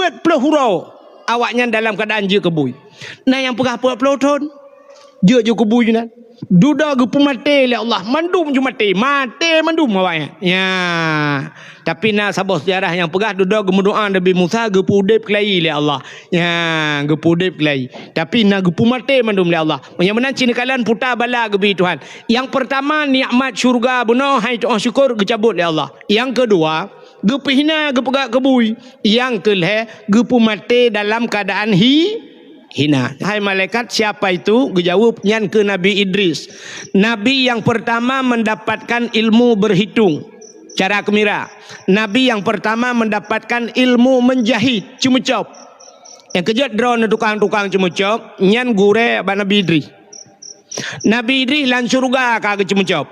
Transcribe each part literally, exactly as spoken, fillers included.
Peuet ploh uroe awaknyan dalam keuadaan jeuet keu bui. Na nyang peugah peuet ploh thon jeuet jikubui nyan. Dudoe geupeumaté lé Allah, mandum ju maté, maté mandum awaknyan. Ya. Tapi na saboh seujarah nyang peugah dudoe geumeudoá Nabi Musa geupeuudeb keulayi lé Allah. Ya, geupeuudeb keulayi. Tapi na geupeumaté mandum lé Allah. Meunyoe meunan cit neukalon puta bala geubri Tuhan. Nyang peurtama nikmat syeuruga bunoe hai tu'oh syukur geucabot lé Allah. Nyang keudua, geupeue hina, geupeugah keu bui. Nyang keulhée, geupeumaté dalam keuadaan hi-, hina. Hai malaikat, siapa itu? Geujaweueb, nyan keuh Nabi Idris. Nabi nyang peurtama mendapatkan ilmu berhitung, cara keumira. Nabi nyang peurtama mendapatkan ilmu menjahit, ceumeucop. Nyang keujeuet droeneuh tukang-tukang ceumeucop, nyan gurée bak Nabi Idris. Nabi Idris lam syeuruga ka geuceumeucop.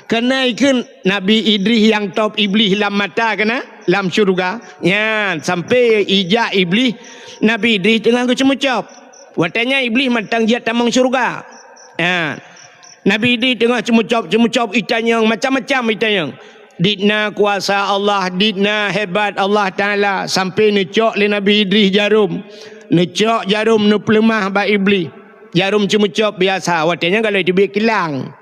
Keuneuk kheun Nabi Idris nyang top Iblih lam mata keunan lam syeuruga. Nyan, sampoe ijak Iblih, Nabi Idris teungoh geuceumeucop. Watée nyan Iblih mantong jeuet tamong syeuruga. Nyan. Nabi Idris teungoh ceumeucop-ceumeucop itanyong, macam-macam itanyong. Dit na kuasa Allah, dit na hebat Allah Taala, sampoe neucok lé Nabi Idris jarom. Neucok jarom, neupeuleumah bak Iblih. Jarom ceumeucop biasa, watée nyan galak teubiet kilang.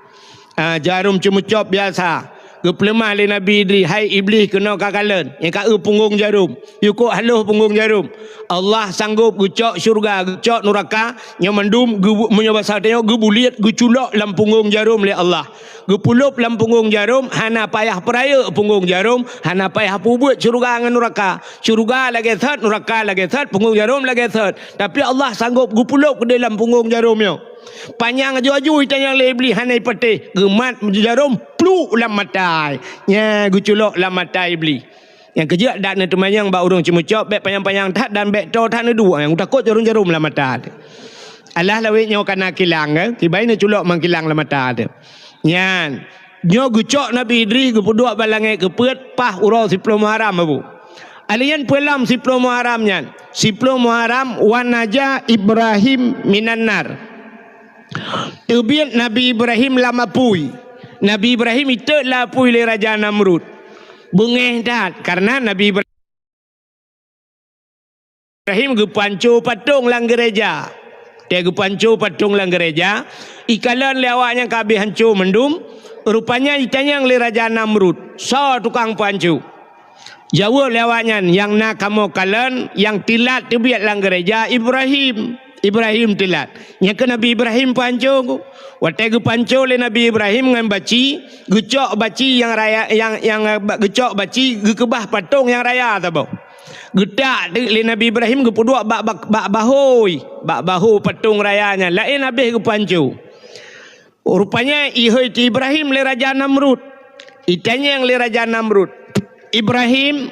Ah, jarom ceumeucop biasa. Geupeuleumah lé Nabi Idris, "Hai Iblih, keunoe kakalon, nyang ka eu punggong jarom. Yue kok haloh punggong jarom. Allah sanggop geucok syeuruga, geucok nuraka, nyoe mandum geu-, meunyoe basa tanyoe geubuliet, geuculok lam punggong jarom lé Allah." Geupulop lam punggong jarom, hana payah peurayeuk punggong jarom, hana payah peubuet syeuruga ngon nuraka. Syeuruga lagée that, nuraka lagée that, punggong jarom lagée that. Tapi Allah sanggop geupulop keudeh lam punggong jarom nyoe. Panyang aju-aju itanyong lé Iblih hana ipatéh, geumat jarom pluk lam mata. Nyan geuculok lam mata Iblih. Nyang keujeuet dak neuteumanyong bak ureuëng ceumeucop, bék panyang-panyang that dan bék toe that neuduek, nyang takot jarom-jarom lam mata teuh. Alah lawét nyoe kana kilang, eh? Kibai neuculok mang kilang lam mata teuh. Nyan, nyoe geucok Nabi Idris geupeuduek bak langét keupeuet paih uroe siploh Muharram, Abu. Alèh nyan peue lom siploh Muharram nyan? Siploh Muharram, "Wa naja Ibrahim minan nar." Teubiet Nabi Ibrahim lam apui. Nabi Ibrahim itot lam apui lé Raja Namrud. Beungéh that, kareuna Nabi Ibrahim Ibrahim geupeuhanco patong lam geureja. Watée geupeuhanco patong lam geureja, ikalon lé awaknyan ka habéh hanco mandum, rupanya itanyong lé Raja Namrud, "Soe tukang peuhanco?" Jaweueb lé awaknyan, "Nyang na kamoe kalon, nyang teulat teubiet lam geureja Ibrahim." Ibrahim teulat. Nyan keuh Nabi Ibrahim peuhanco. Watée geupeuhanco lé Nabi Ibrahim ngon baci, geucok baci nyang raya, nyang, nyang, eh, geucok baci geukeubah patong nyang raya saboh. Geutak teuk lé Nabi Ibrahim geupeuduek bak, bak, bak bahôi, bak bahô patong raya nyan, laén habéh geupeuhanco. Rupanya ihôi teuh Ibrahim lé Raja Namrud. Itanyong lé Raja Namrud, "Ibrahim,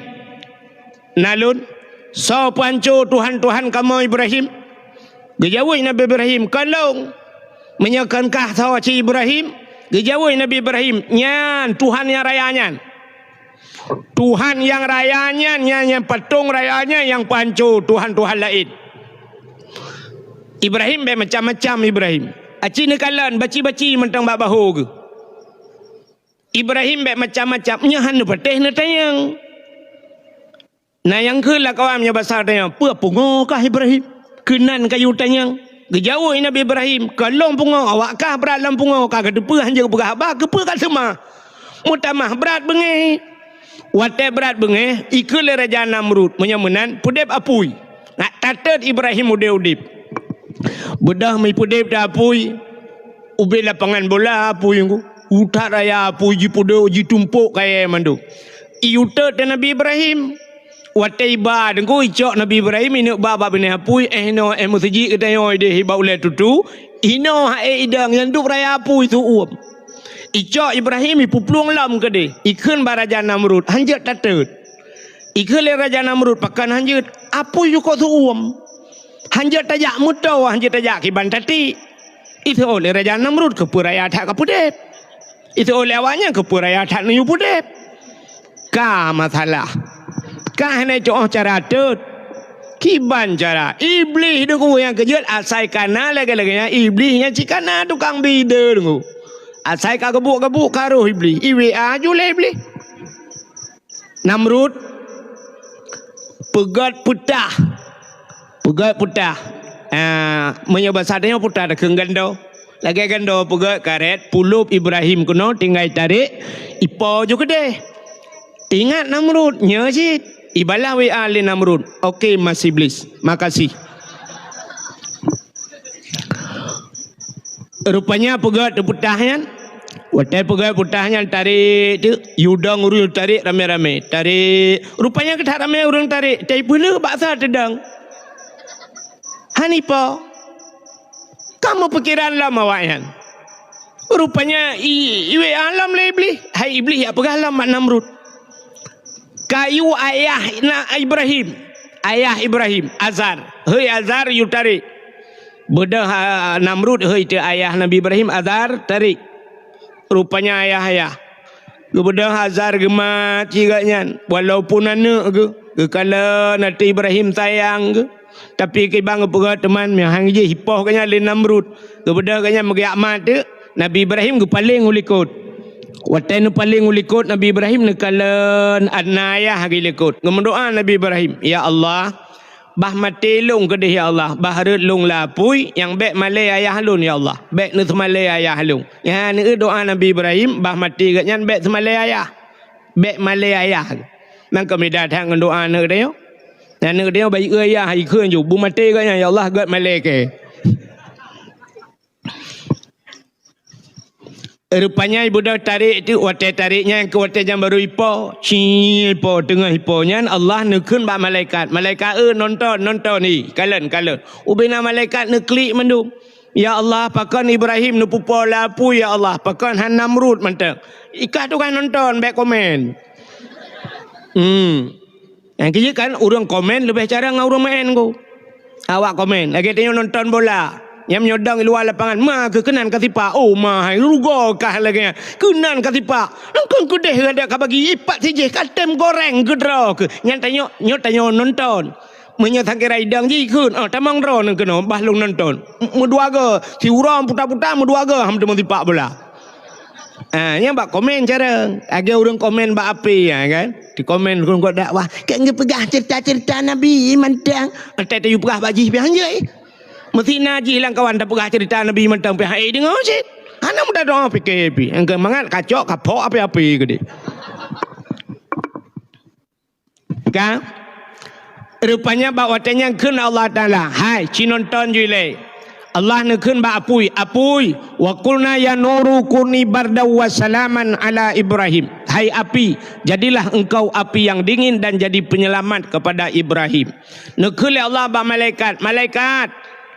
na lôn, soe peuhanco tuhan-tuhan kamoe Ibrahim?" Geujaweueb Nabi Ibrahim, "Kon lôn." "Meunyoe kon kah soe cit Ibrahim?" Geujaweueb Nabi Ibrahim, "Nyan tuhan nyang raya nyan." Tuhan nyang raya nyan, nyan, nyan patong raya nyan nyang peuhanco tuhan-tuhan laén. Ibrahim bék macam-macam Ibrahim. Aci neukalon baci-baci mantong bak bahô geuh. Ibrahim bék macam-macam, nyan hana patéh neutanyong. Na nyang kheun lam kawan meunyoe basa tanyoe, "Peue pungoe kah Ibrahim? Keunan kayue tanyong." Geujaweueb Nabi Ibrahim, "Kon lôn pungoe, awak kah brat lam pungoe, ka kateupeue hanjeuet peugah haba, keupeue ka seumah?" Meutamah brat beungéh. Watée brat beungéh, ikheun lé Raja Namrud, "Meunyoe meunan, peudeb apui." Nak tatot Ibrahim udeb-udeb. Beudôh meupeudeb that apui, ubé lapangan bola apui nyoe. Utat raya apui jipeuduek jitumpok kayée mandum. Iyue tot teuh Nabi Ibrahim. Watée iba deungon icok Nabi Ibrahim ineuk ba bak binéh apui, eh, inoe, eh, meuseujid geutanyoe ideh bak ulée tutu, inoe ha'é idong nyang duek raya apui su uem. Icok Ibrahim ipeuplueng lom keudeh, ikheun bak Raja Namrud, hanjeuet tatot. Ikheun lé Raja Namrud, "Pakon hanjeuet?" "Apui yue kok su uem. Hanjeuet tajak meutoe, hanjeuet tajak kiban tatiek." Iseuôt lé Raja Namrud, "Keupeue raya that kapeudeb?" Iseuôt lé awaknyan, "Keupeue raya that neuyue peudeb?" Ka masalah. Ka hana tu'oh cara tot. Kiban cara. Iblih deungon nyang keujeuet asai kana lagée-lagée nyan. Iblih nyan cit kana tukang bi ide deungon. Asai ka geubuek-geubuek ka roh Iblih. I W A ju lé Iblih. Namrud peugét peutah Peugöt putah. Ah, meunyoe basa tanyoe putah takheun gando. Lagèe gando peugöt karét, pulop Ibrahim keunoe tinggai tarek, ipo ju keudeh. Ingat Namrud, nyoe cit. Ibalah W A lé Namrud. Oke, Mas Iblis. Makasih. Rupanya peugöt putah nyan. Watèe peugöt putah nyan tarek tu, yue dong ureueng tarek ramé-ramé. Tarek. Rupanya keu that ramé ureueng tarek. Tapi peue le bak sa teudong. Hana ipo. Ka meupikiran lom awaknyan. Rupanya i, i W A lom lé Iblih. Hai Iblih, jak peugah lom bak Namrud. Ka yue ayah na Ibrahim. Ayah Ibrahim, Azar. Hei Azar, yue tarek. Beudôh, ah, Namrud, hei teu ayah Nabi Ibrahim, Azar, tarek. Rupanya ayah-ayah. Geubeudôh Azar geumat cit geuh nyan, walaupun aneuk geuh, geukalon ateueh Ibrahim sayang geuh. Tapi kiban geupeugah teuma, meuhang jih ipoh geuh nyan lé Namrud. Geubeudôh geuh nyan meugeuyak mat teuk, Nabi Ibrahim geupaleng u likot. Watèe neupaleng u likot Nabi Ibrahim neukalon na ayah geuh likot. Geumeudoa Nabi Ibrahim, "Ya Allah, bah maté lôn keudeh ya Allah, bah rhot lôn lam apui, nyang bèk malèe ayah lôn ya Allah, bèk neuseumalèe ayah lôn." Nyan neudoa Nabi Ibrahim, bah maté geuh nyan bèk seumalèe ayah. Bèk malèe ayah. Nyan ka beda that ngon doa aneuk tanyoe. Nyan aneuk tanyoe bayeue ayah, ikheun ju, beumaté geuh nyan, "Ya Allah, göt malèe kèe." Rupanya ibeudôh tarek teuk, watèe tarek nyan keu watèe nyan barô ipoh. Ci ipoh, teungoh ipoh nyan Allah neukheun bak malaikat. Malaikat, "Eh, nonton, nonton, eh, kalon, kalon." Ubena malaikat neuklik mandum. "Ya Allah, pakon Ibrahim neupeupo lam apui, ya Allah? Pakon han Namrud mantong?" Ikah tugaih nonton, bèk komen. Hmm. Nyang keu jeuet kan, ureueng komen leubeh carông ngon ureueng meu'en ku. Awak komen, lagèe tanyoe nonton bola. Nyang meunyoe dong i luwa lapangan, "Ma keuh keunan ka sipak." "Oh, ma hai, rugoe kah lagèe nyan. Keunan ka sipak." Nyan kon keudeh gata ka bagi, ipat sijih ka tem goreng keudroe keuh. Nyan tanyoe, nyoe tanyoe nonton. Meunyoe sakira idong jih kheun, "Oh, tamong droeneuh keunoe, bah lôn nonton." M-, meudua goe, siuroe puta-puta meudua goe, han teuma sipak bola. Ah, nyan bak komen carông. Lagèe ureueng komen bak A P, ya kan? Di komen ureueng buet dakwah, "Kèe geupeugah cerita-cerita Nabi mantong." Entah tayue peugah bak jih pih hanjeuet. Meusti na jih lam kawan tapeugah cerita Nabi mantong pih hai deungoe cit. Hana mudah doa pikir pih. Nyang keu mangat kacok, kapok api-api keudeh. Ka? Rupanya bak watèe nyan kheun Allah Taala, "Hai, ci nonton ju ilèe." Allah neukheun bak apui, "Apui, wa qulna ya naru kuni bardan wa salaman ala Ibrahim." "Hai api, jadilah engkau api yang dingin dan jadi penyelamat kepada Ibrahim." Neukheun lé Allah bak malaikat, "Malaikat,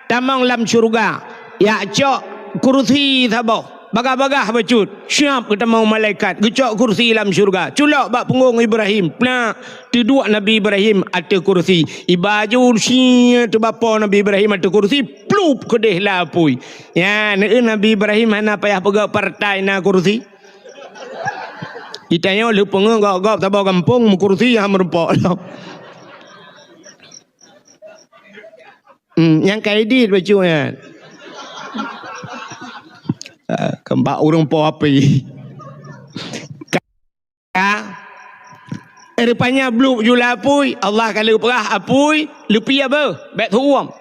tamong lam syeuruga, jak cok kursi saboh." Bagah-bagah bacut, siap geutamong malaikat, geucok kursi lam syeuruga, culok bak punggong Ibrahim, plak, teuduek Nabi Ibrahim ateueh kursi. Iba ju sie teubapo Nabi Ibrahim ateueh kursi, plup keudeh lam apui. Nyan, eh, Nabi Ibrahim hana payah peugah partai na kursi. Di tanyoe lheueh peungeuh gob-gob saboh gampông meukursi hana meurumpok lom. Hmm, nyang ka edit bacut nyan. Ah, keumbak ureueng po api. Ka, rupanya blup ju lam apui, Allah ka lheueh peugah apui, leupie beuh, bèk teuuem.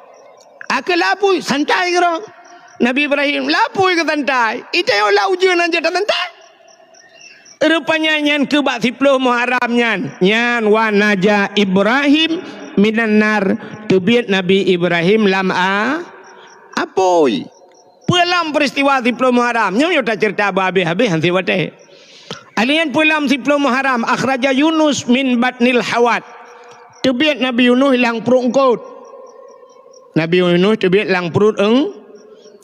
Akhé lam apui, santai keudroe. Nabi Ibrahim, lam apui keu santai. Itanyoe lam ujeuen aja tasantai. Rupanya nyan keuh bak siploh Muharram nyan. Nyan wa naja Ibrahim minan nar, teubiet Nabi Ibrahim lam a-, apui. Peue lom peristiwa siploh Muharram? Nyoe, nyoe taceurita beuhabéh-habéh han sit watèe. Alèh nyan peue lom siploh Muharram? Akhraja Yunus min batnil hawat. Teubiet Nabi Yunus lam pruet eungkôt. Nabi Yunus teubiet lam pruet eung-,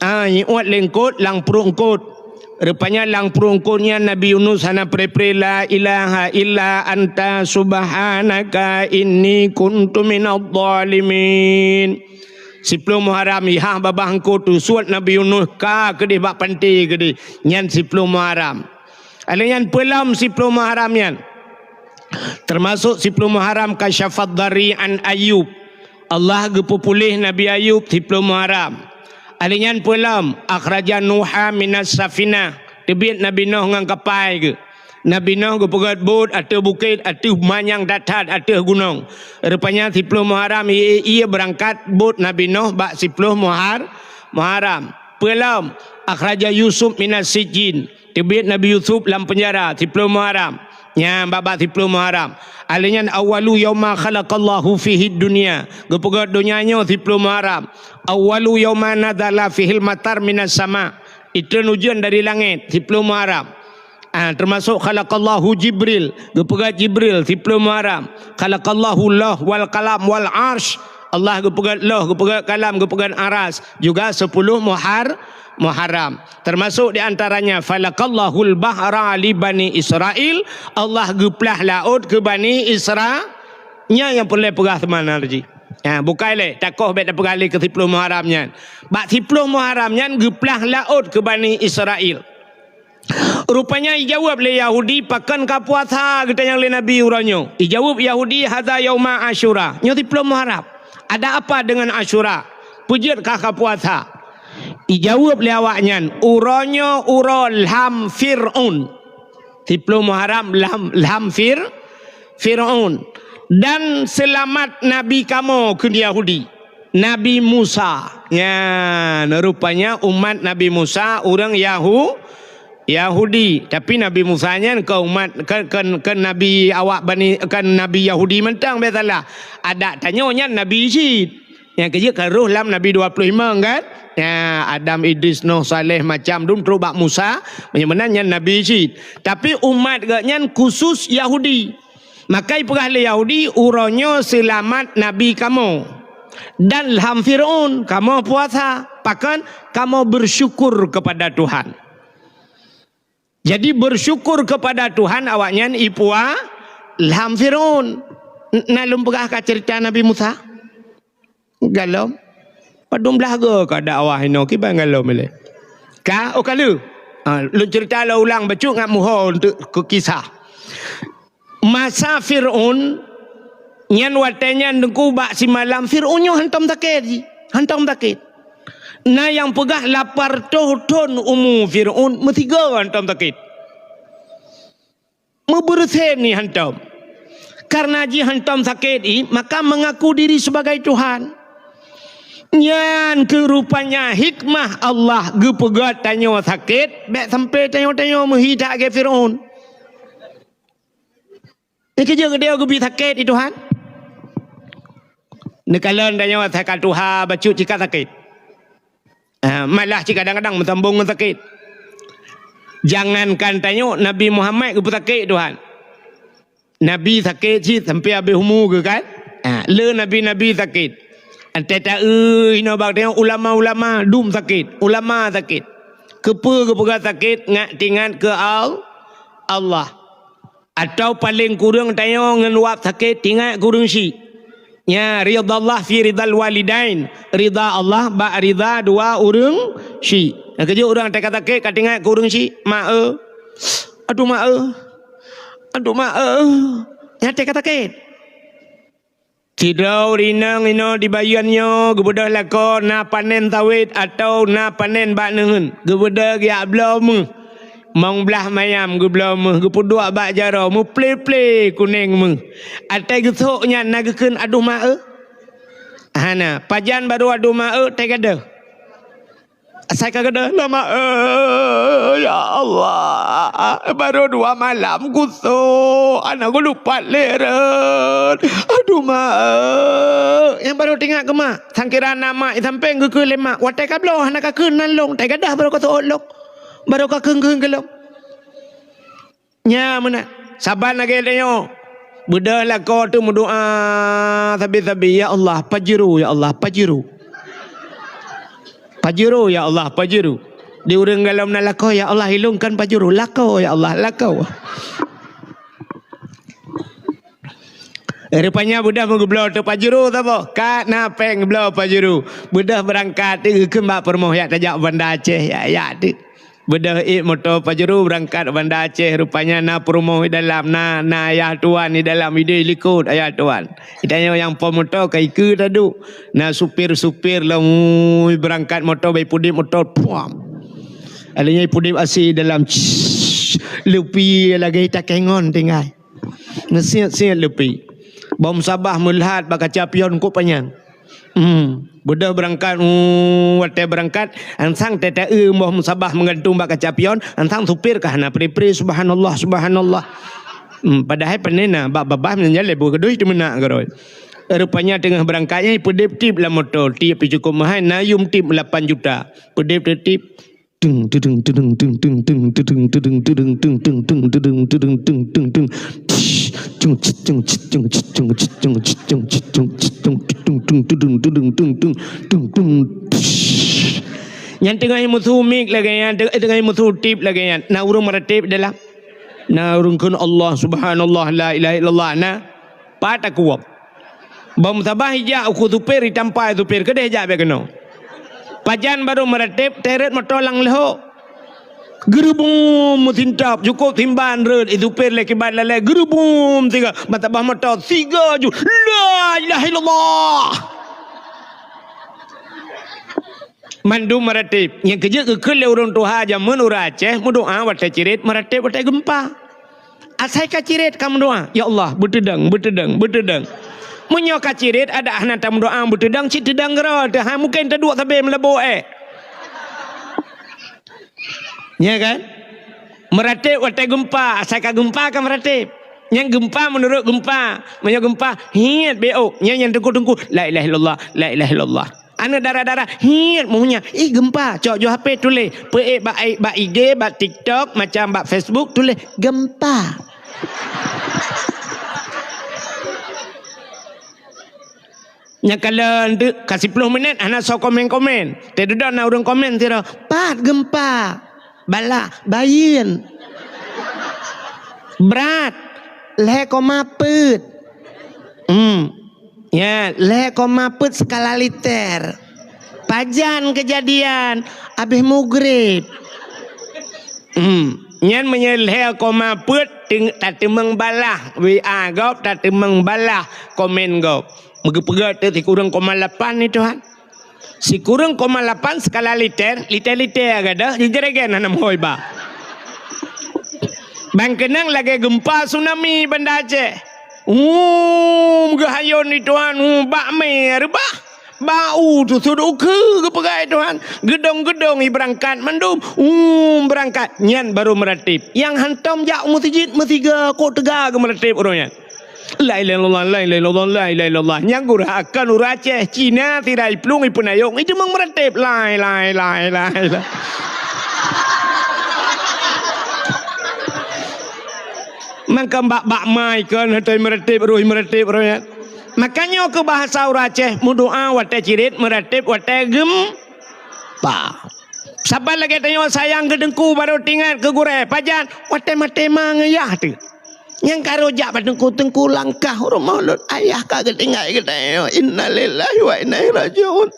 ah, iuet lé eungkôt lam pruet eungkôt. Rupanya lam pruet eungkôt nyan Nabi Yunus hana pre-pre, "La ilaha illa anta subhanaka inni kuntu minadh dhalimin." Siploh Muharram, ihah babah eungkôt teusuet Nabi Yunus ka keudeh bak panté keudeh. Nyan siploh Muharram. Alèh nyan peue lom siploh Muharram nyan. Teumasok siploh Muharram kasyafad dhari an Ayub. Allah geupeupuléh Nabi Ayub siploh Muharram. Alèh nyan peue lom, akhraja Nuha minas safinah. Teubiet Nabi Nuh ngon kapai geuh. Nabi Noh geupeugét bot ateueh bukét, ateueh manyang that-that, ateueh gunong. Rupanya siploh Muharram ie-ie beurangkat bot Nabi Noh bak siploh Muhar-, Muharram. Peulom, akhraja Yusuf minas sijjin. Teubiet Nabi Yusuf lam peunjara siploh Muharram. Nyan bak-bak siploh Muharram. Alheuh nyan awwalu yauma khalaqallahu fihid dunya. Geupeugét donya nyoe siploh Muharram. Awwalu yauma nazala fihil matar minas sama. Itreun ujeuen dari langét siploh Muharram. Ah, teumasok khalaqallahu Jibril, geupeugét Jibril siploh Muharram. Khalaqallahu Loh wal Kalam wal Arsh. Allah geupeugét Loh, geupeugét Kalam, geupeugét Aras juga siploh Muhar-, Muharram. Teumasok di antaranya falakallahul bahra li Bani Israil, Allah geuplah laôt keu Bani Isra-, nyan nyang peureulée peugah teuma na jih. Ha, bukai lé, takoh bék tapeugah lé keu siploh Muharram nyan. Bak siploh Muharram nyan geuplah laôt keu Bani Israil. Rupanya ijaweueb lé Yahudi, "Pakon ka puasa geutanyoe lé Nabi uroe nyoe?" Ijaweueb Yahudi, "Hadza yauma Asyura." Nyoe siploh Muharram. Ada apa dengan Asyura? Peujeuet kah ka puasa? Ijaweueb lé awaknyan, "Uroe nyoe uroe lham Fir'aun." Siploh Muharram lham, lham Fir-, Fir'aun. Dan seulamat Nabi kamoe, kheun Yahudi. Nabi Musa. Nyan, rupanya umat Nabi Musa ureuëng Yahu-, Yahudi. Tapi Nabi Musa nyan kon umat, kon, kon, kon nabi awak Bani, kon nabi Yahudi mantong, bék salah. Adak tanyoe nyan nabi cit. Nyang keujeuet ka roh lam Nabi dua puluh lima kan? Ya, Adam, Idris, Nuh, Saleh, macam dum trok bak Musa, meunyoe meunan nyan nabi cit. Tapi umat geuh nyan khusus Yahudi. Maka ipeugah lé Yahudi, "Uroe nyoe seulamat nabi kamoe dan lham Fir'aun, kamoe puasa, pakon kamoe bersyukur kepada Tuhan." Jadi bersyukur kepada Tuhan awaknyan ipua lham Fir'aun. N-, na lôn peugah ka cerita Nabi Musa? Galom. Padum blaih go ka dakwah inoe kiban galom ilée. Ka, oh ka lheueh. Ha, lôn cerita lôn ulang bacut ngat muho untuk keu kisah. Masa Fir'aun nyan watée nyan teungku bak simalam Fir'aun nyoe hantom sakét jih. Hantom sakét. Na nyang peugah lapan reutôh thon umu Fir'aun meusigoe hantom sakét. Meubeureusen ni hantom. Karena jih hantom sakét i, maka mengaku diri sebagai Tuhan. Nyan keuh rupanya hikmah Allah geupeugét tanyoe sakét, bék sampai tanyoe-tanyoe meuhi that lagée Fir'aun. Nyan keuh jeuet geutanyoe geubi sakét i Tuhan. Neukalon tanyoe asai ka tuha bacut cit ka sakét. Ah, malah cit kadang-kadang meusambong ngon sakét. Jangankan tanyoe, Nabi Muhammad geupeusakét Tuhan. Nabi sakét cit sampai habéh umu geuh kan? Ah, le nabi-nabi sakét. Antai taeu inoe bak tanyoe ulama-ulama dum sakét, ulama sakét. Keupeue geupeugah sakét? Ngat teuingat keu Al-, Allah. Atawa paleng kureueng tanyoe ngon wab sakét teuingat keu ureuëng syik. Nya, ridallah fi ridal walidain. Rida Allah bak rida dua ureuëng syik. Nyang keujeuet ureuëng teuka sakét ka teuingat keu ureuëng syik, "Mak eu. Aduh mak eu. Aduh mak eu." Nyan teuka sakét. Sidroe ureuëng inong inoe di Bayeuen nyoe geubeudôh lakoe na panen sawét atawa na panen bak neuheun. Geubeudôh geujak bloe méuh. Mong blaih mayam geubloe méuh, geupeuduek bak jaroe, meuple-ple kuneng méuh. Atai geusok nyan na geukheun, "Aduh mak eu." Hana, pajan barô aduh mak eu, tai gadôh. Asai ka gadôh, "Lama eu, ya Allah, barô dua malam kusok, hana geulupat lé rot. Aduh mak eu." Nyang barô teuingat keu mak, sangkira na mak i sampéng geukheun lé mak, watée ka bloe hana ka kheun nan lông, tai gadôh barô ka seuôt lông. Barô ka kheun-kheun keu lông. Nya meunan. Saban lagée tanyoe. Beudôh lakoe teuh meudoá sabe-sabe, "Ya Allah, Pajero, ya Allah, Pajero. Pajero, ya Allah, Pajero." Di ureuëng galom na lakoe, "Ya Allah, ilông kan Pajero." "Lakoe, ya Allah, lakoe." Eh, rupanya beudôh meugeubloe teuh Pajero saboh. Ka na péng bloe Pajero. Beudôh beurangkat teuh geukheun bak peurumoh, "Jak tajak Banda Aceh, jak, jak teuh." Beudôh ék moto Pajero beurangkat Banda Aceh, rupanya na peurumoh di dalam, na, na ayah tuan di dalam, ideh likot ayah tuan. Tanyoe nyang po moto ka ikeue taduek. Na supir-supir lom, ui, beurangkat moto, bai pudeb moto, puam. Alanya pudeb asi dalam, Lupi lagèe takengon tinggai. Meusiet-siet lupi. Boh musabah meulhat bak kaca pion kok panyang. Hmm, beudôh beurangkat, uh, watèe beurangkat, ansang teuta-eu boh musabah meugantung bak kaca pion, ansang supir ka hana pri-pri, subhanallah, subhanallah. Hmm, padahai panena bak babah meunyan lé boh keudeh teumeunak keudroe. Rupanya teungoh beurangkat nyan peudeb tip lam moto, tip pih cukôp meuhai, na yum tip lapan juta. Peudeb tip. Tung, tudung, tudung, tung, tung, tung, tudung, tudung, tudung, tung, tung, tung, tudung, tudung, tung, tung, tung. Tsh, cung, cit, cung, cit, cung, cit, cung, cit, cung, cit, cung, cit, cung, cit, tung, tung, tudung, tudung, tung, tung, tung, tung. Tsh. Nyan teungoh musu mik lagèe nyan, teungoh musu tip lagèe nyan. Na ureueng meuratéb dalam. Na ureueng kheun Allah, subhanallah, la ilaha illallah. Na. Pat takuwob. Bak musabah ijak ukeue supir, itampa supir, keudeh jak bèk keunoe. Pajan barô meuratéb, teuret moto lam leuhô. Geurubum meusintap, cukôp simban rhot, i supir lé kiban lalè, geurubum siga, musabah moto, siga ju, la ilaha illallah. Mandum meuratéb. Nyang keujeuet geukheun lé ureueng tuha jameun ureueng Aceh, meudoa watèe cirét, meuratéb watèe geumpa. Asai ka cirét ka meudoa, "Ya Allah, beuteudong, beuteudong, beuteudong." Meunyoe ka cirét, adak hana tameudoa beuteudong, cit teudong keudroe teuh, ha, mungken taduek sabé meulabô èk. Nya kan? Meuratéb watèe geumpa, asai ka geumpa ka meuratéb. Nyang geumpa meunurot geumpa. Meunyoe geumpa, hiet beuôt. Nyan nyang teungku-teungku, "La ilaha illallah, la ilaha illallah." Aneuk dara-dara, hiet meuhnya, ih, geumpa, cok ju H P tuléh, peuék bak, bak I G, bak TikTok, macam bak Facebook, tuléh, "Geumpa." Nyang kalon tu, ka siploh minét, hana soe komen-komen. Teududoe na ureueng komen sidroe, "Pat geumpa?" Balah, bayeuen. Brat, lhèe koma peuet. Hmm. Ya, lhèe koma peuet skala liter. Pajan keujadian, abéh mugrib. Hmm. Nyan meunyoe lhèe koma peuet, teung-, tateumeung balah. W A gob tateumeung balah, komen gob. Meugeupeugot teuh sikureueng koma lapan ni, Tuhan. Sikureueng koma lapan skala liter, liter-liter gadôh, jijeuregen hana meuhôi ba. Ban keunong lagèe geumpa tsunami Banda Aceh. Uum, geuhayôn di Tuhan, uum, bak mé reubah. Bak u teusut ukeue geupeugah Tuhan. Geudong-geudong i beurangkat mandum, uum, beurangkat. Nyan barô meuratéb. Nyang hantom jak u meuseujid meusiga kok teuga geumeuratéb uroe nyan. La ilaha illallah, la ilaha illallah, la ilaha illallah. Nyang gurah akan ureueng Aceh, Cina, sira iplueng, ipeunayong, iteumeung meuratéb. Lai, lai, lai, lai, lai. Mangkam bak, bak mai kon, hatôi meuratéb, roh meuratéb, roh nyan. Makanya keu bahasa ureueng Aceh, meudoa watèe cirét, meuratéb watèe geumpa. Saban lagèe tanyoe sayang keu teungku, barô teuingat keu gurèe. Pajan, watèe maté ma ngon yah teuh. Nyang ka rhot jak bak teungku, "Teungku, langkah u rumoh lôn, ayah ka geutinggai geutanyoe. Innalillahi wa inna ilaihi rajiun."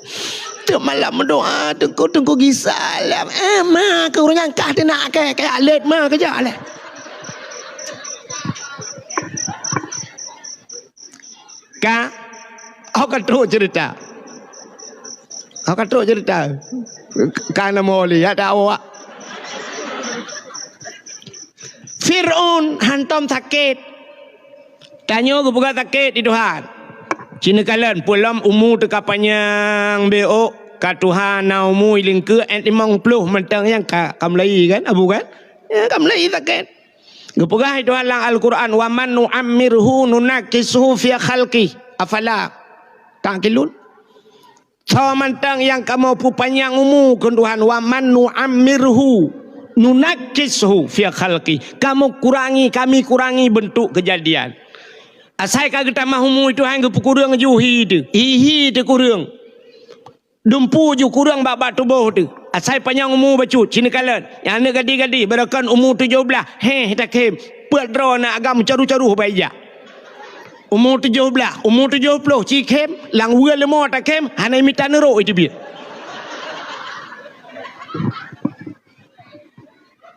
Teuk malam meudoa, "Teungku, teungku gisa lam." Eh, ma keu ureueng nyang kah teunak kèe, kaya lét ma keujak lé. Ka, oh, ka trok cerita. Oh, ka trok cerita. Ka na moli, ya, tak awak. Fir'aun hantom sakét. Tanyoe geupeugah sakét di Tuhan. Cina kalon, peulom umu teuka panyang beuôt, ka tuha na umu i lingkeue, eh, limong ploh mantong nyang ka, ka mulai kan, Abu kan? Ya, ka mulai sakét. Geupeugah di Tuhan lam Al-Quran, "Wa man nu'ammirhu nunakkishu fi khalqih, afala ta'qilun." Soe mantong nyang kamoe peupanyang umu keu Tuhan, "Wa man nu'ammirhu nunakkishu fi khalqih." Kamoe kurangi, kami kurangi beuntuk keujadian. Asai ka geutamah umu Tuhan geupeukureueng ju hi teuh. Hi, hi teuh kureueng. Dumpu ju kureueng bak, bak tuboh teuh. Asai panyang umu bacut, cina kalon. Nyang aneuk gadih-gadih, barokon umu tujoh blaih, héh, takhém. Peuet droe na agam caru-caru bak ija. Umu tujoh blaih, umu tujoh ploh, ci khém, lam weue leumo takhém, hana mita neurok iteubiet.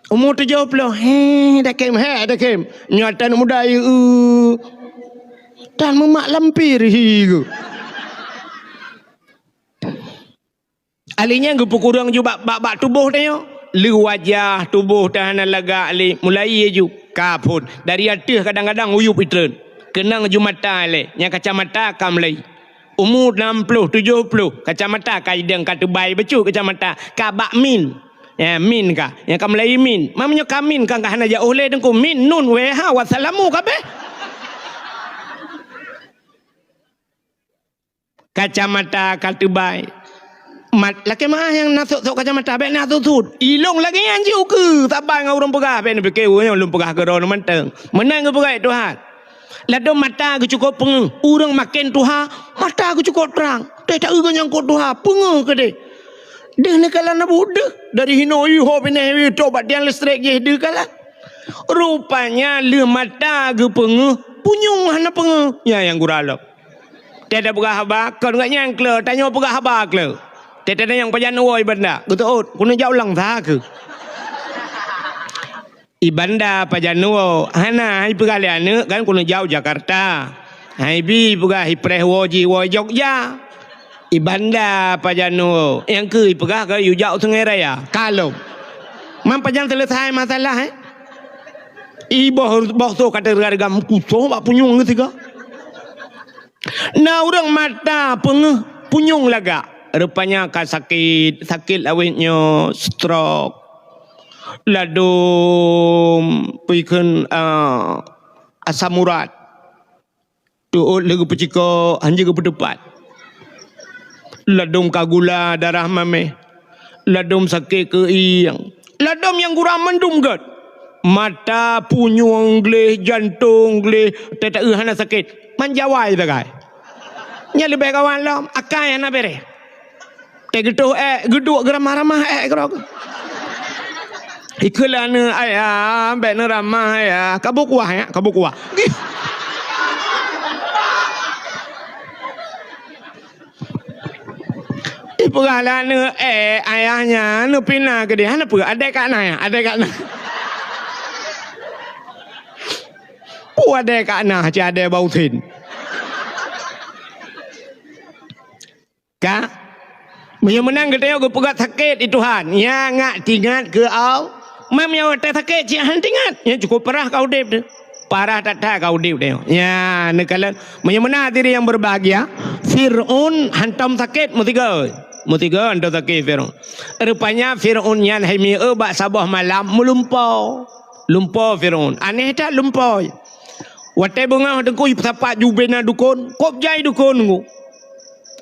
Umu tujoh ploh, héh, takhém, héh, takhém. Nyoe tan muda, eu. Tan mumak lampir, hi, geu. Ahli nyan geupeukureueng ju bak, bak, bak tuboh tanyoe. Lheueh wajah tuboh teuh hana lagak lé, mulai aju. Ka phon. Dari ateueh kadang-kadang uyueb itreun. Keunong ju mata lé, nyang kacamata ka mulai. Umu enam puluh, tujoh puluh, kacamata ka ideng ka teubai bacut kacamata, ka bak min. Ya, min ka. Nyang ka mulai min. Meunyoe ka min ka, ka hana jak óh lé Teungku. Min, nun, weh, ha, wassalamu kabeh. Kacamata ka teubai. Mat, lakée meu'ah nyang na sot-sot kacamata, bék na sot-sot. Ilong lagée nyan jiôh keu saban ngon ureuëng peugah, bék neupike ureuëng nyoe lôn peugah keudroe mantong. Meunan geupeugah Tuhan. Ladôm mata geucukôp peungeuh, ureuëng maken tuha, mata geucukôp trang. Teuh taeu geuh nyang kot tuha, peungeuh keudeh. Deuh neukalon na buet deuh, dari hinoe iho binéh ié toh bak tiang listrik jih deuh kalon. Rupanya lheueh mata geupeungeuh, punyueng hana peungeuh. Nyan nyang gura lom. Teuh tapeugah haba, kon geuh nyang kleu, tanyoe peugah haba kleu. Teuh tatanyong pajan woe i banda, geuteuôt, keuneuk jak ulang saha kheueh. I banda pajan woe, hana, hai peugah lé aneuëk kan keuneuk jak u Jakarta. Hai bi peugah i preh woe jih woe Jogja. I banda pajan woe, nyang keu i peugah ka yue jak u Sungai Raya. Ka lom. Man pajan seuleusai masalah, eh? I boh, boh soe ka teuga-teuga meukusoh bak punyueng geuh sigoe. Na ureuëng mata peungeuh punyueng lagak. Rupanya ka sakét, sakét awét nyoe stroke. Ladôm peue kheun, ah, asam urat. Teuôt lé geupeucikok, hanjeuet geupeuteupat. Ladôm ka gula darah maméh. Ladôm sakét keuieng. Ladôm nyang gura mandum gét. Mata, punyueng gleh, jantong gleh, teuh taeu hana sakét. Man jawai sagai. Nyan leubeh kawan lom, akai hana béréh. Teuh geutoh ék, geuduek geuramah-ramah ék keudroe. Ikheun lé aneuëk, "Ayah, bék neuramah, Ayah. Ka boh kuah, ya, ka boh kuah." Ipeugah lé aneuëk, "Eh, ayah nyan neupina keudeh." Hana peue, adék ka na, ya, adék ka na. Peue adék ka na, cit adék bak usen. Ka? Meunyoe meunan geutanyoe geupeugah sakét di Tuhan, ya ngak tingat keu Allah. Meunyoe watée sakét cit hana tingat, nyan cukôp parah ka udeb teuh. Parah that-that ka udeb teuh. Ya, neukalon. Meunyoe meunan hadirin yang berbahagia, Fir'aun hantom sakét meusigoe. Meusigoe hantom sakét Fir'aun. Rupanya Fir'aun nyan hai mieu bak saboh malam meulumpo. Lumpo Fir'aun. Aneh that lumpo. Watée beungoh teungku ipeusapat ju bubena dukon, kôb jai dukon teungku.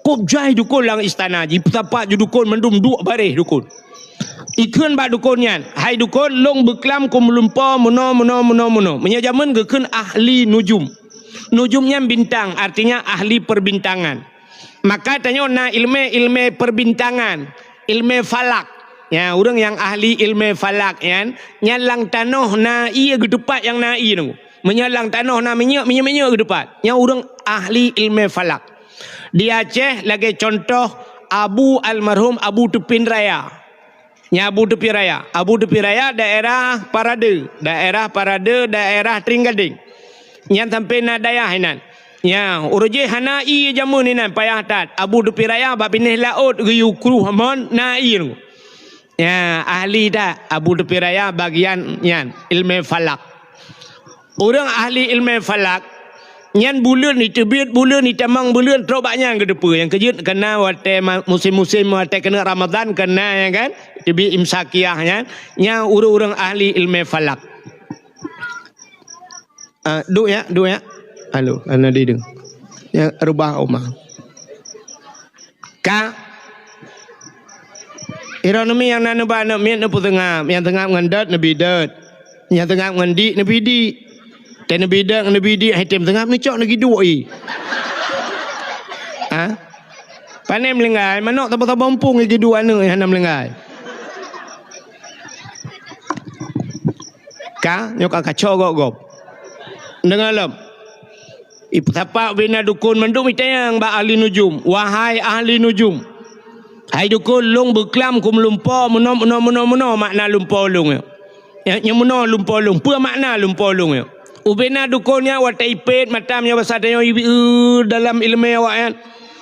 Kôb jai dukon lam istana jih, ipeusapat ju dukon mandum duek baréh dukon. Ikheun bak dukon nyan, "Hai dukon, lôn beuklam keu meulumpo meunoe, meunoe, meunoe, meunoe." Meunyoe jameun geukheun ahli nujum. Nujum nyan bintang, artinya ahli perbintangan. Maka tanyoe na ileumé-ileumé perbintangan, ileumé falak. Ya, ureuëng nyang ahli ileumé falak nyan, nyan lam tanoh na ié geuteupat nyang na ié nyoe. Meunyoe lam tanoh na minyeuk, minyeuk-minyeuk geuteupat. Nyan ureuëng ahli ileumé falak. Di Aceh lagée contoh Abu almarhum Abu Teupin Raya. Nyan Abu Teupin Raya. Abu Teupin Raya daerah Parade. Daerah Parade, daerah Tringgadeng. Nyan sampoe na dayah inan. Nyan, uroe jih hana ié jameun inan payah that. Abu Teupin Raya bak binéh laôt geuyue kruh mon na ié. Nyan, ahli that Abu Teupin Raya bagian nyan, ileumé falak. Ureuëng ahli ileumé falak, nyan buleuen iteubiet, buleuen itamong, buleuen trok bak nyan geuteupeue. Nyang keujeuet keuna watée ma-, musim-musim watée keuneuk Ramadhan keuna, ya kan? Teubiet imsakiah nyan, nyan ureuëng-ureuëng ahli ileumé falak. Ah, duek ya, duek ya. Halo, ana dideng. Ya, rubah oma. Ka. Ironomi nyang na neuba aneuk miet neupeuseungab, nyang seungab ngon dot neubi dot. Nyang seungab ngon dik neubi dik. Teuh neubi dot neubi dik, hai tem seungab neucok neugi duek i. Ha? Pane meulinggai, manok saboh-saboh mumpung i geuduek aneuk hana meulinggai. Ka, nyoe ka kacok gob-gob. Deungoe lom. Ipeusapat ubena dukon mandum itanyong bak ahli nujum. Wahai ahli nujum. Hai dukon, lôn beuklam keu meulumpo meunoe, meunoe, meunoe, meunoe makna lumpo lôn nyoe. Nyoe, nyoe meunoe lumpo lôn. Peue makna lumpo lôn nyoe? Ubena dukon nyan watée ipét mata meunyoe basa tanyoe ibi, eu, dalam ileumé awaknyan.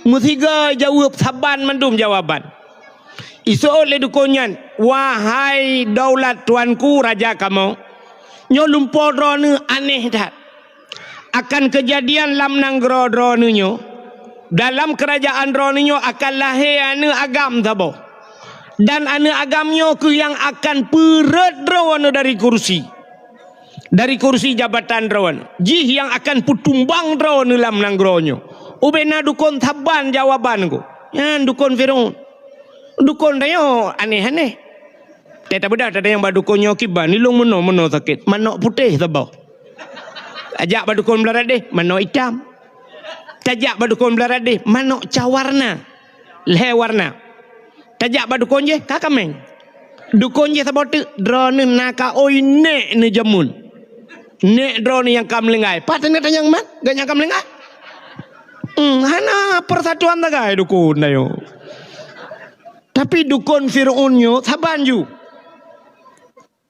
Meusigoe jaweueb saban mandum jawaban. Iseuôt lé dukon nyan, "Wahai daulat tuanku raja kamoe, nyoe lumpoe droeneuh aneh that. Akan keujadian lam nanggroe droeneuh nyoe, dalam keurajaan droeneuh nyoe akan lahé aneuëk agam saboh. Dan aneuëk agam nyoe kheueh nyang akan peurhot droeneuh dari kursi. Dari kursi jabatan droeneuh. Jih nyang akan peutumbang droeneuh lam nanggroe nyoe." Ubena dukon saban jawaban geuh. Nyan dukon Firaun. Dukon tanyoe aneh-aneh. Teutabeudah tatanyong bak dukon nyoe kiban, ilong meunoe-meunoe sakét, manok putéh saboh. Tajak bak dukon Beuladeh, manok itam. Tajak bak dukon Beuladeh, manok ca warna. Lhée warna. Tajak bak dukon jéh, ka kaméng. Dukon jéh saboh teuk, droeneuh na ka oi nék neujameun. Nék droeneuh nyang ka meulinggai. Pat teuneuk tanyong man, gobnyan ka meulinggai. Hmm, hana persatuan sagai dukon tanyoe. Tapi dukon Firaun nyoe saban ju.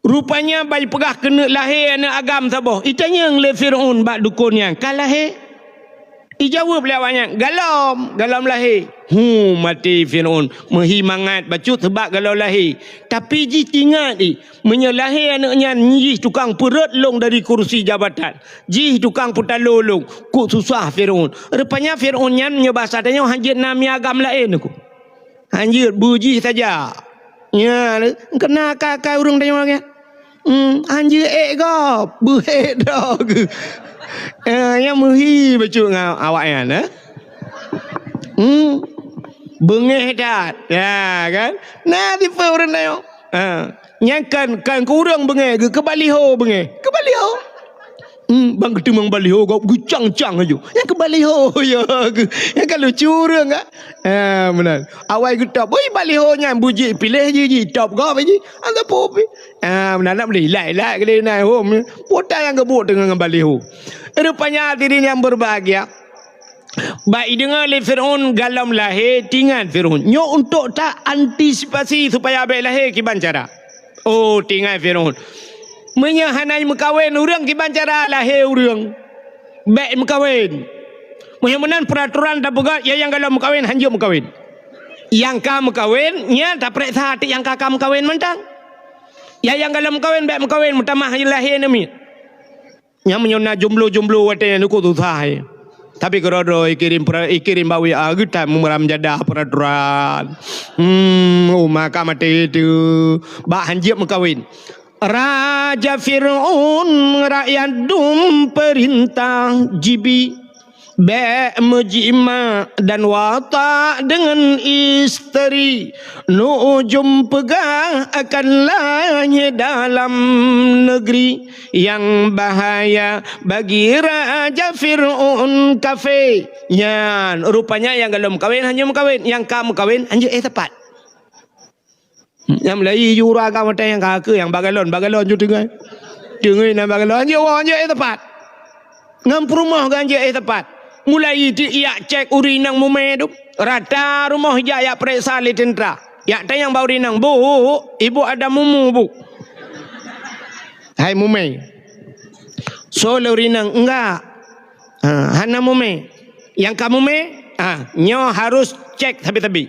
Rupanya ban jipeugah keuneuk lahé aneuëk agam saboh. Itanyong lé Firaun bak dukon nyan, "Ka lahé?" Ijaweueb lé awaknyan, "Galom, galom lahé." Hu, maté Firaun, meuhi mangat bacut seubab galom lahé. Tapi jih teuingat jih, meunyoe lahé aneuëk nyan jih tukang peurhot lôn dari kursi jabatan, jih tukang peutalo lôn, kok susah Firaun. Rupanya Firaun nyan meunyoe basa tanyoe hanjeuet na mié agam laén kok. Hanjeuet beu jih saja. Nya, keuna ka-, ka ureuëng tanyoe lagée nyan. Hmm, hanjeuet ék gob, beu ék droe geuh. Eh, nyang meuhi bacut ngon awaknyan, eh. Hmm. Beungéh that. Ya, kan? Na tipe ureuëng tanyoe. Ha. Nyang kan, kan keu ureuëng beungéh, geuh keu baliho beungéh. Keu baliho. Hmm, ban geuteumong baliho gob geucang-cang aju. Nyang keu baliho ya geuh. Nyang ka lucu ureuëng ka. Ha, meunan. Awai geutop. Ui, baliho nyan bujik piléh ji, ji top gob ji. Anda popi. Ha, meunan nak beli. Ilai-ilai kali na hom. Pota nyang geubuk teungoh ngon baliho. Rupanya hadirin yang berbahagia. Bak ideungoe lé Firaun galom lahé, teuingat Firaun. Nyoe untuk ta antisipasi supaya bék lahé kiban cara. Oh, teuingat Firaun. Meunyoe hana meukawen ureuëng kiban cara lahé ureuëng, bék meukawen. Meunyoe meunan peuraturan tapeugah, ya nyang galom meukawen hanjeuet meukawen. Nyang ka meukawen, nyan tapeuriksa até nyang ka, ka meukawen mantong. Ya nyang galom meukawen bék meukawen, meutamah lahé namiet. Nyang meunyoe na jomblo-jomblo watée nyan kok susah, eh. Tapi keudroe-droe ikirém pra-, ikirém bak W A geutan meuram jadah peuraturan. Hmm, uma ka maté teuh. Bak hanjeuet meukawen. Raja Firaun rakyat dum peurintah jibi. Bék meujimak dan watak deungon isteri. Nujum peugah akan lahé dalam negeri. Nyang bahaya bagi Raja Fir'aun kafé. Nyan, rupanya nyang galom meukawen hanjeuet meukawen, nyang ka meukawen hanjeuet éh sapat. Nyang meulayi ju ureueng agam watée nyang ka keu nyang bak galon, bak galon ju teungai. Teungai na bak galon, hanjeuet woe, hanjeuet éh sapat. Ngon peurumoh geuh hanjeuet éh sapat. Mulai ti-, ijak cék ureueng inong mumé dum. Rata rumoh ijak, ijak peuriksa lé teuntra. Ijak tanyong bak ureueng inong, "Bu, ibu ada mumu, Bu?" Hai mumé. Soe lé ureueng inong, "Enggak." Ha, hana mumé. Nyang ka mumé, ha, nyoe harus cék sabe-sabe.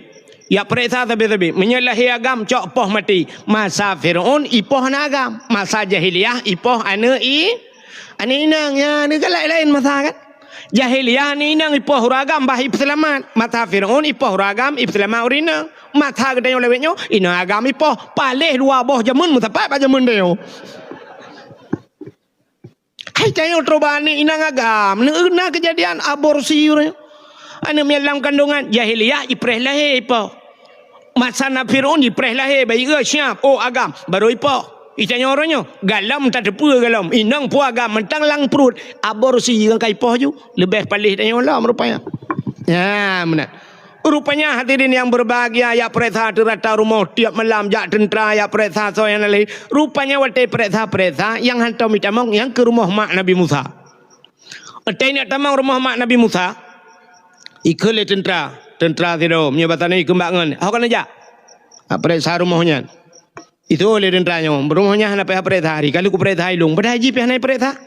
Ijak peuriksa sabe-sabe. Meunyoe lahé agam, cok poh maté. Masa Fir'aun, ipoh na agam. Masa jahiliyah, ipoh aneuk i-, aneuk inong. Ya, ni kan laén-laén masa kan? Jahiliyah ni inong ipoh ureueng agam bah ipeuseulamat. Masa Fir'aun ipoh ureueng agam ipeuseulamat ureueng inong. Masa geutanyoe lawét nyoe, inong agam ipoh. Paléh dua boh jameun meusapat bak jameun tanyoe. Hai tanyoe troh bak aneuk inong agam, na keujadian aborsi ureueng. Aneuk miet lam kandungan, jahiliyah ipreh lahé ipoh. Masa na Fir'aun jipreh lahé, bayi geuh siap, oh agam, barô ipoh. Itanyoe uroe nyoe, galom tateupeue galom, inong peue agam, mantong lam pruet, aborsi nyang ka ipoh ju, leubeh paléh tanyoe lom rupanya. Nyan meunan. Rupanya hadirin yang berbahagia, ijak peuriksa rata-rata rumoh tiep malam, jak teuntra ijak peuriksa soe nyang na lahé. Rupanya watée peuriksa-peuriksa, nyang hantom itamong, nyang keu rumoh mak Nabi Musa. Watée neuk tamong rumoh mak Nabi Musa, ikheun lé teuntra, teuntra sidroe, meunyoe basa nyoe ikheun bak ngon, "Ho keuneuk jak?" Ka peuriksa rumoh nyan. Itu lé teuntra nyoe, "Rumoh nyan hana payah peuriksa, hari ka lheueh kupeuriksa ilong." Padahai jih pih hana peuriksa.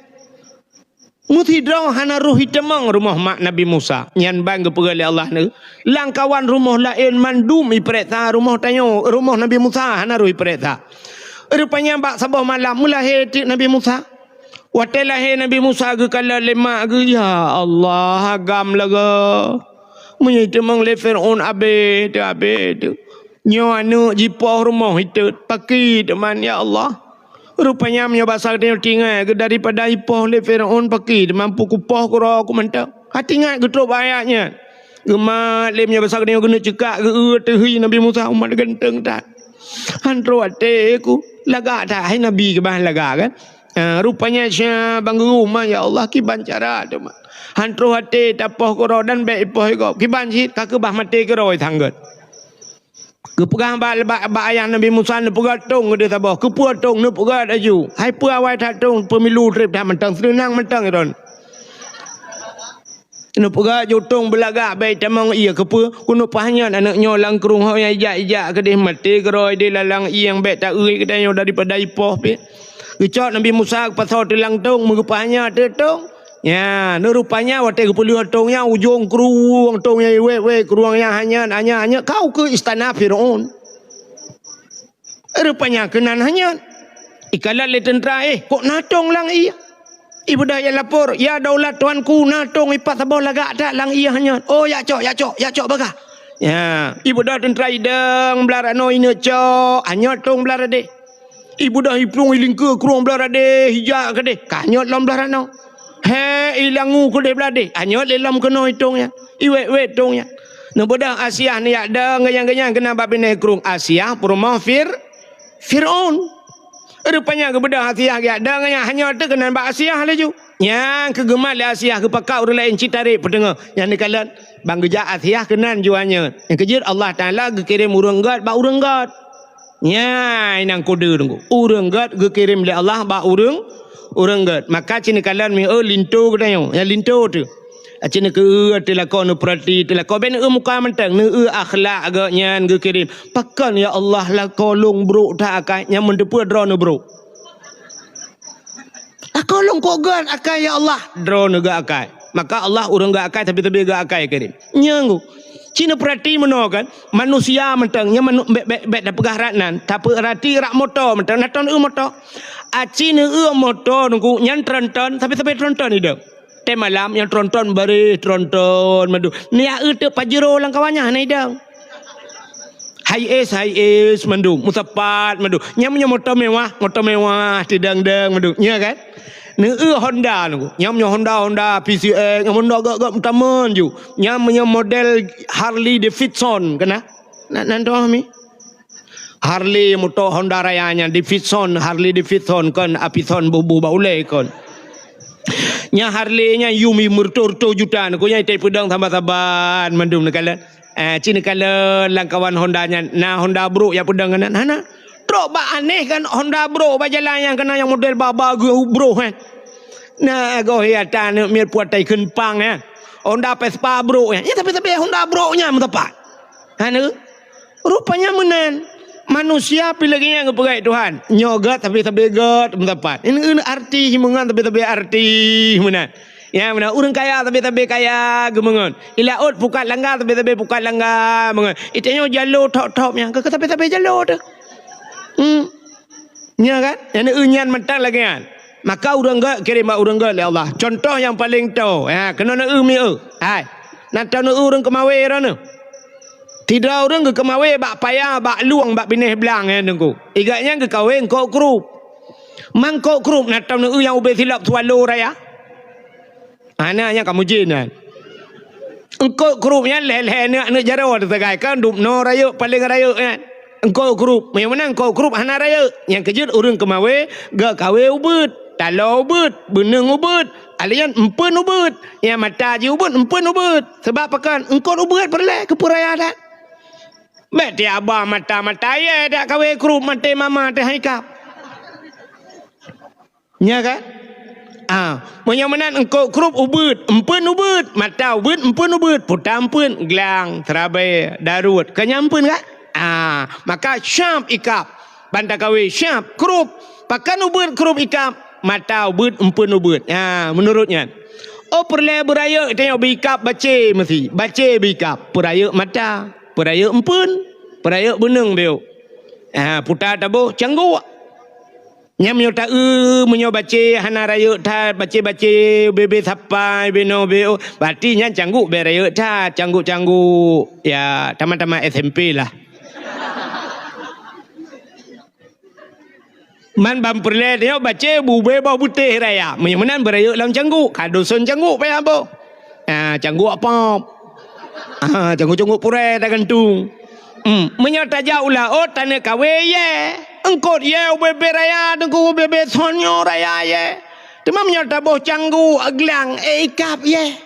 Meusidroe hana roh jiteumeung rumoh mak Nabi Musa. Nyan ban geupeugah lé Allah neu, lamkawan rumoh laén mandum jipareksa rumoh tanyoe, rumoh Nabi Musa hana roh jipareksa. Rupanya bak saboh malam meulahé teuk Nabi Musa. Watée lahé Nabi Musa geukalon lé mak geuh, "Ya Allah, agam lagée. Meunyoe jiteumeung lé Fir'aun abéh teuh, abéh teuh. Nyoe aneuëk jipoh rumoh itot, pakri teuma, ya Allah." Rupanya meunyoe basa geutanyoe, tingat geuh daripada jipoh lé Fir'aun, pakri teuma, peue kupoh keudroe ku mantong. Hati ingat geutrok bak ayat nyan. Geumat lé meunyoe basa geutanyoe, geuneuk ceukak geu-eu teuh hi Nabi Musa, umat ganteng that. Han troh até ku, lagak that hai Nabi keubah lagak kan. Ah, rupanya sya ban geuruma, ya Allah, kiban cara teuma. Han troh até tapoh keudroe dan bék ipoh gob. Kiban cit ka keubah maté keudroe tanggot. Geupeugah bak, bak, bak ayah Nabi Musa, neupeugah tong keudeh saboh. Keupeue tong? Neupeugah laju. Hai peue awai that tong, peumilu treb that mantong, seunang mantong droen. Neupeugah jutong beulagak bék tamong ié. Keupeue? Keuneuk paih nyan aneuëk nyoe lam krueng ho nyang ijak-ijak keudeh maté keudroe di lalang ié, bék taeu geutanyoe daripada jipoh pih. Geucok Nabi Musa geupasoe teulang tong, meugeupaih nyan teuk tong. Nya, neurupanya watée geupeuleueh tong nyan, ujong krueng tong nyan iwet-wet, krueng nyan hanyot, hanyot, hanyot, ka ukeue istana Fir'aun. Rupanya keunan hanyot. Ikalon lé teuntra, "Eh, kok na tong lam ié?" Ibeudôh jak lapor, "Ya daulat tuanku, na tong ipat saboh lagak that lam ié hanyot." "Oh, jak cok, jak cok, jak cok bagah." Ya, ibeudôh teuntra idong blah ranoe ineuk cok, hanyot tong blah radeh. Ibeudôh iplueng ilingkeue krueng blah radeh, ijak keudeh, ka hanyot lom blah ranoe. He, ilangu keudeh blah deh, hanyot lé lom keunoe itong nyan. Iwet-wet tong nyan. Neubeudôh Asiah neujak dong geunyang-geunyang keunan bak binéh krueng. Asiah peurumoh Fir-, Fir'aun. Rupanya geubeudôh Asiah geujak dong geunyang hanyot teuk keunan bak Asiah laju. Nyang keu geumat lé Asiah geupakat ureuëng laén cit tarek peuteungoh. Nyang neukalon ban geujak Asiah keunan ju hanyot. Nyang keujeuet Allah Taala geukirém ureuëng gét bak ureuëng gét. Nyan inong kode teungku. Ureuëng gét geukirém lé Allah bak ureuëng, ureuëng gét. Maka ci neukalon mieu linto geutanyoe. Nyang linto teuh. Ci neukeu teuh lakoe neupeurati teuh lakoe, bék neueu muka mantong, neueu akhlak gét nyan geukirém. Pakon ya Allah lakoe lôn brok that akai, nyang meuteupeue droeneuh brok. Lakoe lôn kok gét akai ya Allah, droeneuh gét akai. Maka Allah ureuëng gét akai, tapi-tapi gét akai kirém. Nyang ku. Ci neupeurati meunoe kan, manusia mantong, nyang manu-, bék, bék, bék tapeugah rat nan, tapeurati rak moto mantong, na tron eu moto. Aci neueu moto nungku, nyan tronton, tapi-tapi tronton idong. Tém malam nyang tronton bareh, tronton mandum. Neujak eu teuk Pajero lam kawan nyan hana idong. Hiace, Hiace mandum, meusapat mandum. Nyang meunyoe moto mewah, moto mewah, teudang-dang mandum. Nya kan? Neueu Honda nungku. Nyang meunyoe Honda, Honda P C X, nyang Honda gak-gak meutamon ju. Nyang meunyoe model Harley Davidson, kana? Nak nan toh mi? Harley moto Honda raya nyan, Davidson, Harley Davidson kon, Apison bubu bak ulée kon. Nya Harley nyan yum meureutoh-reutoh juta, nungku nyan itai peudong saban-saban mandum neukalon. Eh, ci neukalon lam kawan Honda nyan, na Honda brok jak peudong keunan, hana. Trok bak aneh kan Honda brok bak jalan nyang keunan nyang model ba-ba geuh brok, eh. Na goh ya ta aneuk miet puatai kheun pang, eh. Honda Vespa brok, eh. Ya, tapi-tapi Honda brok nyan meusapat. Hana. Rupanya meunan. Manusia pih lagée nyan geupeugah Tuhan. Nyoe gét tapi-tapi gét meusapat. Ini, ini arti himungan tapi-tapi arti meunan. Ya, meunan ureuëng kaya tapi-tapi kaya geumeungon. Ilaôt pukat langga tapi-tapi pukat langga meungon. Itanyoe jalo thop-thop nyang keu tapi-tapi jalo teuh. Hmm. Nya kan? Nyang eu nyan mantong lagée nyan. Maka ureuëng gét kirém bak ureuëng gét lé Allah. Contoh nyang paleng toe. Ha, keunoe neu eu mieu. Hai. Nan tanoh ureuëng keumawe droeneuh. Sidroe ureuëng geukeumawé bak paya, bak lueng, bak binéh blang, eh, Teungku. Igat nyan geukawé eungkôt krup. Mangkôt krup na tom neueu nyang ubé silop Swallow raya. Hana nyang kamoe jén nyan. Eungkôt krup nyan lhée-lhée aneuk-aneuk jaroe teusagai, kan dubnoe rayeuk paleng rayeuk nyan. Eungkôt krup, meunyoe meunan eungkôt krup hana rayeuk. Nyang keujeuet ureuëng keumawé geukawé ubeuet, taloe ubeuet, beuneueng ubeuet, alèh nyan empeuen ubeuet. Nyang mata jih ubeuet, empeuen ubeuet. Sabab pakon? Eungkôt ubeuet peureulée keu peuraya that. Bék tiaba mata-mata yé dak kawé krup maté mama teuh hai kap. Nya kan? Ah, meunyoe meunan eungkôt krup ubeuet, empeuen ubeuet, mata ubeuet, empeuen ubeuet, puta empeuen, glang, seurabai, daruet, ka nyan empeuen kan? Ah, maka syab ikab. Ban takawé syab krup. Pakon ubeuet krup ikab? Mata ubeuet, empeuen ubeuet. Ha, meunurot nyan. Oh, peureulée beurayeuk tanyoe bikab bacé meusi. Bacé bikab, peurayeuk mata, peurayeuk empeuen, peurayeuk beuneueng beuh. Ha, puta taboh cangguk. Nyan meunyoe taeu, meunyoe bacé hana rayeuk that, bacé-bacé, bebe sapai, beno beo, berarti nyan cangguk bèk rayeuk that, cangguk-cangguk, ya, tamat-tamat S M P lah. Man ban peureulée nyoe bacé bube boh butéh raya. Meunyoe meunan beurayeuk lam cangguk, ka doson cangguk payah boh. Ah, cangguk apa? Ah, cangguk-cangguk purée tagantung. Hmm, meunyoe tajak u laôt taneuk kawé yé. Eungkot yé ubé-bé raya teungku ubé-bé sonyo raya yé. Teuma meunyoe taboh cangguk glang, eh, ikab yé.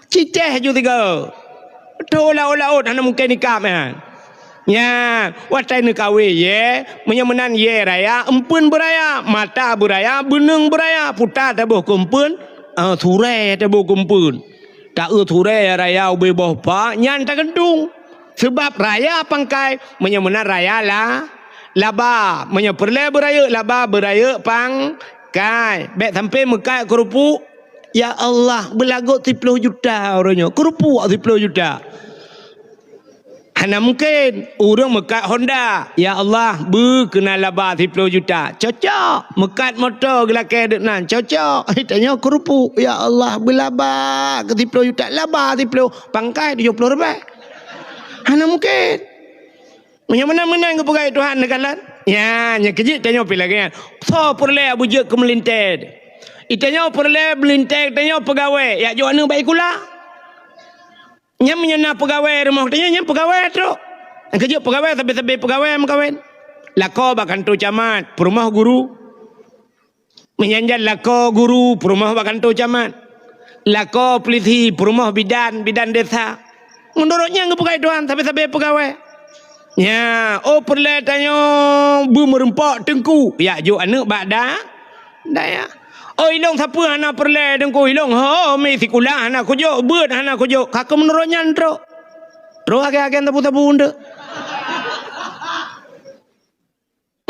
Cicéh ju tiga. Tho laôt-laôt hana mungken ikab nyan. Nyan, watée neukawé yé, meunyoe meunan yé raya, empeuen beuraya, mata beuraya, beuneueng beuraya, puta taboh keu empeuen, ah, surée taboh keu empeuen. Taeu surée raya ubé boh pa, nyan tagantung. Seubab raya pangkai, meunyoe meunan raya la, laba. Meunyoe peureulée beurayeuk laba, beurayeuk pangkai. Bèk sampoe meukat keurupuek, "Ya Allah, beulagot siploh juta uroe nyoe." Keurupuek siploh juta. Hana mungken. Ureuëng meukat Honda, "Ya Allah, beu keunan laba siploh juta." Cocok. Meukat moto geulakée deuk nan. Cocok. Tanyoe keurupuek, "Ya Allah, beulaba keu siploh juta." Laba siploh, pangkai tujoh ploh ribèe. Hana mungken. Meunyoe meunan-meunan geupeugah Tuhan neukalon. Ya, nyang keujeuet tanyoe pih lagée nyan. Soe peureulée beujeuet keu meulintée? Itanyoe peureulée meulintée tanyoe peugawée, jak jok aneuëk bak sikula. Nyan meunyoe na peugawée rumoh tanyoe, nyan peugawée trok. Nyang keujeuet peugawée sabe-sabe peugawée meukawen. Lakoe bak kantô camat, peurumoh guru. Meunyan jan lakoe guru, peurumoh bak kantô camat. Lakoe peulisi, peurumoh bidan, bidan desa. Meunurot nyang geupeugah Tuhan, sabe-sabe peugawée. Nya, oh peureulée tanyoe beumeureumpok teungku, jak jok aneuëk bak da, dayah. Oh ilong sapeue hana peureulée teungku, ilong ho mi sikula hana kujok, beuet hana kujok, ka keu meunurot nyan trok. Trok agen-agen sabu-sabu eunteuk.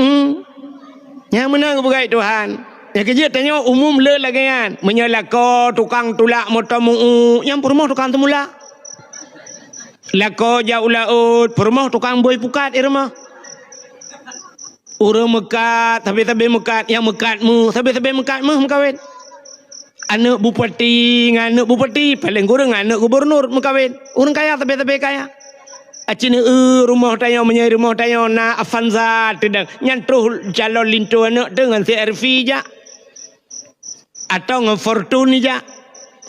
Hmm. Nyang meunan geupeugah Tuhan. Nyang keujeuet tanyoe umum le lagée nyan. Meunyoe lakoe tukang tulak moto meu-u, nyang peurumoh tukang teumulak. Lakoe jak u laôt, peurumoh tukang bôi pukat i rumoh. Ureuëng meukat, sabe-sabe meukat, nyang meukat méuh, sabe-sabe meukat méuh meukawen. Aneuëk bupati ngon aneuëk bupati, paleng kureueng aneuëk gubunur meukawen. Ureuëng kaya sabe-sabe kaya. Aci neu rumoh tanyoe, meunyoe rumoh tanyoe na Avanza teudang, nyan troh calon linto aneuëk teuh ngon C R V jak. Atau ngon Fortuner jak.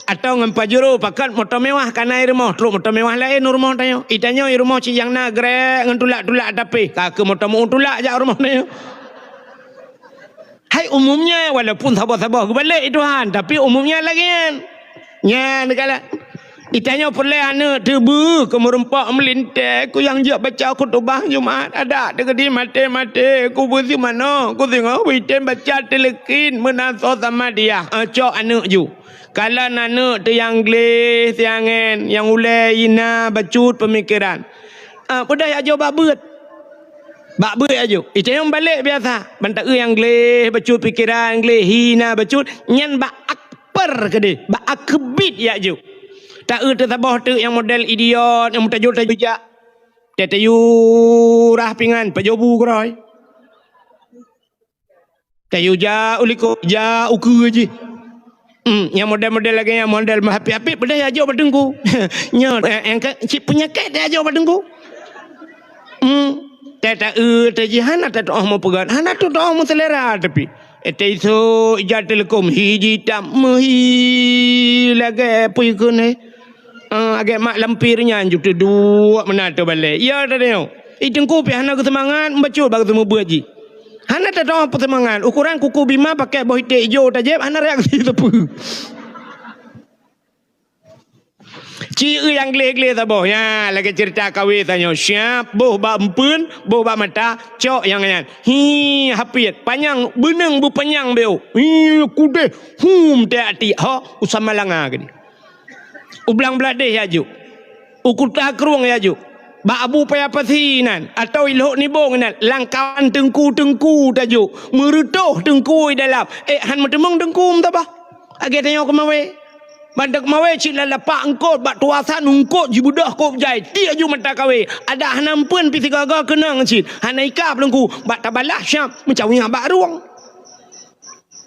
Atau ngon Pajero, pakat moto mewah kana i rumoh, trok moto mewah laén u rumoh tanyoe. Itanyoe i rumoh cit nyang na grek ngon tulak-tulak tapi, ka keu moto meu-u tulak jak u rumoh tanyoe. Hai umumnya, walaupun saboh-saboh geubalek Tuhan, tapi umumnya lagée nyan. Nyan kala. Itanyoe peureulée aneuëk teuh beu keu meureumpok meulintée, keu nyang jeuet baca khutubah Jumat, adak teukeudi maté-maté, keu beusi manoe, keu singoh beuitem baca teuleukin meunan soe sama dia. Ah, cok aneuëk ju. Kalon aneuëk teuh nyang gleh, siangen, nyang ulée, hina, bacut peumikeran. Ah, peudeh jak jok bak beuet. Bak beuet jak jok. Itanyoe balek biasa. Ban taeu nyang gleh, bacut pikeran, gleh, hina, bacut. Nyan bak akbar keudeh. Bak akbit jak jok. Taeu teuh saboh teuk nyang model idiot, nyang meutajur-tajur jak. Teu tayue rah pingan, pajoh bu keurôi. Tayue jak u likot, jak u keue jih. Hmm, nyang model-model lagée nyan, model meuhapit-hapit, peudeh jak jok bak teungku. Nyoe, eh, eh, ka, cit peunyakét jak jok bak teungku. Hmm, teu taeu, teu jih hana tatuoh meupeugét, hana tatuoh meuseulera tapi. Eh, teu isok ija teuleukom, hi jitam, meuhi lagée peue kheun, eh. Ah, agak mak lampir nyan ju teuduek meunan teubalek. Ya, teudeungoe. I teungku pih hana geuseumangat, meubacut bak geuseumeubeuet jih. Hana teutoh peuseumangat. Ukoran kuku bima pakai boh iték ijo tajép, hana reaksi sapeue. Ci eu nyang gleh-gleh saboh. Nya, lagée cerita kawé tanyoe. Siap, boh bak empeuen, boh bak mata, cok nyang nyan. Hi, hapiet. Panyang, beuneueng beupanyang beu. Hi, kudeh. Hum, tiak-tiak. Ho, usah malanga geuh. U Blang Bladeh jak jok. U Kuta Krueng jak jok. Bak Abu Paya Pasi nan, atau i Lhok Nibong nan, lam kawan teungku-teungku tajok, meureutoh teungku i dalam. Eh, han meuteumong teungku meutabah. Lagèe tanyoe keumawe. Ban teuk mawe cit lam lapak eungkôt, bak tuasan eungkôt jibeudôh kôb jai, tiek ju mata kawé. Adak hana meupeuen pih sigoe-goe keunong cit. Hana ikab teungku, bak tabalah syam, meucawiyak bak rueng.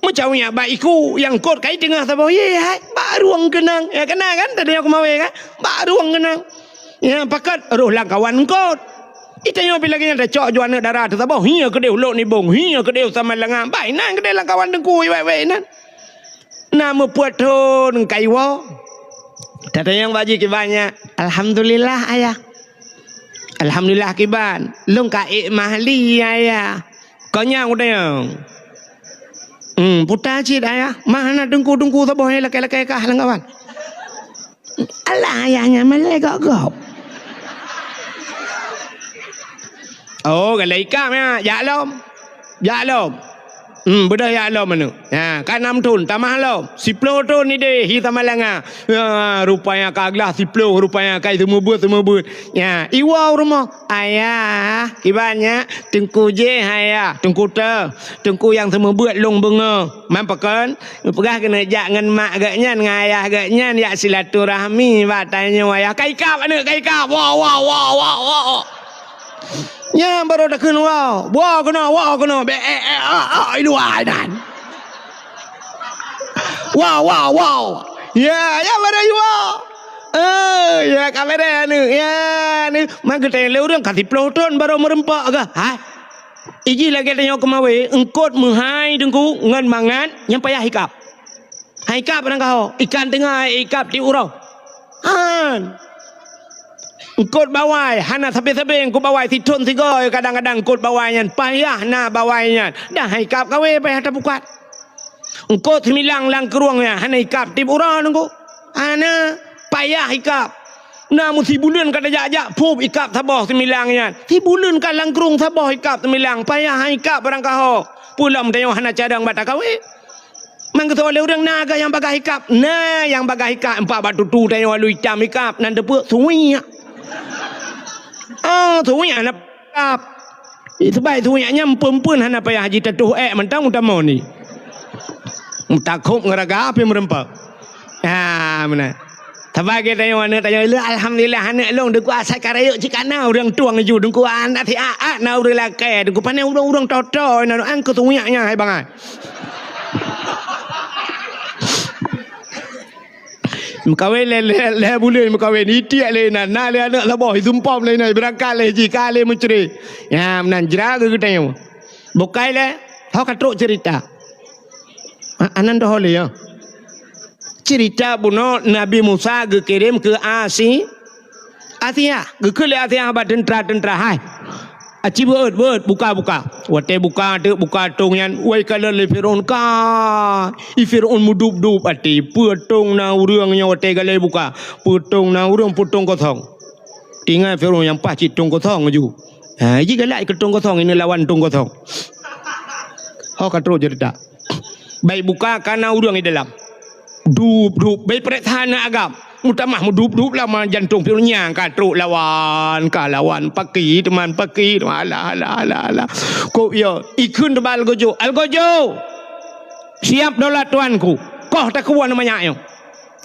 Meucawiyak bak iku, nyang eungkôt kai teungoh saboh yé, hai, bak rueng keunong. Ya, keunong kan, tadi nyang keumawe kan? Bak rueng keunong. Ya, pakat roh lam kawan eungkôt. Itanyoe pih lagèe nyan tacok ju aneuk dara teusaboh, hiya keudéh u Lhok Nibong, hiya keudéh u Samalanga. Bah inan keudéh lam kawan teungku, wék-wék inan. Na meupeuet thon kaiwoe. Tatanyong bak jih kiban nyan, "Alhamdulillah, Ayah." "Alhamdulillah kiban?" "Lôn ka ék mahli, Ayah." "Kon nyan kutanyong." "Hmm, puta cit, Ayah. Mah na teungku-teungku saboh nyang lakèe-lakèe kah lam kawan." "Alah, Ayah nyan malèe gob-gob." "Oh, galak ikab nyan, jak lom." Jak lom. Hmm, beudôh jak lom aneuk. Ha, ka nam thon, tamah lom. Siploh thon idéh, hi Samalanga. Ha, rupanya ka glah siploh, rupanya ka seumeubeuet-seumeubeuet. Ya, iwoe u rumoh. "Ayah, kiban nyan, teungku jéh, Ayah. Teungku teu. Teungku nyang seumeubeuet lôn beungoh." Man pakon? Peugah keuneuk jak ngon mak geuh nyan, ngon ayah geuh nyan, jak silaturahmi, bak tanyoe ayah. Ka ikab aneuk, ka ikab. Wow, wow, wow, wow, wow. Nyan barô takheun wow. Wow keunoe, wow keunoe. Bèk, eh, eh, ah, ah, i luwa nyan. Wow, wow, wow. Ya, ya, barô i wow. Eh, ya, ka beureh aneuk. Ya, aneuk. Man geutanyong lé ureueng ka siploh thon barô meureumpok kah? Hai. Ijih lagèe tanyoe keumawe, eungkôt meuhai teungku ngon mangat nyang payah ikab. Hai ikab barangkaho, ikan teungoh ikab tiep uroe. Han. Eungkôt bawai, hana sabe-sabe eungkôt bawai, sithon sigoe kadang-kadang eungkôt bawai nyan, payah na bawai nyan. Dah hai ikab kawé payah tapukat. Eungkôt seumilang lam krueng nyan, hana ikab tiep uroe teungku. Hana, payah ikab. Na meusibuleuen ka tajak-jak, phup ikab saboh seumilang nyan. Sibuleuen ka lam krueng saboh ikab seumilang, payah hai ikab barangkaho. Peue lom tanyoe hana cadang bak takawé. Man geusoe lé ureueng na geuh nyang bagaih ikab. Na nyang bagaih ikab, empat bak tutu tanyoe alu itam ikab, nan teupeu suwiek. Ah, suwiek hana ikab. Seubab suwiek nyan meupeuen-peuen hana payah jitatoh ék mantong utamoe ni. Meutakhob ngon raga pih meureumpok. Ah, meunan. Saban lagèe tanyoe aneuk tanyoe, "Lé, alhamdulillah aneuk lôn, Teungku, asai ka rayeuk cit ka na ureueng tueng ju, Teungku, aneuk siat-at na ureueng lakèe, Teungku, pane ureueng-ureueng toto na an keu suwiek nyan hai bangai." Meukawen lé, lé, lé buleuen meukawen, itiek lé inan, na lé aneuk saboh, isumpom lé inan, ibeurangkat lé jih, ka lé meucre. Nyan meunan jra geutanyoe. Bukai lé, ho ka trok cerita. A-, anan doh lé, ya. Cerita bunoe Nabi Musa geukirém keu Asi-, Asiah, geukheun lé Asiah bak teuntra-teuntra, "Hai, aci beuet, beuet, buka, buka." Watèe buka, teuk buka tong nyan, wai kalon lé Firaun, ka. I Firaun meudup-dup até, peue tong na ureueng nyoe watèe galai buka, peue tong na ureueng, peue tong kosong. Tinggai Firaun nyang paih cit tong kosong ju. Ha, ji galak keu tong kosong, ini lawan tong kosong. Ho ka trok cerita. Bai buka ka na ureueng di dalam. Dup, dup, bai peuriksa na agam. Meutamah meudup-dup lama jantong pion nyang ka trok lawan, ka lawan paki teuma paki teuma alah, alah, alah, alah. Kok ya, ikheun teuba algojo, "Algojo! Siap daulat tuanku. Koh taku aneuk manyak nyoe.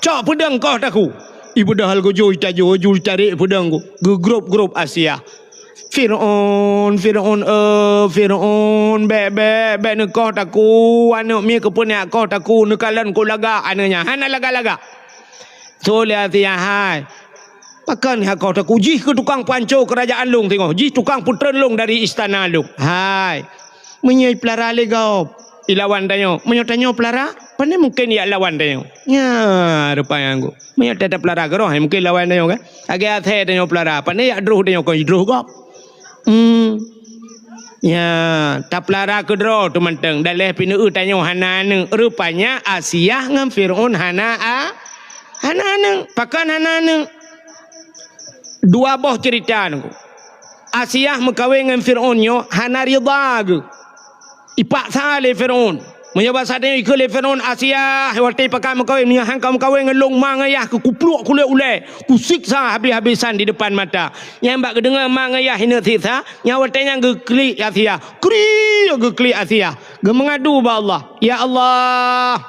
Cok peudeueng koh taku." Ibeudôh algojo itajo ju itarek peudeueng ku. Geugrop-grop Asiah. "Firaun, Firaun, eh, Firaun, bèk, bèk, bèk neukoh taku, aneuk miet keupeue neukoh taku, neukalon ku lagak aneuk nyan, hana lagak-lagak." Tho lé Asiah, "Hai, pakon neukoh taku, jih keu tukang panco keurajaan lôn singoh, jih tukang peutreun lôn dari istana lôn. Hai, meunyoe ipeulara lé gob, ilawan tanyoe, meunyoe tanyoe peulara, pane mungken ia lawan tanyoe." Nya, rupanya ngku. Meunyoe ta-, tapeulara keudroe, mungken lawan tanyoe kan. Lagèe asèe tanyoe peulara, pane jak droh tanyoe kon jidroh gob. Hmm. Ya, tapeulara keudroe teumantong. Daleh pineue tanyoe hana aneuk. Rupanya Asiah ngon Firaun hana a-, hana aneuk. Pakon hana aneuk? Dua boh cerita nyoe. Asiah meukawen ngon Firaun nyoe hana ridha geuh. Ipaksa lé Firaun. Meunyoe basa tanyoe ikheun lé Firaun, "Asiah, watèe pakat meukawen, meunyoe han ka meukawen ngon lôn, ma ngon yah keu kupluek kulét ulèe, kusiksa habis-habisan di depan mata." Nyan bak geudeungoe ma ngon yah ineuk siksa, nyan watèe nyan geuklik Asiah. Kriek geuklik Asiah. Geumeungadu bak Allah, "Ya Allah,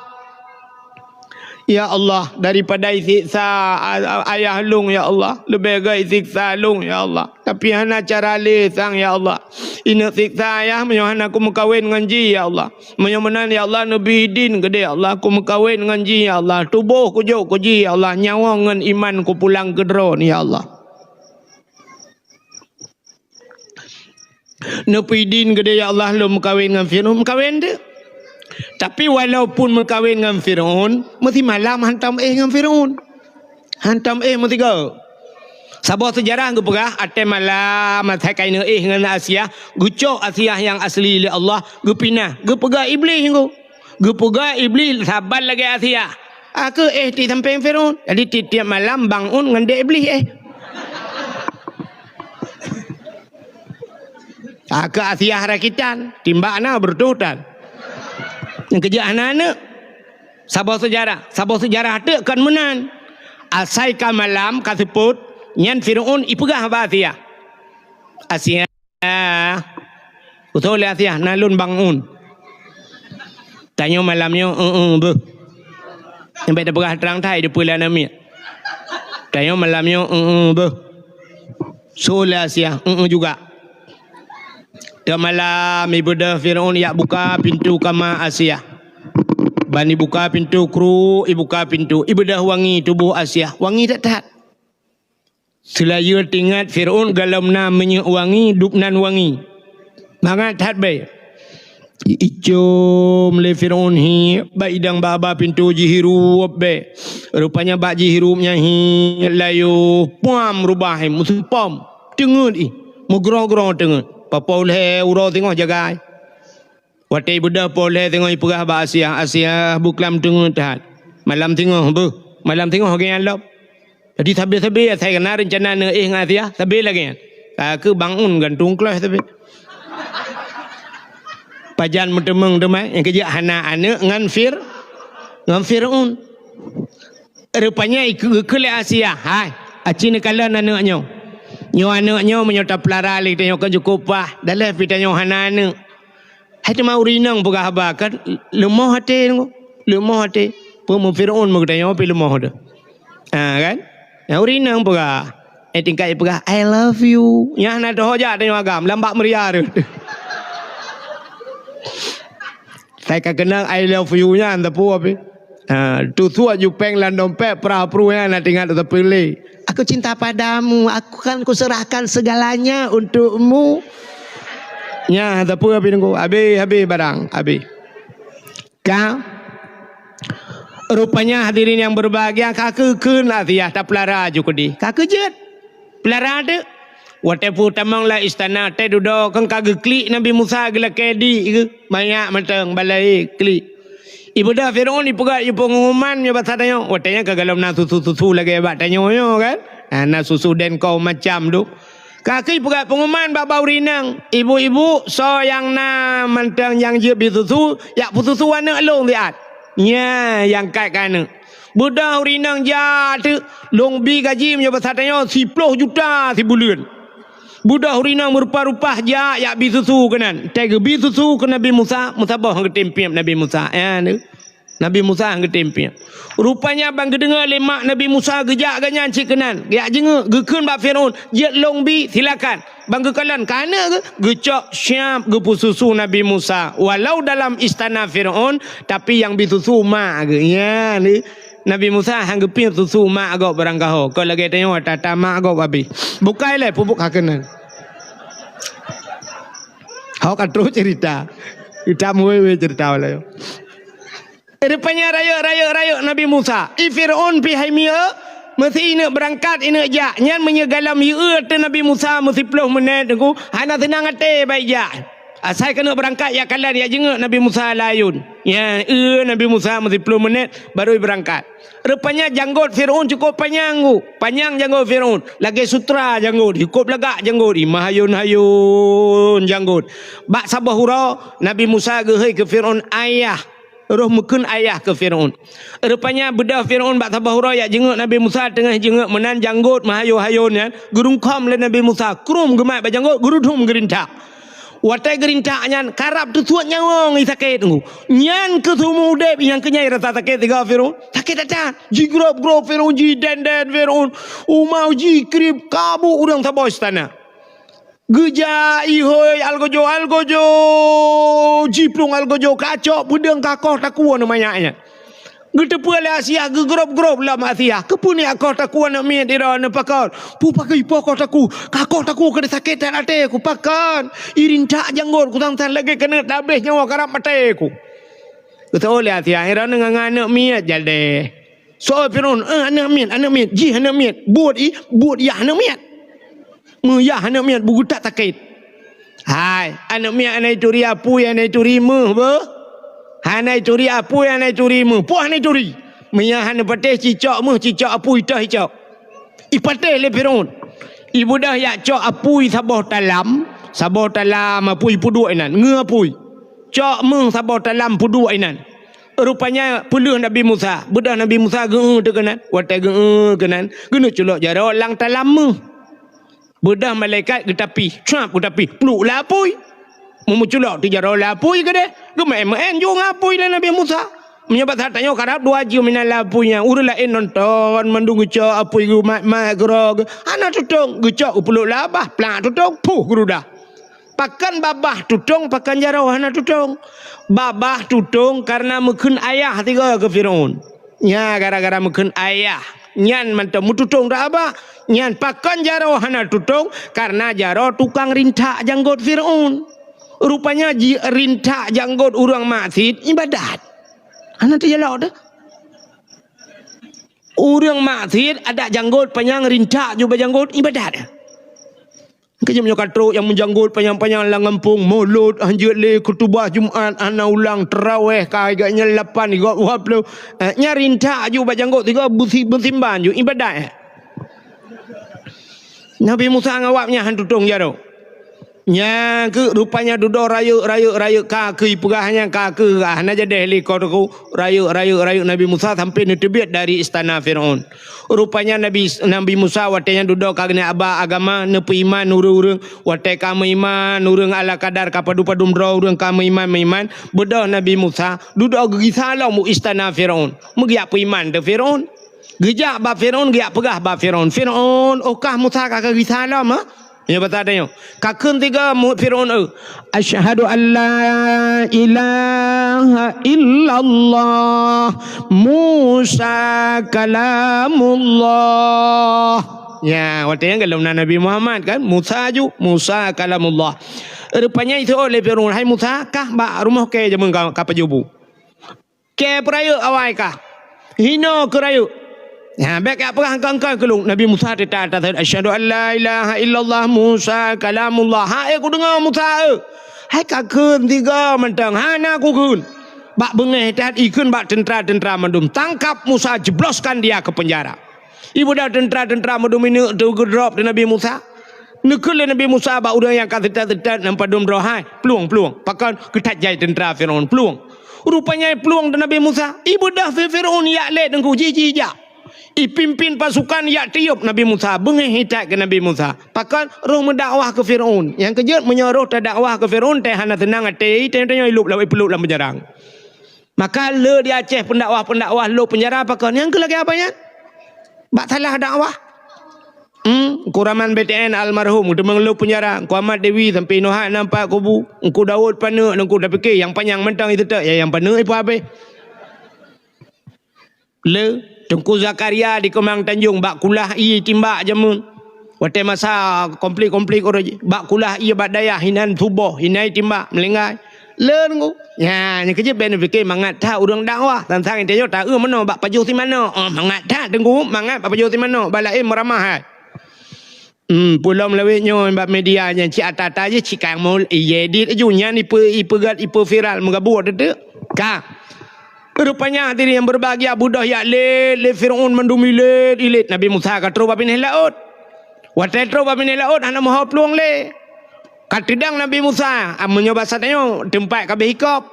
ya Allah, daripada isiksa a-, a-, ayah lôn, ya Allah, leubeh gèt isiksa lôn, ya Allah. Tapi hana cara lé sang, ya Allah. Ineuk siksa ayah meunyoe hana kumeukawen ngon jih, ya Allah. Meunyoe meunan, ya Allah, neubi idin keudéh, ya Allah, kumeukawen ngon jih, ya Allah. Tuboh kujok keu jih, ya Allah. Nyawöng ngon iman kupulang keu droe, ya Allah." Neupeuidin keudéh, "Ya Allah, lôn meukawen ngon Firaun." Meukawen teuk. Tapi walaupun meukawen ngon Firaun, meusimalam hantom éh ngon Firaun. Hantom éh meusigoe. Saboh seujarah geupeugah, watèe malam, asai ka ineuk éh ngon Asiah, geucok Asiah nyang asli lé Allah, geupinah, geupeugah Iblih nyoe. Geupeugah Iblih saban lagèe Asiah. Ka keuh éh di sampéng Firaun. Jadi tiep-tiep malam bangun ngon dèk Iblih éh. Ka keuh Asiah rakitan, timbak na beureutoh tan. Nyang keujak hana aneuk. Saboh seujarah, saboh seujarah teuk kon meunan. Asai ka malam ka seupôt, nyan Firaun ipeugah bak Asiah. Asiah, "Usoe lé Asiah, na lôn bangun." Tanyoe malam nyoe, "Eueh, beuh." Nyang bèk tapeugah trang that, dipeue lé aneuk miet. Tanyoe malam nyoe, "Eueh, beuh." Soe lé Asiah, "Eueh juga." Teuk malam, ibeudôh Firaun jak buka pintoe kama Asiah. Ban ibuka pintoe kruek, ibuka pintoe, ibeudôh wangi tuboh Asiah. Wangi that-that. Seulayeue teuingat Firaun gohlom na minyeuk wangi, dub nan wangi. Mangat that bèe. Icom lé Firaun hi, bak idang bak haba pintoe jihirup bèe. Rupanya bak jihirup nyan hi, layu puam rubah hi, meuseupom. Teungeut ih, meugroe-groe teungeut. Papo lhèe uroe singoh jagai. Watèe ibeudôh po lhèe singoh ipeugah bak Asiah, "Asiah, buklam teungeut that. Malam singoh beuh, malam singoh lagèe nyan lom." Jadi sabe-sabe asai ka na reuncana neuéh ngon Asiah, sabe lagèe nyan. Ka keuh bangun gantung kleuh sabe. Pajan meuteumeung teuma, nyang keujak hana aneuk ngon Fir-, ngon Firaun. Rupanya ikeu-, ikeu lé Asiah, "Hai, aci neukalon aneuk nyoe. Nyoe aneuk nyoe meunyoe tapeulara lé tanyoe kan cukôp paih, daleh pih tanyoe hana aneuk." Hai teuma ureueng inong peugah haba kan leumoh até, leumoh até. Peue meu Firaun meugeutanyoe pih leumoh teuh. Ha kan? Nyang ureueng inong peugah, eh, tingkat peugah, "I love you." Nyan na teuh jak tanyoe agam, lam bak meuria teuh. Sai ka keunong "I love you" nyan teupeu pih. Ha, tusuak jupeng lam dompet, prah pruh nyan na teuingat teupeu lé. "Aku cinta padamu, aku kan kuserahkan segalanya untukmu." Nyan teupeu pih nunggu. Habéh, habéh barang, habéh. Ka. Rupanya hadirin yang berbahagia, ka keuh kheun Asiah tapeulara ju keudéh. Ka keuh jeuet. Peulara teuk. Watèe peutamong lam istana, watèe dudoe kan ka geuklik Nabi Musa geulakèe di geuh. Manyak mantong balai klik. Ibeudôh Firaun ipeugah ié peunguman nyoe bak tanyoe. Watèe nyan ka gohlom na susu-susu lagèe bak tanyoe nyoe kan. Ha, na susu dan kaum macam tu. Ka keuh ipeugah peunguman bak, bak ureueng inong. "Ibu-ibu, soe nyang na mantong nyang jeuet bi susu, jak peususu aneuk lôn siat." Nyan nyang kat keu aneuk. Beudôh ureueng inong jak teuk, "Lôn bi gaji meunyoe basa tanyoe siploh juta sibuleuen." Beudôh ureueng inong meurupa-rupa jak, jak bi susu keunan. Watèe geubi susu keu Nabi Musa, meusaboh geutem piep Nabi Musa. Nyan teuk. Nabi Musa geutem piep. Rupanya ban geudeungoe lé mak Nabi Musa geujak gobnyan cit keunan. Geujak jingeuk, geukheun bak Firaun, "Jeuet lôn bi, silakan." Ban geukalon, ka aneuk geuh, geucok siap geupeususu Nabi Musa. Walau dalam istana Firaun, tapi nyang bi susu mak geuh. Nyan teuk. Nabi Musa han geupiep susu mak gob barangkaho. Kon lagèe tanyoe ata-ata mak gob abéh. Bukai lé pupuk ka keunan. Hok ka trok cerita. Kita muwe-we cerita wala. Rupanya rayeuk, rayeuk, rayeuk Nabi Musa. I Firaun pih hai mieu, meusi ineuk beurangkat, ineuk jak. Nyan meunyoe gohlom yue ateueh Nabi Musa meusiploh meunét teungku, hana seunang até bak jak. Asai keuneuk beurangkat jak kalon, jak jingeuk Nabi Musa lam ayôn. Nyan, eu Nabi Musa meusiploh menit baru beurangkat. Rupanya janggot Firaun cukup panyang, ku. Panyang janggot Firaun. Lagèe sutra janggot, cukup lagak janggot, imahayun-hayun janggot. Bak saboh uroe, Nabi Musa geuhôi keu Firaun, "Ayah." Roh meukheun ayah keu Firaun. Rupanya beudôh Firaun bak saboh uroe jak jeungeuk Nabi Musa, teungoh jeungeuk meunan janggot meuhayun-hayun nyan, geurungkhom lé Nabi Musa, krum geumat bak janggot, geurudum geurintak. Watèe geurintak nyan, karab teusuet nyawöng i sakét, ku. Nyan keuh seumeu udép nyang keu nyan rasa sakét sigoe Firaun. Sakét that-that. Jigrob-grob Firaun, jidèn-dèn Firaun. Uma jikrieb, kabut ureueng saboh istana. Geujak ihôi algojo-algojo, jiplueng algojo kacok, peudeueng kakoh takue aneuk manyak nyan. Geuteupeue lé Asiah, geugrob-grob lom Asiah. Keupeue neujak koh takue aneuk miet droeneuh pakon? Peue pakon ipoh koh takue? Kakoh takue keu sakét that até ku pakon. Irintak janggot ku sang-sang lagèe keuneuk tabléh nyoe karab maté ku. Geuteupeue lé Asiah, droeneuh ngon aneuk miet jaleh. Soe Firaun, "Eh, aneuk miet, aneuk miet, jih aneuk miet." Buet i, buet yah aneuk miet. Meuyah aneuk miet, beugeutak sakét. Hai, aneuk miet hana ituri apui, hana ituri méuh beuh. Hana ituri apui, hana ituri méuh. Poh hana ituri. Meuyah hana patéh cicok méuh, cicok apui toh icok. Ipatéh lé Firaun. Ibeudôh jak cok apui saboh talam, saboh talam apui peuduek inan, ngeue apui. Cok méuh saboh talam peuduek inan. Rupanya peuleueh Nabi Musa. Beudôh Nabi Musa geu-eu teuh keunan. Watèe geu-eu keunan, geuneuk culok jaroe lam talam méuh. Beudôh malaikat geutapih, cap geutapih, pluek lam apui. Meumeuculok teuh jaroe lam apui keudéh, geumeu'en-meu'en ju ngon apui lé Nabi Musa. Meunyoe bak that tanyoe karab dua jeuem inan lam apui nyan, ureueng laén nonton mandum geucok apui geumat-mat keudroe geu-, hana tutong, geucok geupluek lam babah, plak tutong, puh geurudah. Pakon babah tutong, pakon jaroe hana tutong. Babah tutong kareuna meukheun ayah sigoe keu Firaun. Nyan gara-gara meukheun ayah. Nyan mantong meututong dak babah. Nyan pakon jaroe hana tutong, kareuna jaroe tukang rintak janggot Firaun. Rupanya jirintak janggot ureueng maksiet ibadat. Hana teujalok teuh. Ureueng maksiet adak janggot panyang rintak ju bak janggot ibadat. Keujeuet meunyoe ka trok nyang meujanggot panyang-panyang lam gampông, mulod hanjeuet lé, khutubah Jumat hana ulang, teurawéh ka gobnyan lapan, gob dua ploh. Eh, nyan rintak ju bak janggot sigoe beusi-, beusimban ju ibadat. Nabi Musa ngon awak nyan han tutong jaroe. Nyan keuh rupanya dudoe rayeuk, rayeuk, rayeuk ka keuh ipeugah nyan ka keuh hana jadeh lé ko teuku. Rayeuk, rayeuk, rayeuk Nabi Musa sampai neuteubiet dari istana Firaun. Rupanya Nabi, Nabi Musa watèe nyan dudoe ka geuneuk aba agama, neupeuiman ureueng-ureueng. Watèe ka meuiman ureueng ala kadar ka padum-padum droe ureueng ka meuiman-meuiman, beudôh Nabi Musa dudoe geugisa lom u istana Firaun. Meugeuyak peuiman teuh Firaun. Geujak bak Firaun, geujak peugah bak Firaun, "Firaun, oh kah Musa ka geugisa lom, ha?" Nyoe basa tanyoe. Ka kheun sigoe mu-, Firaun, eu, "Asyhadu an la ilaha illallah, Musa kalamullah." Nya, watèe nyan golom na Nabi Muhammad kan, Musa ju, Musa kalamullah. Rupanya iseuôt lé Firaun, "Hai Musa, kah bak rumoh kèe jameun ka, ka pajoh bu?" Kèe peurayeuk awai kah. Hinoe keu rayeuk. Nyan, bèk kapeugah engkau-engkau keu lôn. Nabi Musa teuta atas, "Asyhadu an la ilaha illallah Musa kalamullah." Hai kudeungoe Musa, eu. Hai ka kheun sigoe mantong. Hana kukheun. Bak beungéh that ikheun bak teuntra-teuntra mandum. Tangkap Musa, jebloskan dia ke penjara. Ibeudôh teuntra-teuntra mandum ineuk teuh geudrop di Nabi Musa. Neukheun lé Nabi Musa bak ureueng nyang ka seutôt-seutôt nyang padum droe, "Hai, plueng, plueng." Pakon? Geuthat jai teuntra Firaun, plueng. Rupanya plueng di Nabi Musa. Ibeudôh Fi-, Firaun jak lé teungku, jih, jih jak. Ipimpin pasukan jak tiôp Nabi Musa, beungéh that keu Nabi Musa. Pakon? Roh meudakwah keu Firaun. Nyang keujeuet meunyoe roh tadakwah keu Firaun, teuh hana seunang até, teuh, teuh ilôp lam, ipeulôp lam penjara. Maka le di Aceh pendakwah-pendakwah lôp penjara pakon? Nyang keu lagèe apa nyan? Bak salah dakwah. Hmm, Teungku Rahman B T N almarhum, teuma lôp penjara. Teungku Ahmad Dewi sampai inoe hana nampak kubu. Teungku Daud paneuk, teungku tapike nyang panyang mantong iseutôt, ya nyang paneuk ipeugah habéh. Le, Teungku Zakaria di Keumang Tanjong bak kulah ie timbak jameun. Watèe masa konflik-konflik uroe jih, bak kulah ie bak dayah inan suboh, inan timbak meulinggai. Le teungku. Nya, nyan keujeuet bèk neupike mangat that ureueng dakwah. Sang-sang tanyoe taeu meunoe bak pajoh si manok. Oh, mangat that teungku, mangat bak pajoh si manok. Bak laén meuramah hai. Hmm, peulom lawét nyoe bak media nyan cit ata-ata jih cit ka mul, ié dit aju nyan ipe-, ipeugét, ipeviral meugabuk teuteuek. Ka. Rupanya hadirin yang berbahagia, beudôh jak lét, lé Firaun mandum ilét, ilét. Nabi Musa ka trôk bak binéh laôt. Watée trôk bak binéh laôt, hana meuho plueng lé. Ka teudong Nabi Musa, ah, meunyoe basa tanyoe, teumpat ka abéh hikôb.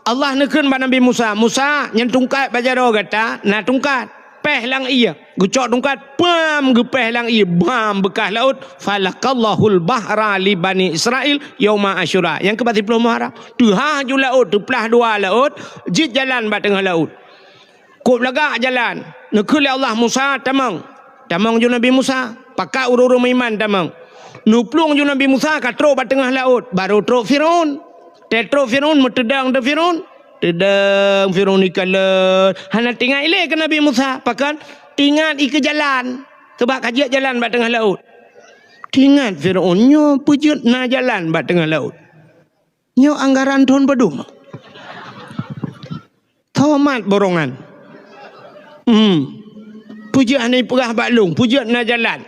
Allah neukheun bak Nabi Musa, "Musa, nyan tungkat bak jaroe gata, na tungkat. Péh lam ié." Geucok tungkat, pam, geupéh lam ié, bam, beukah laôt. "Falaqallahul bahra li Bani Israil yauma Asyura." Nyang keuh bak siplôh Muharram. Teuhah ju laôt, teuplah dua laôt, jeuet jalan bak teungoh laôt. Kôb lagak jalan. Neukheun lé Allah, "Musa, tamong." Tamong ju Nabi Musa. Pakat ureuëng-ureuëng meuiman tamong. Neuplueng ju Nabi Musa ka trôk bak teungoh laôt. Barô trôk Firaun. Teutrôk Firaun, meuteudong teuh Firaun. Teudong Firaun ikalon. Hana teuingat ilée keu Nabi Musa. Pakon? Teuingat ie keu jalan. Sabab ka jeuet jalan bak teungoh laôt. Teuingat Firaun, nyoe peue jeuet na jalan bak teungoh laôt. Nyoe anggaran thon padum. Tomat borongan. Hmm. Peue jeuet hana ipeugah bak lôn, peue jeuet na jalan.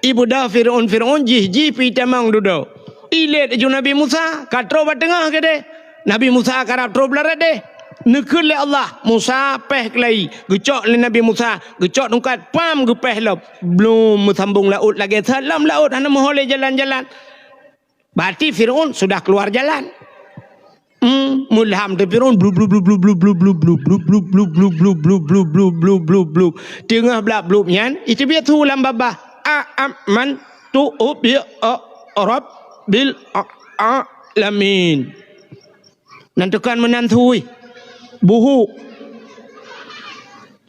Ibeudôh Firaun-Firaun jih, jih pih tamong dudoe. Ilét ju Nabi Musa, ka trôk bak teungoh keudeh. Nabi Musa karab trôk blah rot deh. Neukheun lé Allah, "Musa, péh keulayi." Geucok lé Nabi Musa, geucok tungkat, pam, geupéh lom. Blom meusambong laôt lagée that lom laôt, hana meuho lé jalan-jalan. Berarti Firaun sudah keluar jalan. Hmm, meulham teuh Firaun, blub, blub, blub. Teungoh blah blub nyan, iteubiet su lam babah. "A amantu bi rabbil alamin." Nan tukang meunan su, buhuk.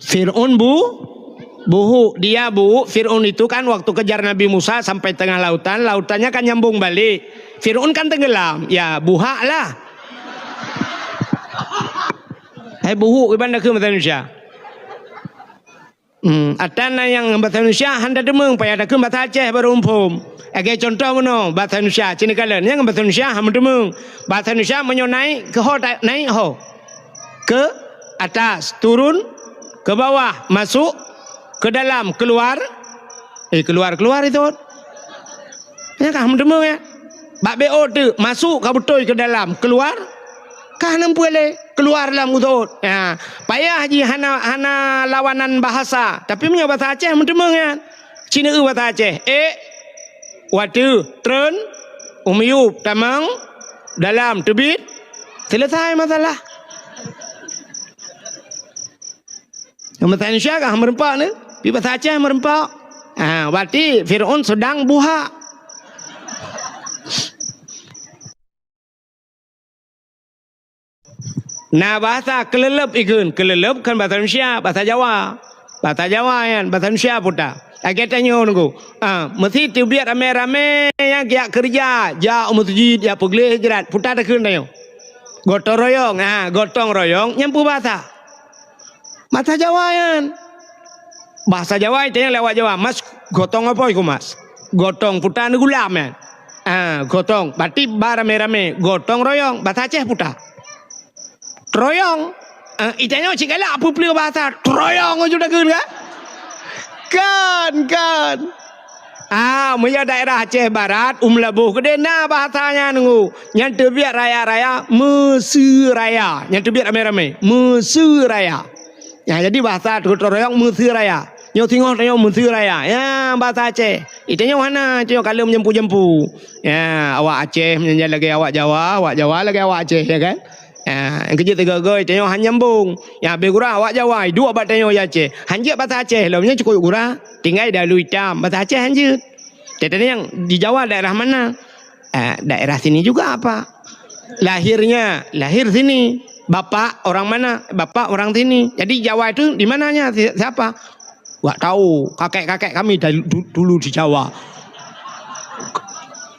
Firaun bu-, buhuk. Dia bu-, Firaun itu kan waktu kejar Nabi Musa sampai tengah lautan, lautannya kan nyambung balik. Firaun kan tenggelam, ya buhak lah. Hai buhuk iban dah ke bahasa Indonesia. Hmm, ata na nyang bahasa Indonesia hana teumeung, payah takheun bahasa Aceh baru muphom. Lagée contoh meunoe, bahasa Indonesia, cit neukalon, nyang bahasa Indonesia hana teumeung. Bahasa Indonesia meunyoe naik, keu ho ta-, naik ho. Ke atas, turun, ke bawah, masuk, ke dalam, keluar. Eh, keluar, keluar itu. Nyan ka hana teumeung, ya. Bak B O teuk, masuk ka beutôi ke dalam, keluar ka hana peureulée, keluar lam utot. Ha, payah jih hana, hana lawanan bahasa. Tapi meunyoe bahasa Aceh meuteumeung nyan. Cit neueu bahasa Aceh. Ék, watée, treun, u miyueb, tamong, dalam, teubiet, selesai masalah. Bahasa Indonesia kah meureumpok ni? Tapi bahasa Aceh meureumpok. Ha, berarti Firaun sedang buhak. Na bahasa keuleuleub ikheun, keuleuleub kan bahasa Indonesia, bahasa Jawa. Bahasa Jawa nyan, bahasa Indonesia puta. Lagée tanyoe nunggu. Ah, meusti teubiet ramé-ramé nyang geujak keureuja, jak u meuseujid, jak peugleh jrat, puta takheun tanyoe. Gotong royong, ha, gotong royong nyang peubahasa. Bahasa Jawa nyan. Bahasa Jawa itu nyang lewat Jawa, "Mas, gotong apa iku, Mas?" Gotong puta neugulam nyan. Ah, gotong, berarti ba ramé-ramé, gotong royong, bahasa Aceh puta. Troyong. Ah, itanyoe cit galak peupleue bahasa troyong aju takheun kan? Kan, kan. Ah, meunyo daerah Aceh Barat, u Meulaboh keudeh na bahasa nyan nunggu. Nyan teubiet raya-raya, meuseuraya. Nyan teubiet ramé-ramé, meuseuraya. Ya, jadi bahasa gotong royong meuseuraya. Nyoe singoh tanyoe meuseuraya. Ya, bahasa Aceh. Itanyoe hana, itanyoe kalon meujampu-jampu. Ya, awak Aceh meunyan lagée awak Jawa, awak Jawa lagée awak Aceh, ya kan? Ha, nyang keujeuet teuga-ga tanyoe han nyambong. Nyang habéh gura awak Jawa, iduek bak tanyoe di Aceh. Han jeuet bahasa Aceh lom, nyan cukôp gura. Tinggai dalu itam, bahasa Aceh han jeuet. Teuntée nyang di Jawa daerah mana? Eh, daerah sini juga apa? Lahirnya, lahir sini. Bapak orang mana? Bapak orang sini. Jadi Jawa itu di mananya? Si-, siapa? Wak tahu, kakek-kakek kami dari du-, dulu di Jawa.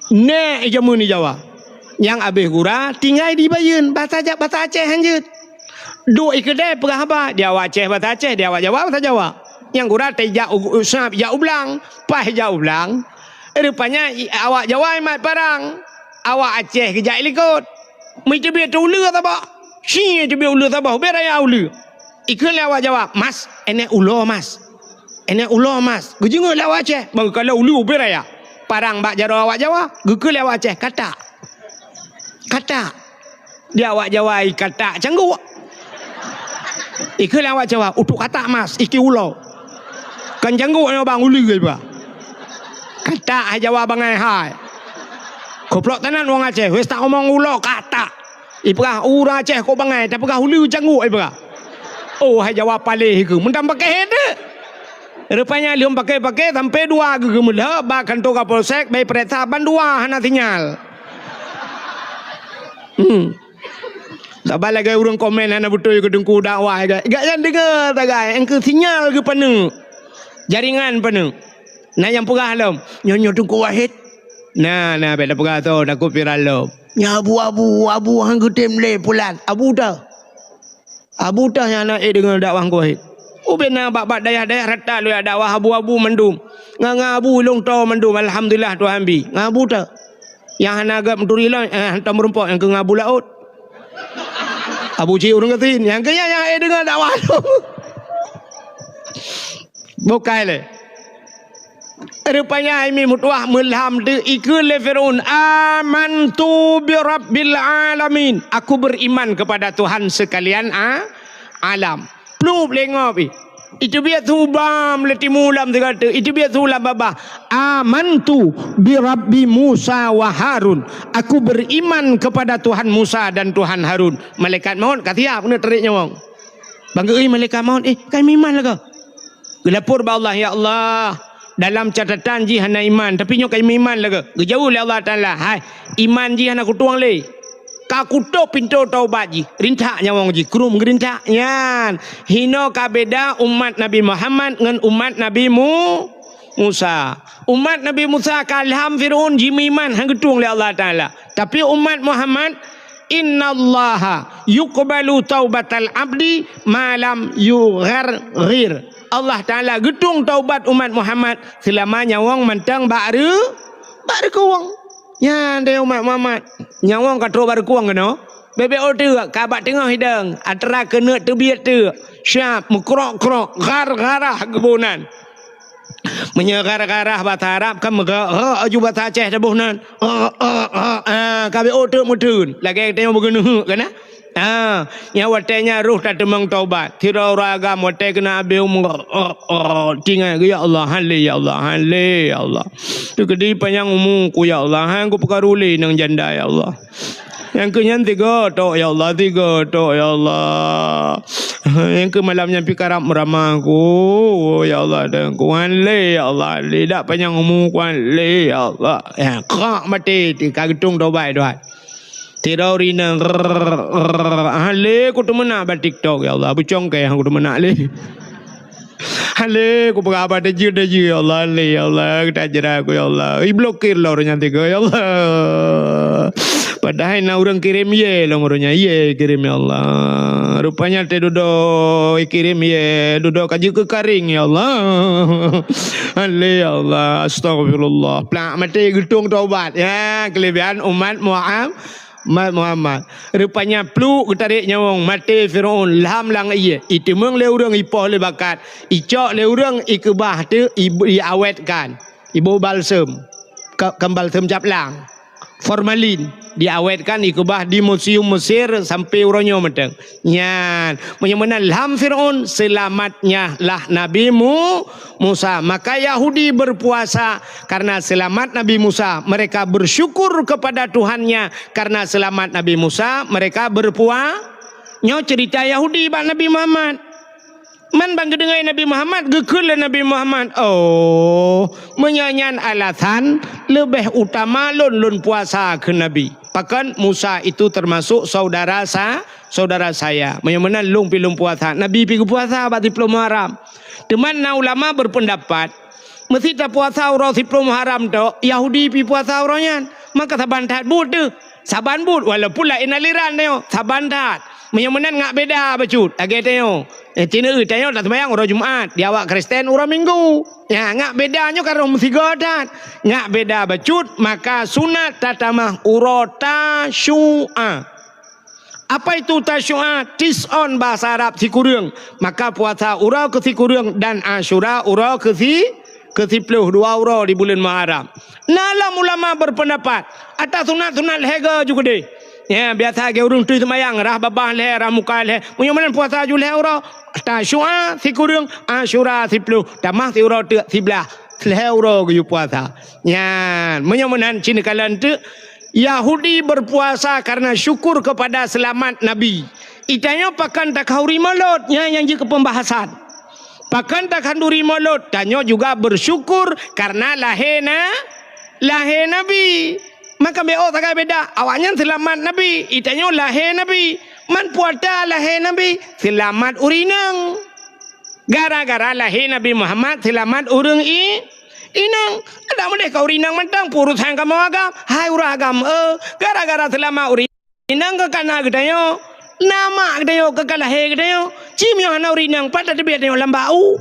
Nèk jameun di Jawa. Nyang habéh gura tinggai di Bayeuen, bahasa Ja-, bahasa Aceh han jeuet. Duek i keudè peugah haba, di awak Aceh bahasa Aceh, di awak Jawa bahasa Jawa. Nyang gura teuh jak u, u, sab jak u blang, paih jak u blang. Rupanya i, awak Jawa imat parang, awak Aceh geujak i likot. Meuteubiet uleue saboh. Shi teubiet uleue saboh, ubé raya uleue. Ikheun lé awak Jawa, "Mas, enèk ulo, Mas. Enèk ulo, Mas." Geujeungeut lé awak Aceh, bang geukalon uleue ubé raya. Parang bak jaroe awak Jawa, geukheun lé awak Aceh, "Katak. Katak." Di awak Jawa i katak cangguek. Ikheun awak Jawa, utuk katak mas, iki ulo. Kan cangguek nyoe bang uli ke bah. Katak hai Jawa bangai hai. Goblok tenan wong Aceh, wes tak omong ulo katak. Ipeugah ureueng Aceh kok bangai, tapeugah uli cangguek ipeugah. Oh hai Jawa paleh ke, meutam pakai deh. Rupanya lheueh pakai-pakai sampai dua geuh meulheueh bak kantor Kapolsek, bai peuriksa ban dua hana sinyal. Hmm. Saban lagèe ureueng komen hana beutôi keu teungku dakwah, gak, gak nyan deungö sagai, engkeu sinyal geuh paneuk. Jaringan paneuk. Na nyang peugah lom, "Nyoe, nyoe Teungku Wahid." Na, na, bèk tapeugah tho, takot viral lom. "Nyoe Abu, Abu, Abu han geutem lé pulan." Abu teuh. Abu teuh nyang na ék deungö dakwah Teungku Wahid. Ubé na bak-bak dayah-dayah rata lôn jak dakwah abu-abu mandum. Ngon, ngon abu ilong toe mandum, alhamdulillah Tuhan bi. Ngon abu teuh. Nyang hana gèt meuturi lom, eh, hantom meurumpok nyang keu ngon abu laôt. Abu cit ureueng gasien, nyang keu nyan nyang ék deungö dakwah lôn. Bukai lé. Rupanya hai mi meutuah meulham teuh ikheun lé Firaun, "Amantu bi rabbil alamin." Aku beriman kepada Tuhan sekalian a-, alam. Plup lé ngop ih. Iteubiet su bam lé timu lam sigoe teuk, iteubiet su lam babah. "Amantu bi rabbi Musa wa Harun." Aku beriman kepada Tuhan Musa dan Tuhan Harun. Malaikat maut ka siap keuneuk tarék nyawöng. Bang geuéh malaikat maut, "Eh, ka meuiman lagoe." Geulapor bak Allah, "Ya Allah, dalam catatan jih hana iman, tapi nyoe ka meuiman lagoe." Geujaweueb lé Allah Taala, "Hai, iman jih hana kutueng lé. Ka kutôp pintoe taubat jih, rintak nyawöng jih, krueng geurintak." Nyan, hinoe ka beda umat Nabi Muhammad ngon umat Nabi Mu-, Musa. Umat Nabi Musa ka lham Firaun jimeuiman han geutueng lé Allah Taala. Tapi umat Muhammad, "Innallaha yuqbalu taubatal abdi ma lam yugharghir." Allah Taala geutueng taubat umat Muhammad seulama nyawöng mantong bak reu-, bak reukueng. Nyan deh umat Muhammad, nyawöng ka trok bak reukueng keunoe. Bèk-bèk ôh teuk, ka bak teungoh idong, atra keuneuk teubiet teuk. Siap, meukrok-krok, ghar-gharah geuboh nan. Meunyoe ghar-gharah basa Arab kan meuga-, ha, aju basa Aceh taboh nan. Ha, ha, ha, ha, ka bèk ôh teuk meuteun. Lagèe tanyoe beugeuneuheuk kan, eh? Ha, nyang watèe nyan roh tateumeung taubat. Sidroe ureueng agam watèe keuneuk abéh umu, ha, ha, ha, tinggai, "Ya Allah, han lé, ya Allah, han lé, ya Allah." Teukeudi panyang umu ku, ya Allah, han kupeukaru lé inong janda, ya Allah. Nyang keu nyan tiga tok, ya Allah, tiga tok, ya Allah. Nyang keu malam nyan pih karab meurama ku, ya Allah, dan ku han lé, ya Allah, han lé, dak panyang umu ku han lé, ya Allah. Ya, krak maté, ti ka geutueng tobat, Tuhan. Tiroe rinang, rrrr, han lé ku teumeunak bak TikTok, ya Allah, beucongkée han ku teumeunak lé. Han lé ku peugah haba tajeu-tajeu, ya Allah, han lé, ya Allah, tajra ku, ya Allah. Iblokir lom ureueng nyan tiga, ya Allah. Padahai na ureueng kirém yé lom ureueng nyan, yé kirém, ya Allah. Rupanya teududoe ikirém yé, dudoe ka jeuet keu karéng, ya Allah. Han lé, ya Allah. Astagfirullah. Plak maté geutueng tobat. Ya, keulebihan umat Muhammad. Umat Muhammad. Rupanya pluek geutarek nyawöng maté Firaun lham lam ié. Iteumeung lé ureueng ipoh lé bakat. Icok lé ureueng ikeubah teuk ibu-, iawetkan. Iboh balsem. Ka-, kan balsem cap lang. Formalin. Diawetkan ikeubah di museum Mesir sampai uroe nyoe mantong. Nyan, meunyoe meunan lham Firaun, seulamatnya lah Nabi Mu-, Musa. Maka Yahudi berpuasa karena selamat Nabi Musa. Mereka bersyukur kepada Tuhannya karena selamat Nabi Musa. Mereka berpua-, nyoe cerita Yahudi bak Nabi Muhammad. Man ban geudeungoe Nabi Muhammad, geukheun lé Nabi Muhammad, "Oh, meunyoe nyan alasan, leubeh utama lôn, lôn puasa," kheun Nabi. Pakon Musa itu termasuk saudara sa-, saudara saya. Meunyoe meunan lôn pih lôn puasa. Nabi pih geupuasa bak siplôh Muharram. Teuma na ulama berpendapat, meusi tapuasa uroe siplôh Muharram tok, Yahudi pih puasa uroe nyan. Maka saban that buet teuh. Saban buet, walaupun laén aliran tanyoe, saban that. Meunyoe meunan ngak beda bacut, lagèe tanyoe. Eh, tineuk tanyoe taseumayang uroe Jumat, di awak Kristen uroe Minggu. Ya, ngak beda nyoe ka roh meusigoe that. Ngak beda bacut, maka sunat tatamah uroe Tasyu'a. Apa itu Tasyu'a? Tis'on bahasa Arab sikureueng. Maka puasa uroe keu sikureueng dan Asyura uroe keu si-, keu siplôh, dua uroe di buleuen Muharram. Na lom ulama berpendapat, ata sunat-sunat lhèe goe ju keudeh. Ya, biasa lagèe ureueng teuh seumayang, rhah babah lhèe, rhah muka lhèe. Meunyoe meunan puasa ju lhèe uroe, Tasyu'a sikureueng, Asyura siploh, tamah siuroe teuk siblaih. Lhèe uroe geuyue puasa. Nyan, meunyoe meunan cit neukalon teuk, Yahudi berpuasa karena syukur kepada selamat Nabi. Geutanyoe pakon takhanduri Maulud, nyan nyang jeuet keu pembahasan. Pakon takhanduri Maulud, tanyoe juga bersyukur karena lahé na, lahé Nabi. Maka bèk ôk sagai beda, awaknyan seulamat Nabi, geutanyoe lahé Nabi. Man peue atra lahé Nabi, seulamat ureueng inong. Gara-gara lahé Nabi Muhammad, seulamat ureueng i-, inong. Adak meudeh ka ureueng inong mantong, peue urosan kamoe agam, hai ureueng agam, eh, gara-gara seulamat ureueng inong ka kana geutanyoe, na mak geutanyoe, ka, ka lahé geutanyoe. Ci meunyoe hana ureueng inong, pat tateubiet tanyoe lam bak u.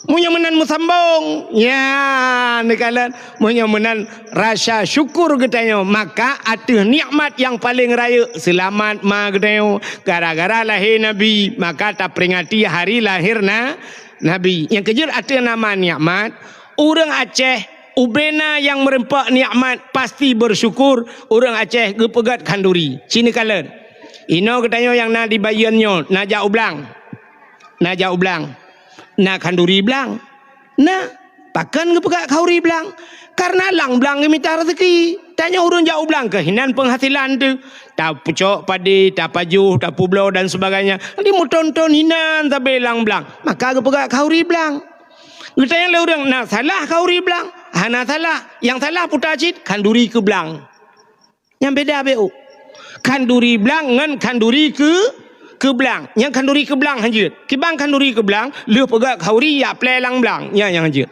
Meunyoe meunan meusambong, ya, neukalon. Meunyoe meunan rasa syukur geutanyoe, maka ateueh nikmat nyang paleng rayeuk, seulamat ma geutanyoe. Gara-gara lahé Nabi, maka taperingati hari lahé na-, Nabi. Nyang keujeuet ateueh nama nikmat, ureueng Aceh ubena nyang meureumpok nikmat pasti bersyukur, ureueng Aceh geupeugöt khanduri. Ci neukalon. Inoe geutanyoe nyang na di Bayeuen nyoe, na jak u blang. Na jak u blang. Na khanduri blang. Na. Pakon geupeugöt khanduri blang? Karena lam blang geumita raseuki. Tanyoe ureueng jak u blang keuh hinan peunghasilan teuh. Tapeucok padé, tapajoh, tapubloe dan sebagainya. Jadi meuthon-thon hinan sabe lam blang. Maka geupeugöt khanduri blang. Geutanyoe lé ureueng na salah khanduri blang? Hana salah. Nyang salah peue cit khanduri keu blang. Nyang beda beu. Khanduri blang ngon khanduri keu, keu blang. Nyang khanduri keu blang hanjeuet. Kiban khanduri keu blang, lheueh peugöt khanduri jak plè lam blang. Nyan nyang hanjeuet.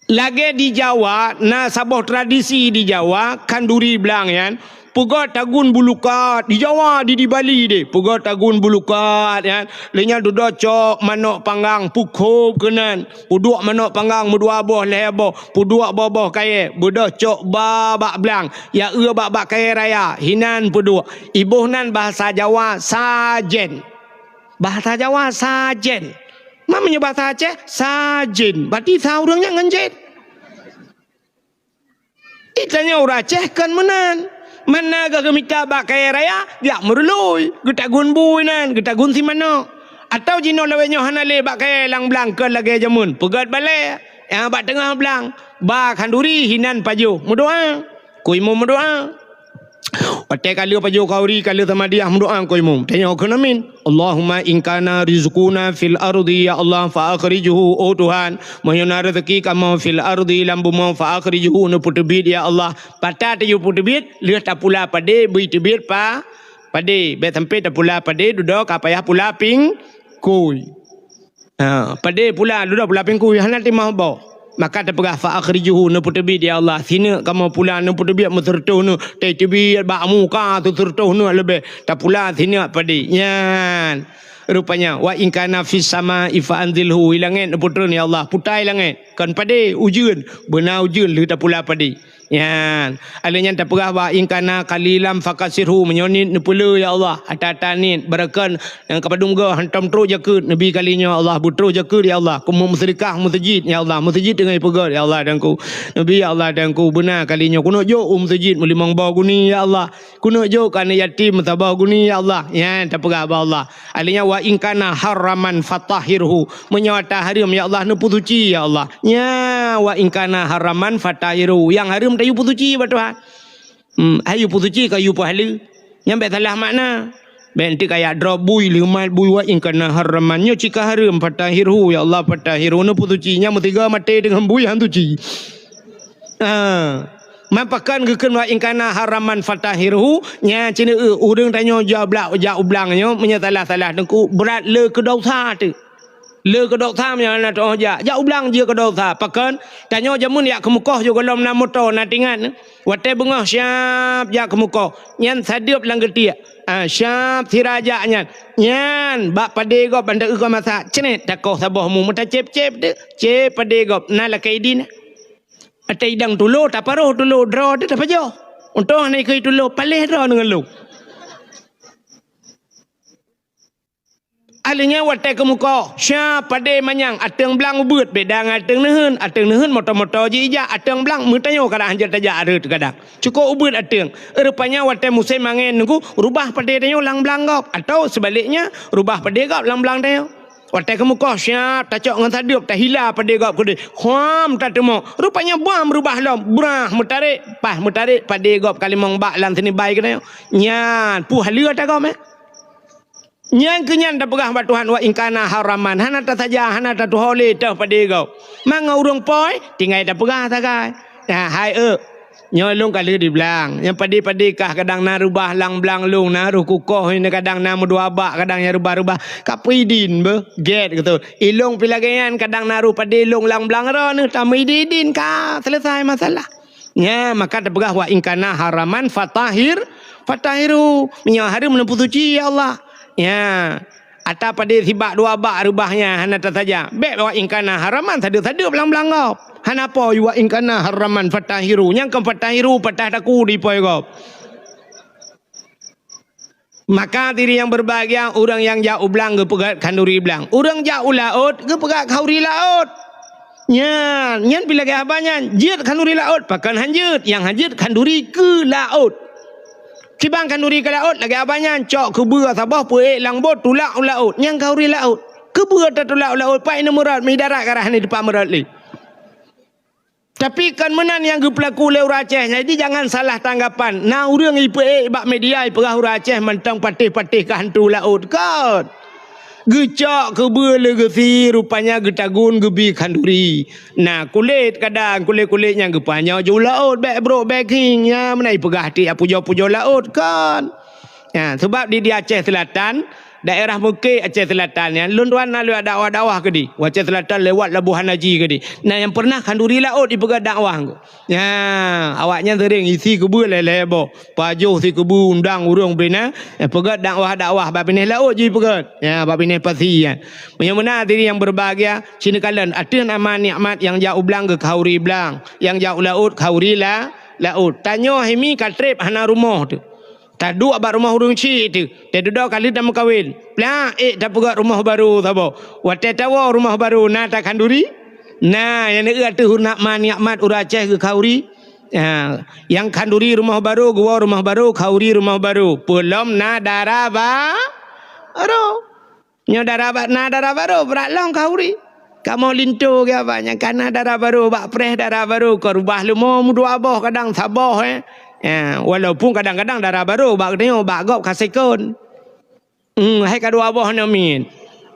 Lagèe di Jawa, na saboh tradisi di Jawa, khanduri blang nyan, peugöt tagun bulukat. Di Jawa, di, di Bali deh, peugöt tagun bulukat nyan. Lheueh nyan dudoe cok manok panggang, peukhop keunan. Peuduek manok panggang meudua boh, lhèe boh, peuduek boh-boh kayèe, beudôh cok ba bak blang, ya eu bak, bak kayèe raya, hinan peuduek. Iboh nan bahasa Jawa sajen. Bahasa Jawa sajen. Ma meunyoe bahasa Aceh, sajen. Berarti sa ureueng nyan ngon jen. Di tanyoe ureueng Aceh kon meunan. Mana geuh geumita bak kayèe raya, jak meurulôi, geutagun bui nan, geutagun si manok. Atawa jinoe lawét nyoe hana lé bak kayèe lam blang kon lagèe jameun, peugöt balèe, nyang bak teungoh blang, ba khanduri hinan pajoh, meudoa. Ku imum meudoa. Watèe ka lheueh pajoh khanduri, ka lheueh samadiah, meudoa ku imum. Tanyoe kheun amin. Allahumma in kana rizquna fil ardi, ya Allah, fa akhrijhu, oh Tuhan, meunyoe na raseuki kamoe fil ardi, lam bumoe, fa akhrijhu, neupeuteubiet, ya Allah. Pat tapeuteubiet, lheueh tapula padé, bri teubiet pa-, padé. Bèk sampoe tapula padé, dudoe ka payah pula pingkui. Ha, padé pula, dudoe pula pingkui, hana timoh boh. Maka tapeugah, fa akhrijhu, neupeuteubiet, ya Allah. Sineuk kamoe pula, neupeuteubiet meuseureutoh neuk. Tateubiet bak muka seuseureutoh neuk leubeh. Tapula sineuk padé. Nyan. Rupanya, wa in kana fis sama'i fa anzilhu, i langèt neupeutreun, ya Allah, peutai langèt. Kon padé, ujeuen, beuna ujeuen lheueh tapula padé. Nyan, alèh nyan tapeugah, wa in kana qalilan fakatsirhu, meunyoe niet neupeulé, ya Allah, ata-ata niet, barokon nyang ka padum goe hantom trôk jakeuet, neubi kali nyoe, ya Allah, beutrôk jakeuet, ya Allah, keuneuk meuseudeukah meuseujid, ya Allah, meuseujid teungoh ipeugöt, ya Allah, Tuhanku, neubi, ya Allah, Tuhanku, beuna kali nyoe, keuneuk jok u meuseujid meulimong boh guni, ya Allah. Keuneuk jok keu aneuk yatim meusaboh guni, ya Allah. Nyan tapeugah bak Allah. Alèh nyan, wa in kana haraman fatahhirhu. Meunyoe ata hareuem, ya Allah, neupeusuci, ya Allah. Nyan, wa in kana haraman fatahhirhu. Nyang hareuem tayue peusuci bak Tuhan. Hmm, ayue peusuci ka yue peuhaleue. Nyan bèk salah makna. Bèk enteuk kaya droe bui, leumat bui, wa in kana haraman. Nyoe cit ka hareuem, fatahhirhu, ya Allah, fatahhirhu. Neupeusuci. Nyan meusigoe maté deungon bui han suci. Ah. Man pakon geukheun wa in kana haraman fatahhirhu, nyan cit, eh, ureueng tanyoe jak blang, jak u blang nyoe, meunyoe salah-salah teungku, brat le keu dosa teuk. Le keu dosa meunyoe na teuh jak, jak u blang jeuet keu dosa. Pakon? Tanyoe jameun jak keu mukoh, sigohlom na moto, na tingat. Watèe beungoh siap jak keu mukoh, nyan sadeup lam geutiek. Ah, siap sira jak nyan. Nyan, bak padé gob ban ta-eu gob masak, cret, takoh saboh mu, meutacép-cép teuk, cép padé gob, na lakèe idin. Ata idang tulo, taparoh tulo, droe teuh tapajoh. Untông hana ikheun tulo, paléh droe deungon lôn. Ahli nyan watée keumeukoh, siap padé manyang, ateueng blang ubeuet, beda ngon ateueng neuheun. Ateueng neuheun moto-moto jijak, ateueng blang meutanyoe kadang hanjeuet tajak rhot kadang. Cukôp ubeuet ateueng. Rupanya watée musém angén nunggu, rubah padé tanyoe lam blang gob, atau sebaliknya, rubah padé gob lam blang tanyoe. Watée keumeukoh siap tacok ngon sadeup, tahila padé gob keudeh. Huam tateumok. Rupanya bam reubah lom, brah meutarek, paih meutarek padé gob ka limong bak lam sinibai keunoe. Nyan, peue haleue ata gob, eh? Nyang keu nyan tapeugah bak Tuhan, "Wa in kana haraman," hana tasaja, hana tatuho lé teuh padé gob. Mangat ureuëng poi, tinggai tapeugah sagai. Nah, hai eu, nyoe lôn ka lheueh di blang. Nyang padé-padé kah kadang na reubah lam blang lôn, na roh kukoh, kadang na meudua bak, kadang nyang reubah-reubah. Ka peue idin beuh, gét gitu. Ilôn pi lagée nyan kadang na roh padé lôn lam blang droeneuh, tameuidin-idin ka selesai masalah. Nya, maka tapeugah, "Wa in kana haraman fatahhir, fatahhirhu." Meunyoe hareuem, neupeusuci, ya Allah. Nya, ata padé sibak dua bak reubah nyan hana tasaja. Bék, "Wa in kana haraman," sadeup-sadeup lam blang gob. Hana po, "Wa in kana haraman fatahhirhu." Nyang kon fatahhirhu, patah taku di poi gob. Maka diri nyang berbahagia, ureuëng nyang jak u blang geupeugét khanduri blang. Ureuëng jak u laôt geupeugét khanduri laôt. Nyan, nyan pi lagée haba nyan, jeuet khanduri laôt, pakon han jeuet, nyang han jeuet khanduri keu laôt. Kiban khanduri keu laôt lagée haba nyan, cok keubeue saboh peuék lam bot tulak u laôt, nyang khanduri laôt. Keubeue tatulak u laôt, pat ineuk meurot, meudarat ka rhah ni teumpat meurot lé. Tapi kon meunan nyang geupeulaku lé ureuëng Aceh nyan, jadi jangan salah tanggapan. Na ureuëng ipeuék bak media ipeugah ureuëng Aceh mantong patéh-patéh keu hantu laôt, kon. Geucok keubeue lé geusie, rupanya geutagun geubi khanduri. Na kulét kadang, kulét-kulét nyang geupanyoe ju laôt, bék brok bék khieng, nya meunan ipeugah tiep pujoe-pujoe laôt, kon. Ya, sebab di, di Aceh Selatan, daerah Mukè Aceh Selatan nyan, lôn tuan na lewat dakwah-dakwah keudeh. Aceh Selatan lewat Labuhan Haji keudeh. Nah, nyang pernah khanduri laôt ipeugét dakwah engko. Ya, awaknyan sering isi keubeue lhèe-lhèe boh. Pajoh si keubeue undang ureuëng bina, ya, peugét dakwah-dakwah bak binéh laôt jih peugét. Ya, bak binéh pasi, ya. Meunyoe meunan diri nyang berbahagia, sinoe kalon ateueh nama nikmat nyang jak u blang geukhanduri blang, nyang jak u laôt khanduri la, laôt. Tanyoe himi ka treb hana rumoh teuh. Taduek bak rumoh ureuëng chik teuh, teududoe ka lheueh tameukawen. Plak ék tapeugét rumoh barô saboh. Watée tawoe rumoh barô na takhanduri? Na, nyang neueu ateueh nama nikmat ureuëng Aceh geukhanduri. Ha, nyang khanduri rumoh barô, geuwoe rumoh barô, khanduri rumoh barô. Peulom na dara ba-, barô. Nyoe dara ba-, na dara barô, brat lom khanduri. Kamoe linto geuh abah nyang ka na dara barô, bak preh dara barô, kon reubah leumo meudua boh kadang saboh, eh. Ya, walaupun kadang-kadang dara barô bak geutanyoe, bak gob ka sekon. Hmm, hai ka dua boh nyoe miet.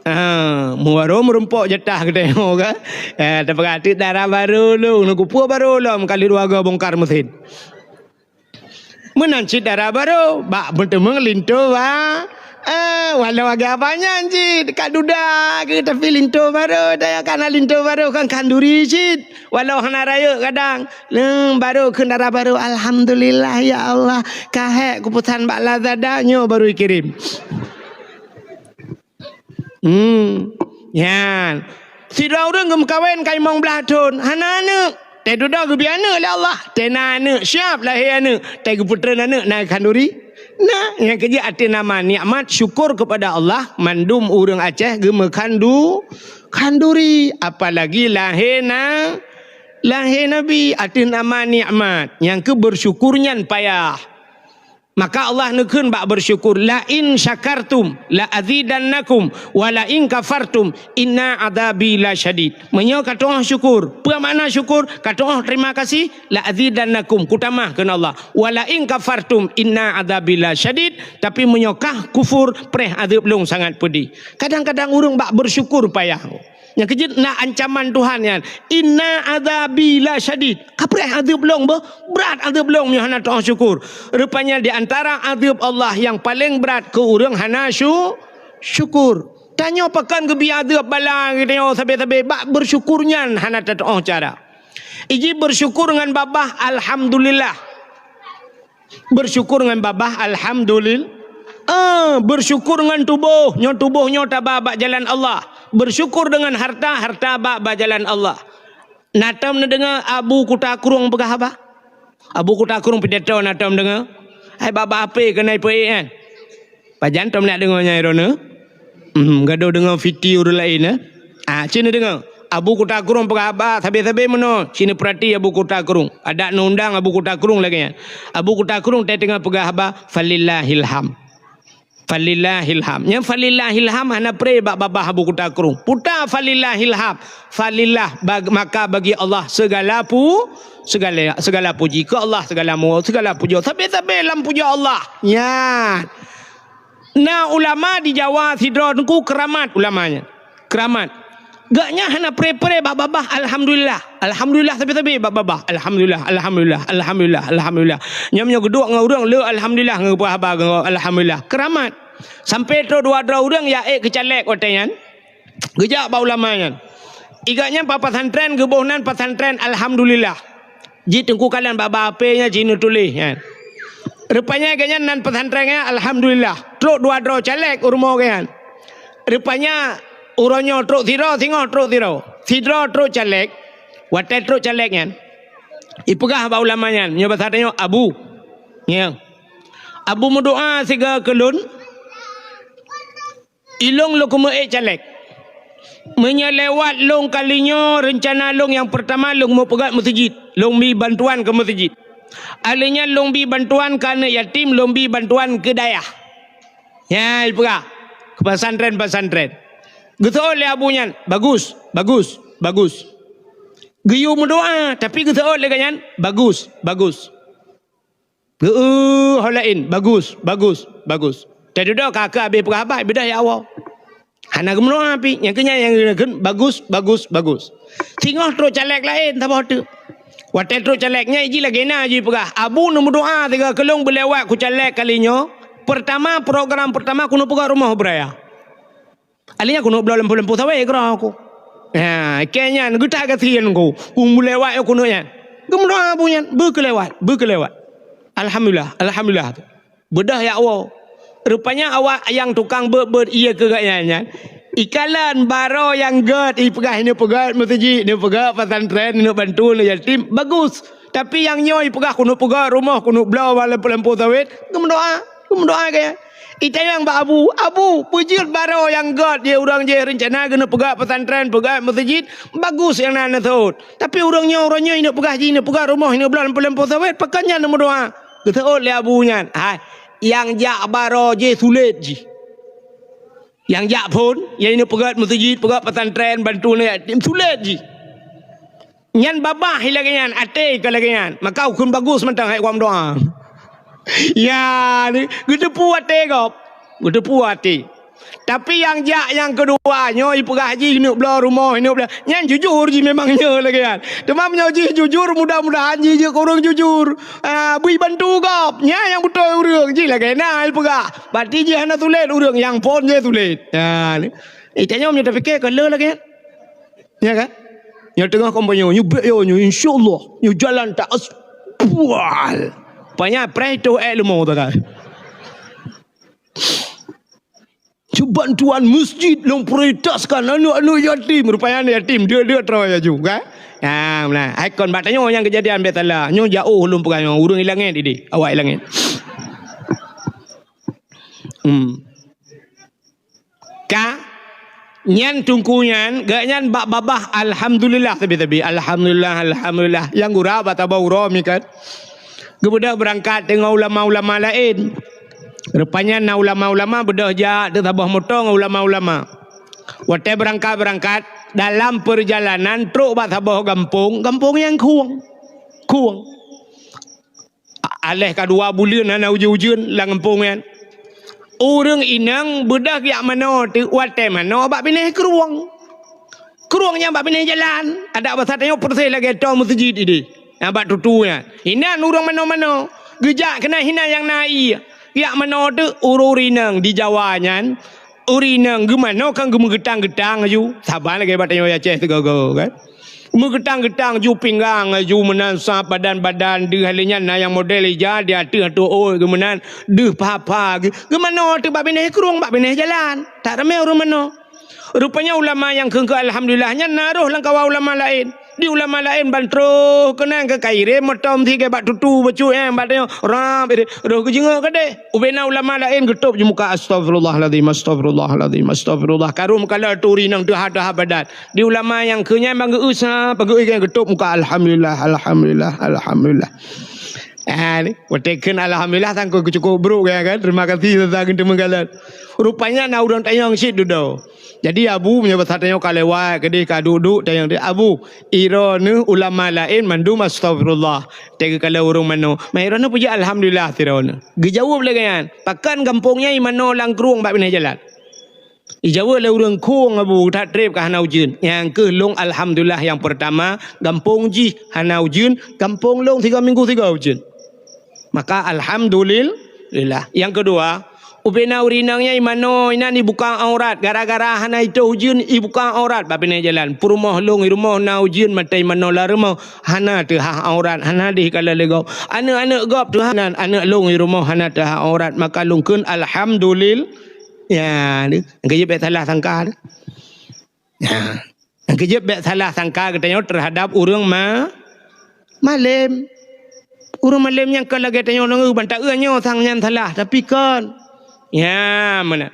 Ah, meubarô meurumpok jatah geutanyoe ka. Eh, tapeugah teuk dara barô lôn, nyoe kupeue barô lom kali dua go bongkar mesin. Meunan cit dara barô, bak meuteumèe linto ba-, eh, walau agak banyak cit, ka duda ke, tapi linto barô, daya kana linto barô kan khanduri cit. Walau hana rayeuk kadang, leueng barô kheun dara barô, "Alhamdulillah ya Allah, ka hék kupesan bak Lazada, nyoe barô ikirém." Hmm, nyan. Sidroe ureuëng geumeukawen ka limong blaih thon, hana aneuëk. Teududoe geubri aneuëk lé Allah, teuh na aneuëk, siap lahé aneuëk, teuh geupeutreun aneuëk na khanduri. Nah, nyang keujeuet ateueh nama nikmat syukur kepada Allah, mandum ureuëng Aceh geumeukhandu-, khanduri, apalagi lahé na-, lahé Nabi ateueh nama nikmat, nyang keu bersyukur nyan payah. Maka Allah neukheun bak bersyukur, "La in syakartum la azidannakum wa la in kafartum inna adzabi lasyadid." Meunyoe ka tu'oh syukur, peue makna syukur? Ka tu'oh terima kasih, "La azidannakum," kutamah kheun Allah. "Wa la in kafartum inna adzabi lasyadid," tapi meunyoe kah kufur, preh azeueb lôn sangat peudeh. Kadang-kadang ureuëng bak bersyukur payah. Nyang keujeuet na ancaman Tuhan nyan, "Inna adzabi lasyadid." Ka preh azeueb lôn beuh, brat azeueb lôn meunyoe hana tu'oh syukur. Rupanya di antara azeueb Allah nyang paleng brat keu ureuëng hana syu-, syukur. Tanyoe pakon geubri azeueb bala geutanyoe sabe-sabe, bak bersyukur nyan hana tatu'oh cara. Iji bersyukur ngon babah, alhamdulillah. Bersyukur ngon babah, alhamdulil-, ah, bersyukur ngon tuboh, nyoe tuboh nyoe taba bak jalan Allah. Bersyukur dengan harta, harta ba bak jalan Allah. Na tom neudeungoe Abu Kuta Krueng peugah haba? Abu Kuta Krueng pidato na tom deungoe? Hai bak-bak H P keuneuk peuék nyan. Pajan tom nak deungoe nyan droeneuh? Hmm, gadôh deungoe fiti ureuëng laén, eh? Ah, cit neudeungoe. Abu Kuta Krueng peugah haba sabe-sabe meunoe. Cit neupeurati Abu Kuta Krueng. Adak neuundang Abu Kuta Krueng lagée nyan. Abu Kuta Krueng teuh teungoh peugah haba, "Falillahil ham." Falillahil ham. Nyang falillahil ham hana pré bak babah Abu Kuta Krueng. Puta falillahil ham. Falillah bag-, maka bagi Allah segala pu-, segala, segala puji. Keu Allah segala mu-, segala pujoe. Sabe-sabe lam pujoe Allah. Nyan. Na ulama di Jawa sidroe teungku keramat ulama nyan. Keramat. Gobnyan hana pré-pré bak babah alhamdulillah. Alhamdulillah sabe-sabe bak babah. Alhamdulillah, alhamdulillah, alhamdulillah, alhamdulillah. Nyan meunyoe geuduek ngon ureuëng le alhamdulillah ngon geupeugah haba ngon alhamdulillah. Keramat. Sampai trok dua droe ureuëng ya ék keu caleg watée nyan. Geujak bak ulama nyan. Iga nyan bak pesantren geuboh nan pesantren alhamdulillah. Jih teungku kalon bak-bak H P nyan jih neutuléh nyan. Rupanya gobnyan nan pesantren nyan alhamdulillah. Trok dua droe caleg u rumoh gobnyan. Rupanya uroe nyoe trok sidroe, singoh trok sidroe. Sidroe trok caleg, watée trok caleg nyan. Ipeugah bak ulama nyan, nyoe basa tanyoe Abu. Nyoe. Abu meudoa siga keu lôn. Ilong lôn keumeue ék caleg. Meunyoe lewat lôn kali nyoe reuncana lôn nyang peurtama lôn meupeugét meuseujid, lôn bi bantuan keu meuseujid. Alheuh nyan lôn bi bantuan keu aneuëk yatim, lôn bi bantuan keu dayah. Nyan ipeugah keu pesantren-pesantren. Geuseuôt lé abu nyan, bagus, bagus, bagus. Geuyue meudoa, tapi geuseuôt lé gobnyan, bagus, bagus. Geu-, ho laén, bagus, bagus, bagus. Teududoe ka keu habéh peugah haba, beudôh ya Allah. Hana geumeudoa pih, nyang keu nyan nyang geukheun bagus, bagus, bagus. Singoh trok caleg laén saboh teuk. Watée trok caleg nyan jih lagée na jih peugah, "Abu neumeudoa siga keu lôn beulewat keu caleg kali nyoe. Peurtama, program peurtama keuneuk peugah rumoh beuraya." Alheuh nyan keuneuk bloe lampôh-lampôh sawét keudroe ku. Ha, keu nyan geutak gasien ku. Ku meulewat keuneuk nyan. Geumeudoa abu nyan, beu keu lewat, beu keu lewat. Alhamdulillah, alhamdulillah. Beudôh ya Allah. Rupanya awak nyang tukang beuet-beuet ié keu gobnyan nyan. Ikalon baroe nyang gét, ipeugah ineuk peugét meuseujid, ineuk peugét pesantren, ineuk bantu aneuk yatim, bagus. Tapi nyang nyoe ipeugah keuneuk peugét rumoh, keuneuk bloe lampôh-lampôh sawét, geumeudoa, geumeudoa gobnyan. Itanyong bak abu, "Abu, peue jeuet baroe nyang gét jih ureuëng jih reuncana geuneuk peugét pesantren, peugét meuseujid, bagus nyang na neuseuôt. Tapi ureuëng nyoe, uroe nyoe ineuk peugah jih, ineuk peugét rumoh, ineuk bloe lampôh-lampôh sawét, pakon nyan neumeudoa?" Geuseuôt lé abu nyan, "Hai, nyang jak baroe jih sulet jih. Nyang jak phon, nyang ineuk peugét meuseujid, peugét pesantren, bantu aneuk yatim, sulet jih." Nyan babah lagée nyan, até ka lagée nyan. Maka ukeuen bagus mantong hai awak meudoa. Ya, ni, geuteupeue até gob. Geuteupeue até. Tapi nyang jak nyang keudua, nyoe ipeugah jih ineuk bloe rumoh, ineuk bloe. Nyan jujur jih memang nyoe lagée nyan. Teuma meunyoe jih jujur, mudah-mudahan jih jeuet keu ureuëng jujur. Ah, bri bantu gob. Nyan nyang beutôi ureuëng jih lagée na ipeugah. Berarti jih hana sulet ureuëng, nyang phon jih sulet. Ya, ni. Eh, tanyoe meunyoe tapike ka le lagée nyan. Ya kan? Nyang teungoh kampanye, nyoe bek yo, nyoe insyaallah, nyoe jalan tak as-, bual. Panya preh tu eh leumo tu kan. Cuba tuan masjid lom prioritaskan aneuk-aneuk yatim. Rupanya aneuk yatim, dia-dia terus laju kan. Ha, nah, ikon bak tanyoe nyang kejadian bek salah. Nyoe jauh lom peugah nyoe, ureuëng ilangét idi, awak ilangét. Hmm. Ka, nyan teungku nyan, gobnyan bak babah alhamdulillah sabe-sabe. Alhamdulillah, alhamdulillah. Nyang gura bak saboh uroe mi kan. Geubeudôh beurangkat deungon ulama-ulama laén. Rupanya na ulama-ulama beudôh jak teusaboh moto ngon ulama-ulama. Watée beurangkat-beurangkat, dalam peurjalanan trok bak saboh gampông, gampông nyang khueng. Khueng. A-, aléh ka dua buleuen hana ujeuen-ujeuen lam gampông nyan. Ureuëng inong beudôh jak manoe teuk watée manoe bak binéh krueng. Krueng nyan bak binéh jalan, adak basa tanyoe persis lagée toe meuseujid idéh. Nyang bak tutu nyan. Inan ureuëng manoe-manoe. Geujak keunan hinan nyang na ié. Jak manoe teuk ureuëng inong di Jawa nyan. Ureuëng inong geumanoe kan geumeugeutang-geutang laju. Saban lagée bak tanyoe Aceh sigoe-goe kan. Meugeutang-geutang ju pinggang ju meunan sab badan-badan deuh lé nyan na nyang model ija di ateueh ateueh ôk geumeunan deuh pha-pha geu-, geumanoe teuk bak binéh krueng bak binéh jalan. Tak ramé ureuëng manoe. Rupanya ulama nyang kheun-kheun alhamdulillah nyan na roh lam kawan ulama laén. Di ulama laén ban troh keunan keu kairém meutom si bak tutu bacut nyan, bak tanyoe rab, roh geujeungok keudeh. Ubena ulama laén geutôb jih muka, "Astagfirullahalazim, astagfirullahalazim, astagfirullah." Karu meukalon turi nang teuha-teuha badat. Di ulama nyang keu nyan ban geu-eu sa, ban geu-eu geutôb muka, "Alhamdulillah, alhamdulillah, alhamdulillah." Ah, ni, watée kheun alhamdulillah, sangkot keucukôp brôk, ya kan? Terima kasih, sasa geuteumeung kalon. Rupanya na ureuëng tanyong cit dudoe. Jadi, Abu, meunyoe basa tanyoe ka lewat, keudeh ka duek-duek, tanyong di Abu, "Iroe neuh ulama laén mandum astagfirullah, teuka kala ureuëng manoe. Ma iroe neuh peujeuet alhamdulillah sidroe neuh?" Geujaweueb lé gobnyan, "Pakon gampông nyan i manoe lam krueng bak binéh jalan?" Ijaweueb lé ureuëng khueng, "Abu, that treb ka hana ujeuen." "Nyang kheueh lôn alhamdulillah nyang peurtama, gampông jih hana ujeuen, gampông lôn sigoe minggu sigoe ujeuen." Maka alhamdulillah. Nyang keudua, ubena ureuëng inong nyan i manoe inan ibuka aurat, gara-gara hana itôh ujeuen ibuka aurat bak binéh jalan. "Peurumoh lôn i rumoh na ujeuen, mata i manoe lam rumoh hana teuhah aurat, hana deh kala lé gob. Aneuëk-aneuëk gob teuhah nan, aneuëk lôn i rumoh hana teuhah aurat, maka lôn kheun alhamdulillah." Ya, ni, nyang keujeuet bék salah sangka. Ya. Nyang keujeuet bék salah sangka geutanyoe teuhadab ureuëng ma-, malém. Ureuëng malém nyang ka lagée tanyoe deungoe ban taeu nyoe sang nyan salah, tapi kon. Ya, meunan.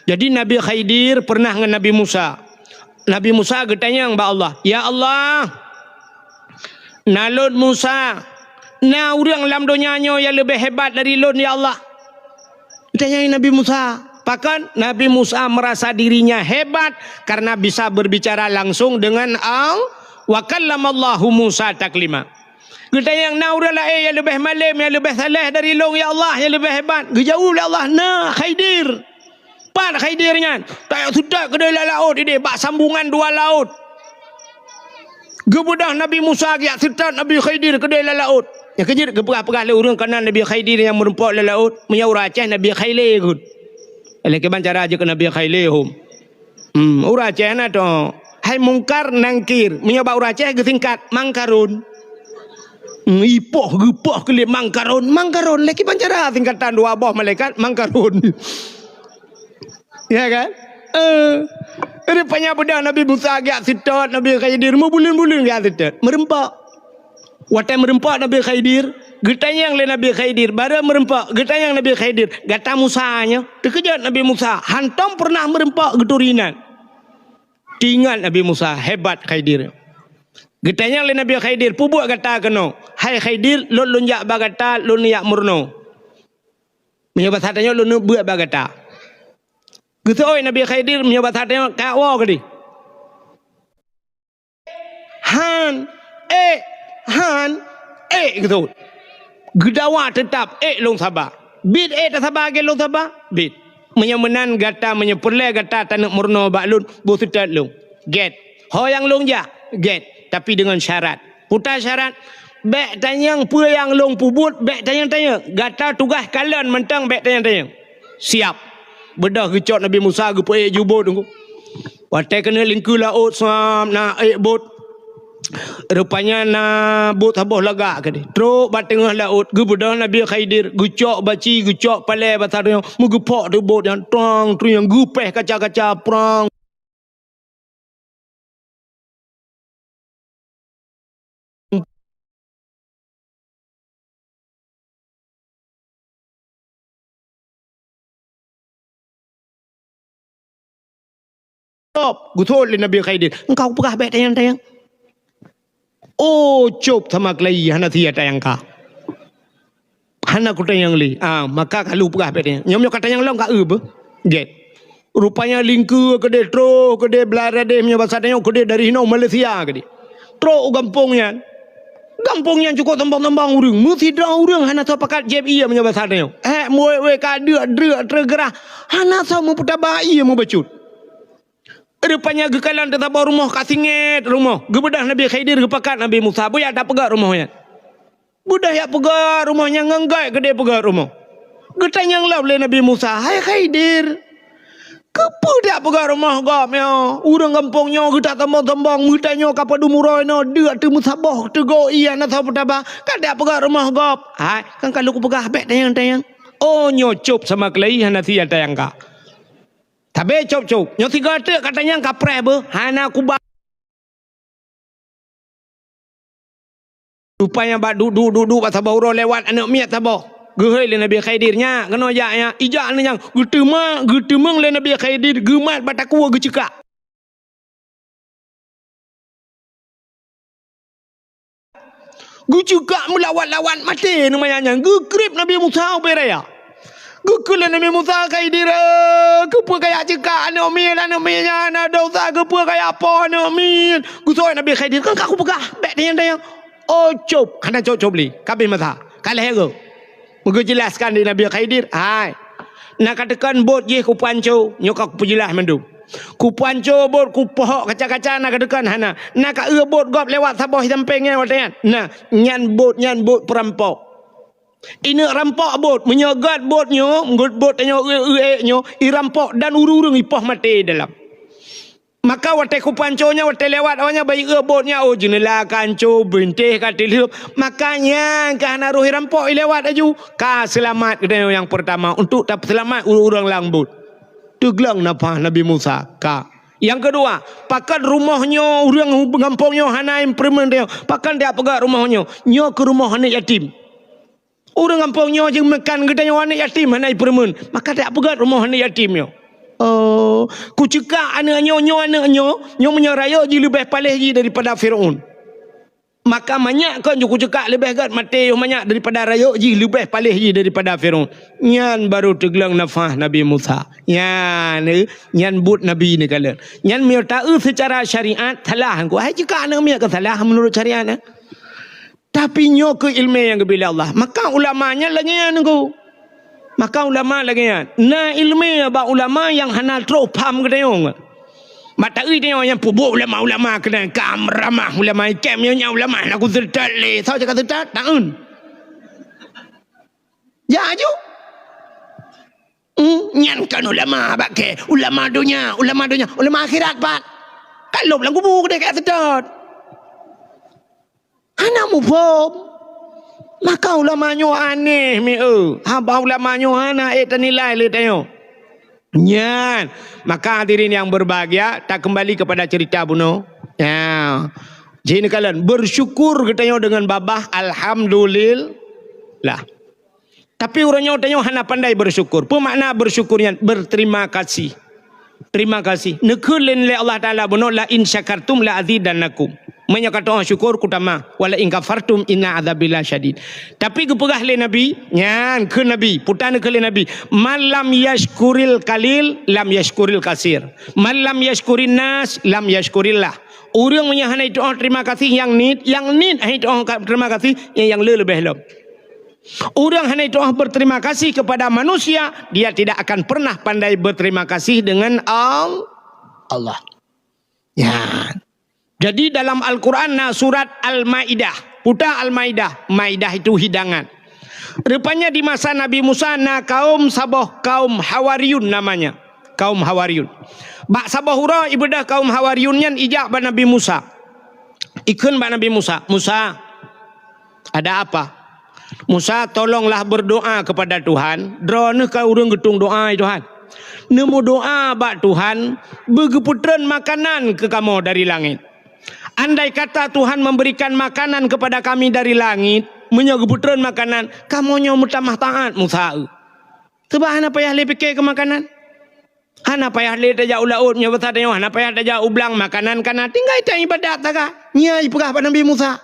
Jadi Nabi Khidir pernah ngon Nabi Musa. Nabi Musa geutanyong bak Allah, "Ya Allah, na lôn Musa, na ureuëng lam donya nyoe nyang leubeh hebat dari lôn, ya Allah?" Geutanyong Nabi Musa. Pakon? Nabi Musa merasa dirinya hebat karena bisa berbicara langsung dengan Allah. "Wa kallamallahu Musa taklima." Geutanyong, "Na ureuëng laén nyang leubeh malém, nyang leubeh saleh dari lôn, ya Allah, nyang leubeh hebat?" Geujaweueb lé Allah, "Na, Khidir." Pat Khidir nyan? Tajak seutôt keudeh lam laôt ideh, bak sambungan dua laôt. Geubeudôh Nabi Musa geujak seutôt Nabi Khidir keudeh lam laôt. Nyang keujeuet geupeugah-peugah lé ureuëng keunan Nabi Khidir nyang meurumpok lam laôt, meunyoe ureuëng Aceh Nabi Khaile kheun. Lé kiban cara jeuet keu Nabi Khaile hom. Hmm, ureuëng Aceh na to. Hai Mungkar Nangkir, meunyoe bak ureuëng Aceh geusingkat Mangkarun. Hmm, ipoh geupoh keu lé Mangkarun, Mangkarun. Lé kiban cara singkatan dua boh malaikat Mangkarun. Ya kan? Eh, rupanya beudôh Nabi Musa geujak seutôt, Nabi Khidir meubuleuen-buleuen geujak seutôt. Meurumpok. Watée meurumpok Nabi Khidir, geutanyong lé Nabi Khidir, barô meurumpok, geutanyong Nabi Khidir, "Gata Musa nyoe?" Teukeujot Nabi Musa, hantom pernah meurumpok geuturi inan. Teuingat Nabi Musa, hebat Khidir. Geutanyong lé Nabi Khidir, "Peue buet gata keunoe?" "Hai Khidir, lôn, lôn jak bak gata, lôn jak meurunoe. Meunyoe basa tanyoe lôn beuet bak gata." Geuseuôt Nabi Khidir, meunyoe basa tanyoe, "Kawoe keudeh." "Han, ék, han, ék," geuseuôt. Geudawa teutap, "Ék lôn saba." "Bit ék tasaba lagée lôn saba?" "Bit." "Meunyoe meunan gata, meunyoe peureulée gata taneuk meurunoe bak lôn, boh seutôt lôn." "Gét." "Ho nyang lôn jak?" "Gét, tapi deungon syarat." "Peue syarat?" "Bék tanyong peue nyang lôn peubuet, bék tanyong-tanyong. Gata tugaih kalon mantong, bék tanyong-tanyong." "Siap." Beudôh geucok Nabi Musa geupeuék ju bot. Watée keuneuk lingkeue laôt, sab na ék bot. Rupanya na bot saboh lagak keudeh. Trok bak teungoh laôt, geubeudôh Nabi Khidir, geucok baci, geucok palée basa tanyoe, meugeupok teuk bot nyan, trong, trieng, geupéh kaca-kaca, prang. Stop, geuseuôt lé Nabi Khidir. "Engkau peugah bék tanyong-tanyong." "Oh, cop sama keulayi, hana sia tanyong ka." "Hana kutanyong lé." "Ah, maka ka lheueh peugah bék tanyong. Nyoe meunyoe katanyong lom ka eu beuh." Gét. Rupanya lingkeue keudeh, troh keudeh, blah radeh, meunyoe basa tanyoe keudeh dari hinoe Malaysia keudeh. Trok u gampông nyan. Gampông nyan cukôp sombong-sombong ureuëng. Meusidroe ureuëng hana soe pakat jieb ié meunyoe basa tanyoe. Hék, muwé-wé ka deuk-deuk teugeurah. Hana soe meupeutaba ié meubacut. Rupanya geukalon teusaboh rumoh ka singét rumoh. Geubeudôh Nabi Khidir geupakat Nabi Musa. Beuyak tapeugét rumoh nyan. Beudôh jak peugét rumoh nyan ngon gét keudeh peugét rumoh. Geutanyong lom lé Nabi Musa, "Hai Khidir, keupeue jak peugét rumoh gob nyoe? Ureuëng gampông nyoe geutak sombong-sombong, meutanyoe ka padum uroe nyoe, deuk teumeusaboh, teugoe ié hana soe peutaba, ka jak peugét rumoh gob." "Hai, kan ka lôn kupeugah bék tanyong-tanyong." "Oh, nyoe cop sama keulayi, hana sia tanyong ka." "Sabé cop-cop, nyoe sigoe teuk katanyong ka preh beuh, hana kuba." Rupanya bak duek-duek, duek-duek bak saboh uroe lewat aneuk miet saboh. Geuhôi lé Nabi Khidir, "Nyak, keunoe jak, nyak." Ijak aneuk nyan, geuteumeung, geuteumeung lé Nabi Khidir, geumat bak takue geuceukak. Geuceukak meulawat-lawat maté aneuk manyak nyan. Geukrieb Nabi Musa ubé raya. Geukheun lé Nabi Musa, "Khidir, eh, keupeue kajak ceukak aneuk miet, aneuk miet nyan na dosa, keupeue kajak poh aneuk miet?" Geuseuôt Nabi Khidir, "Kan ka kupeugah, bék tanyong-tanyong." Oh, cop, hana cop-cop lé, ka abéh masa, ka lheueh geuh. Meugeujeulaskan di Nabi Khidir, "Hai, na kateukan bot jih kupanco, nyoe ka kupeujeulas mandum. Kupanco bot, kupohok kaca-kaca, na kateukan hana. Na ka eu bot gob lewat saboh sampéng nyan watée nyan. Na, nyan bot, nyan bot peurampok. Ineuk rampok bot, meunyoe gét bot nyoe, gét bot tanyoe eu-, eu-, ék nyoe, irampok dan ureuëng-ureuëng ipoh maté dalam." Maka watée kupanco nyan, watée lewat awaknyan, bayeue bot nyan, oh, jeuneula ka anco, bintéh ka teulheueb. Maka nyan ka hana roh irampok ilewat laju. Ka seulamat geutanyoe nyang peurtama untuk tapeuseulamat ureuëng-ureuëng lam bot. Teugleng nafah Nabi Musa, ka. Nyang keudua, pakon rumoh nyoe ureuëng gampông nyoe hana ipeureumeun tanyoe? Pakon tajak peugét rumoh nyoe? Nyoe keuh rumoh aneuk yatim. Ureuëng gampông nyoe jeumakan geutanyoe aneuk yatim hana ipeureumeun, maka tajak peugét rumoh aneuk yatim nyoe. Oh, kuceukak aneuk nyoe, nyoe aneuk nyoe, nyoe meunyoe rayeuk jih leubeh paléh jih daripada Fir'aun. Maka manyak kon ju kuceukak leubeh gét maté yoh manyak daripada rayeuk jih leubeh paléh jih daripada Fir'aun. Nyan barô teugleng nafah Nabi Musa. Nyan, eh, nyan buet Nabi neukalon. Nyan meunyoe taeu seucara syariat salah. Hai ceukak aneuk miet ka salah meunurot syariat, eh. Tapi nyoe keuh iéleumé nyang geubri lé Allah. Maka ulama nyan lagée nyan nunggu. Maka ulama lagée nyan. Na iéleumé bak ulama nyang hana troh pham geutanyoe. Mata ui tanyoe nyang peubuet ulama-ulama keunan kam ramah ulama ikem nyoe nyan ulama hana kuseutôt lé. Soe cakap seutôt? Taun. Ya aju. Hmm, nyan kan ulama bak kée. Ulama donya, ulama donya, ulama akhirat pat. Ka lôb lam kubu keudeh ka seutôt. Hana muphom. Maka ulama nyoe aneh mi eu. Haba ulama nyoe hana ék tanilai lé tanyoe. Nyan. Maka hadirin yang berbahagia, takeumbali kepada cerita bunoe. Ya. Jih neukalon, bersyukur geutanyoe deungon babah, alhamdulillah. Tapi uroe nyoe tanyoe hana pandai bersyukur. Peue makna bersyukur nyan? Berterima kasih. Terima kasih. Neukheun lé, lé Allah Taala bunoe, "La in syakartum la azidannakum." Meunyoe katoe syukur kutamah, "Wa la in kafartum inna adzabi lasyadid." Tapi geupeugah lé Nabi, nyan kheun Nabi, puta neukheun lé Nabi, "Man lam yashkuril qalil lam yashkuril katsir. Man lam yashkurin nas lam yashkurillah." Ureuëng meunyoe hana jituoh terima kasih nyang niet, nyang niet hana jituoh terima kasih, nyang le leubeh lom. Ureuëng hana jituoh berterima kasih kepada manusia, dia tidak akan pernah pandai berterima kasih dengan Al-, Allah. Ya. Jadi dalam Al-Quran na surat Al-Maidah. Puta Al-Maidah. Maidah itu hidangan. Rupanya di masa Nabi Musa na kaum saboh, kaum Hawariyun namanya. Kaum Hawariyun. Bak saboh uroe ibeudôh kaum Hawariyun nyan ijak bak Nabi Musa. Ikheun bak Nabi Musa, "Musa, ada apa?" "Musa, tolonglah berdoa kepada Tuhan. Droeneuh ka ureuëng geutung doa, ya Tuhan. Neumeudoa bak Tuhan, beugeupeutrön makanan keu kamoe dari langét. Andai kata Tuhan memberikan makanan kepada kami dari langit, meunyoe geupeutreun makanan, kamoe nyoe meutamah taát Musa eu. Teuba hana payah lé pike keu makanan. Hana payah lé tajak u laôt, meunyoe basa tanyoe hana payah tajak u blang, makanan kana, tinggai taibadat saga." Nyan ipeugah bak Nabi Musa.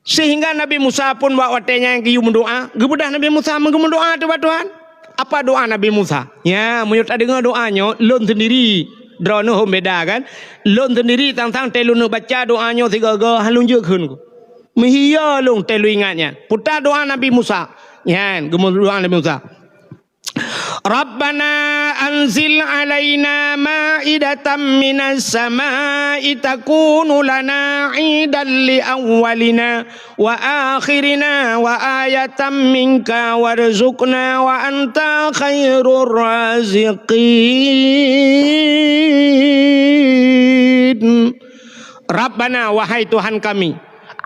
Sehingga Nabi Musa pun bak watée nyan geuyue meudoá, geubeudôh Nabi Musa meugeumeudoá teuh bak Tuhan. Apa doa Nabi Musa? Nya, meunyoe tadeungoe doa nyoe, lôn seundiri, droeneuh hom beda kan? Lôn seundiri sang-sang tée lôn baca doa nyoe sigoe-goe, han lôn jeuet kheun. Meuhiyo lôn tée lôn ingat nyan. Peue doa Nabi Musa? Nyan, geumeudoá Nabi Musa. Rabbana anzil alaina ma'idatan minas sama'i takunu lana idan li awwalina wa akhirina wa ayatan minka warzuqna wa anta khairur raziqin. Rabbana, wahai Tuhan kami,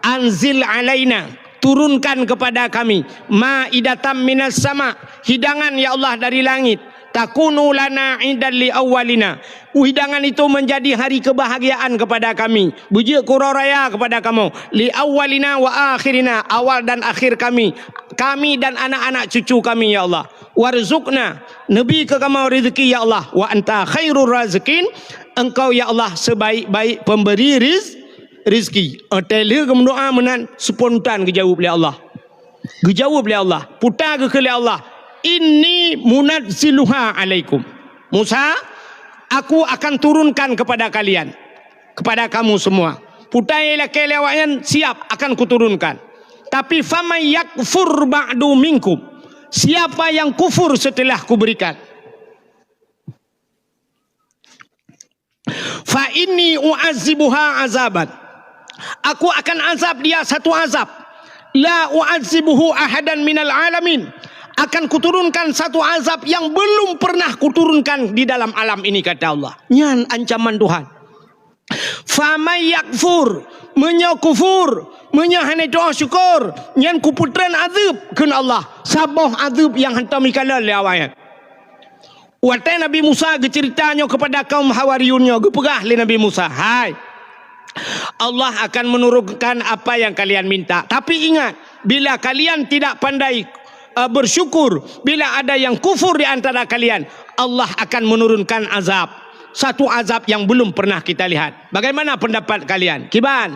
anzil alaina, turunkan kepada kami, ma'idatan minas sama, hidangan ya Allah dari langit, Takunu lana idan li awwalina. Hidangan itu menjadi hari kebahagiaan kepada kami. Beujeuet keu uroe raya kepada kamoe. Li awwalina wa akhirina, awal dan akhir kami. Kami dan anak-anak cucu kami, ya Allah. Warzuqna, neubi keu kamoe rezeki, ya Allah. Wa anta khairur raziqin, Engkau, ya Allah, sebaik-baik pemberi riz-, rezeki. Watèe lheueh geumeudoa meunan, spontan geujaweueb lé Allah. Geujaweueb lé Allah. Puta geukheun lé Allah, "Inni munazziluha alaikum." Musa, aku akan turunkan kepada kalian, kepada kamu semua. Puta ilakèe lé awaknyan, "Siap, akan kuturunkan. Tapi faman yakfur ba'du minkum, siapa yang kufur setelah kuberikan, fa inni u'adzibuha azaban, aku akan azab dia satu azab, la u'adzibuhu ahadan minal alamin, akan kuturunkan satu azab yang belum pernah kuturunkan di dalam alam ini," kata Allah. Nyan ancaman Tuhan. "Faman yakfur, meunyoe kufur, meunyoe hana tu'oh syukur, nyan kupeutreun azeub," kheun Allah, saboh azeub nyang hantom jikalon lé awaknyan. Watèe Nabi Musa geuceurita nyoe keupada kaum Hawariyun nyoe, geupeugah lé Nabi Musa, "Hai, Allah akan menurunkan apa yang kalian minta. Tapi ingat, bila kalian tidak pandai, eh, bersyukur, bila ada yang kufur di antara kalian, Allah akan menurunkan azab. Satu azab yang belum pernah kita lihat. Bagaimana pendapat kalian?" Kiban?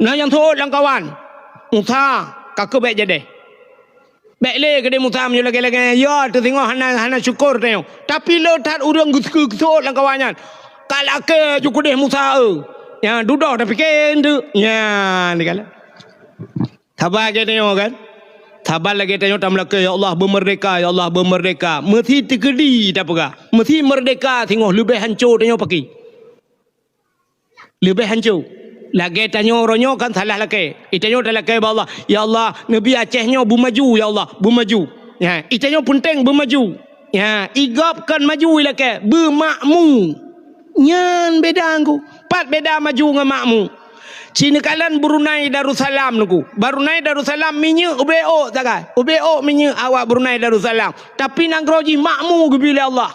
Na nyang seuôt lam kawan? Musa, ka keuh bèk jadèh. Bèk lé keudéh Musa meunyoe lagèe-lagèe nyan, ya, teusingoh hana, hana syukur tanyoe. Tapi le that ureueng geuseuôt lam kawan nyan. "Ka lakèe ju keudéh Musa, eu." Nyan, dudoe tapike eunteuk. Nyan, dikalon. Saban lagèe tanyoe kan? Saban lagèe tanyoe tameulakèe, "Ya Allah, beumeurdeka, ya Allah, beumeurdeka." Meusi teukeudi tapeugah. Meusi meurdeka singoh leubeh hanco tanyoe pakri. Leubeh hanco. Lagèe tanyoe uroe nyoe kan salah lakèe. Itanyoe talakèe bak Allah, "Ya Allah, neubi Aceh nyoe beumaju, ya Allah, beumaju." Nyan, itanyoe peunteng beumaju. Nyan, igob kon maju ilakèe, beumakmu. Nyan beda ngku. Pat beda maju ngon makmu. Ci neukalon Brunei Darussalam ngku. Brunei Darussalam minyeuk ubé ôk sagai. Ubé ôk minyeuk awak Brunei Darussalam. Tapi nanggroe jih makmu geubi lé Allah.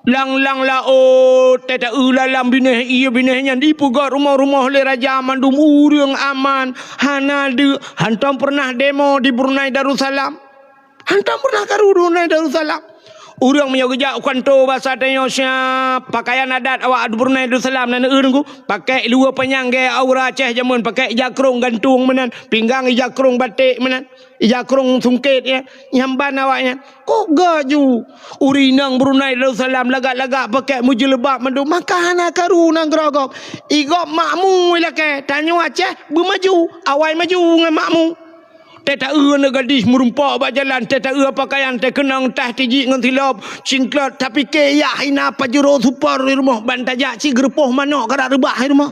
Lang-lang laôt, teuta-eu lalam binéh ié binéh nyan jipeugöt rumoh-rumoh lé raja mandum ureueng aman, hana deuk, hantom peureunah demo di Brunei Darussalam. Hantom peureunah karu di Brunei Darussalam. Ureueng meunyoe geujak u kanto basa tanyoe siap, pakaian adat awak Brunei Darussalam na neueu ngku, pakai luwa panyang gaya aura Aceh jameun, pakai ija krông gantung meunan, pinggang ija krông baték meunan, ija krông sungkét ya, nyang ban awaknyan. Kok gaju? Ureueng inong Brunei Darussalam lagak-lagak pakai meujeulbab mandum, maka hana karu nanggroe gob. Igob makmu ilakèe, tanyoe Aceh beumaju, awai maju ngon makmu. Teuta-eu aneuk gadih meurumpok bak jalan, teuta-eu pakaian teukeunong tah tijik ngon silop, cingklot, tapike yak hina pajuro super di rumoh ban tajak cit geurupoh manok karap reubah di rumoh.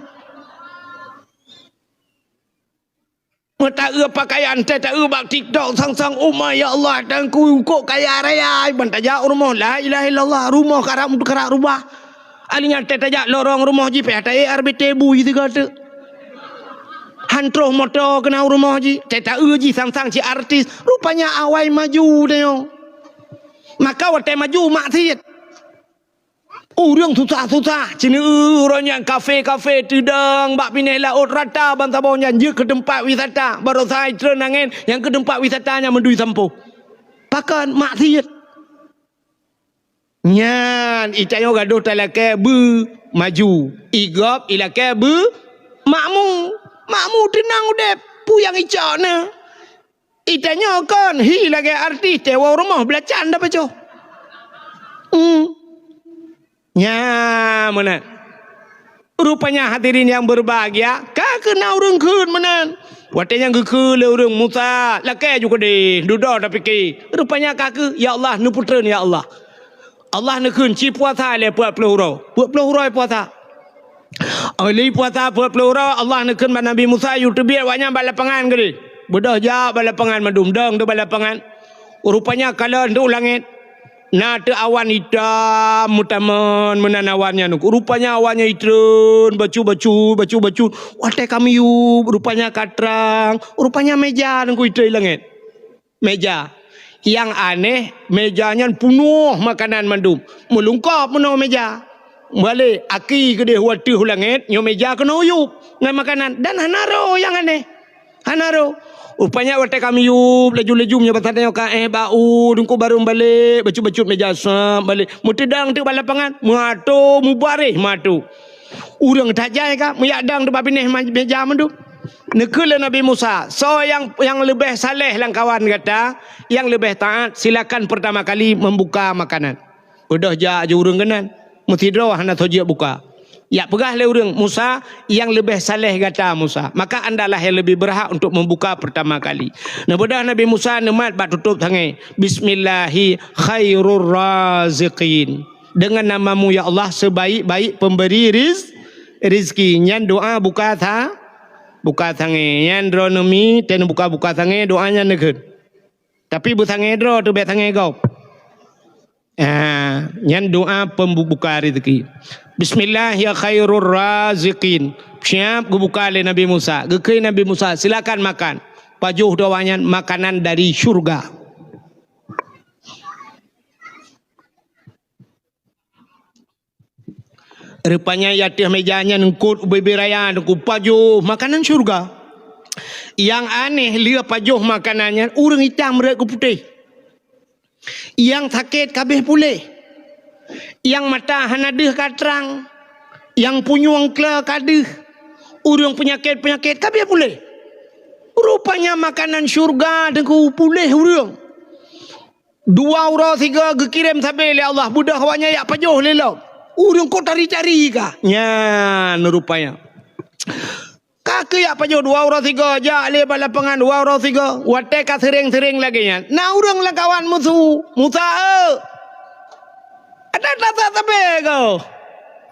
Meuta-eu pakaian, teuta-eu bak TikTok sang-sang, "Oh my, ya Allah, Teungku kok kaya raya," ban tajak u rumoh, la ilaha illallah, rumoh karap, karap reubah. Alinyan teuta jak lorong rumoh jih, pih taék R B T bui sigoe teuk. Han troh moto keunan u rumoh jih, teuta-eu jih sang-sang cit artis. Rupanya awai maju tanyoe. Maka watèe maju maksiet. Ureueng susah-susah, ci neueu uroe nyan kafe-kafe teudong bak binéh laôt rata ban saboh nyan jeuet keu teumpat wisata. Baroesa itreun angén nyang keu teumpat wisata nyan meudui sampôh. Pakon maksiet. Nyan, itanyoe gadôh talakèe beumaju. Igob ilakèe beumakmu. Makmu teunang udép, peue nyang icok na. Itanyoe kon, hi lagèe artis, tewa u rumoh beulacan dapacoh. Hmm. Nya, meunan. Rupanya hadirin yang berbahagia, ka keuh na ureueng kheun meunan. Watèe nyan geukheun lé ureueng Musa, lakèe ju keudeh, dudoe tapike. Rupanya ka keuh, ya Allah, neupeutreun ya Allah. Allah neukheun, ci puasa lé peuet ploh uroe. Peuet ploh uroe puasa. Óh lheueh puasa peuet ploh uroe, Allah neukheun bak Nabi Musa, yue teubiet awaknyan bak lapangan keudeh. Beudôh jak bak lapangan mandum, dong teuk bak lapangan. Rupanya kalon teuk u langét. Na teuk awan itam meutamon meunan awan nyan. Rupanya awan nyan itreun, bacut-bacut, bacut-bacut. Watèe ka miyueb, rupanya ka trang. Rupanya meja nyan ku itreun i langét. Meja. Nyang aneh, meja nyan punoh makanan mandum. Meulungkop meunoe meja. Balek, aki keudeh wateuh u langét, nyoe meja keunoe yub ngon makanan. Dan hana roh nyang aneh. Hana roh. Rupanya watée ka miyub, laju-laju meunyoe basa tanyoe ka éh bak u, Teungku barô balek, bacut-bacut meja sab balek. Meuteudang teuk bak lapangan, meuato mubaréh meuato. Ureuëng tajai ka, meuyak dang teuk bak binéh ma-, meja mandum. Neukheun lé Nabi Musa, "Soe nyang, nyang leubeh saleh lam kawan gata, nyang leubeh taát, silakan pertama kali membuka makanan." Beudôh jak ju ureuëng keunan, meusidroe hana soe jeuet buka. Jak peugah lé ureuëng, "Musa, nyang leubeh saleh gata, Musa. Maka andalah nyang leubeh beurhak untuk membuka pertama kali." Neubeudôh Nabi Musa neumat bak tutôb sangé, "Bismillahi khairur raziqin." Dengan namamu, ya Allah, sebaik-baik pemberi riz-, rizki. Nyan doa buka sa-, buka sangé. Nyan droeneuh mi, teuh buka-buka sangé, doa nyan neukheun. Tapi beusangé droe teuh, bék sangé gob. Ah, nyan doa pembuka rezeki. "Bismillah ya khairur raziqin." Siap geubuka lé Nabi Musa. Geukheun Nabi Musa, "Silakan makan." Pajoh doa nyan makanan dari syurga. Rupanya di ateueh meja nyan eungkot ubé-bé raya, Teungku, pajoh makanan syurga. Nyang aneh, lheueh pajoh makanan nyan, ureuëng itam rot keu putéh. Nyang sakét ka abéh puléh. Nyang mata hana deuh ka trang. Nyang punyueng kle ka deuh. Ureuëng peunyakét-peunyakét ka abéh puléh. Rupanya makanan syurga, Teungku, puléh ureuëng. Dua uroe sigoe geukirém sabé lé Allah, beudôh awaknyan jak pajoh lé lom. Ureuëng kok tari-tari ka. Nyan rupanya. Ka keuyak pajoh dua uroe sigoe, jak lé bak lapangan dua uroe sigoe. Watée ka seuréng-seuréng lagée nyan, na ureuëng lam kawan meusu, "Musa, eu! Ada tasa sabé ko?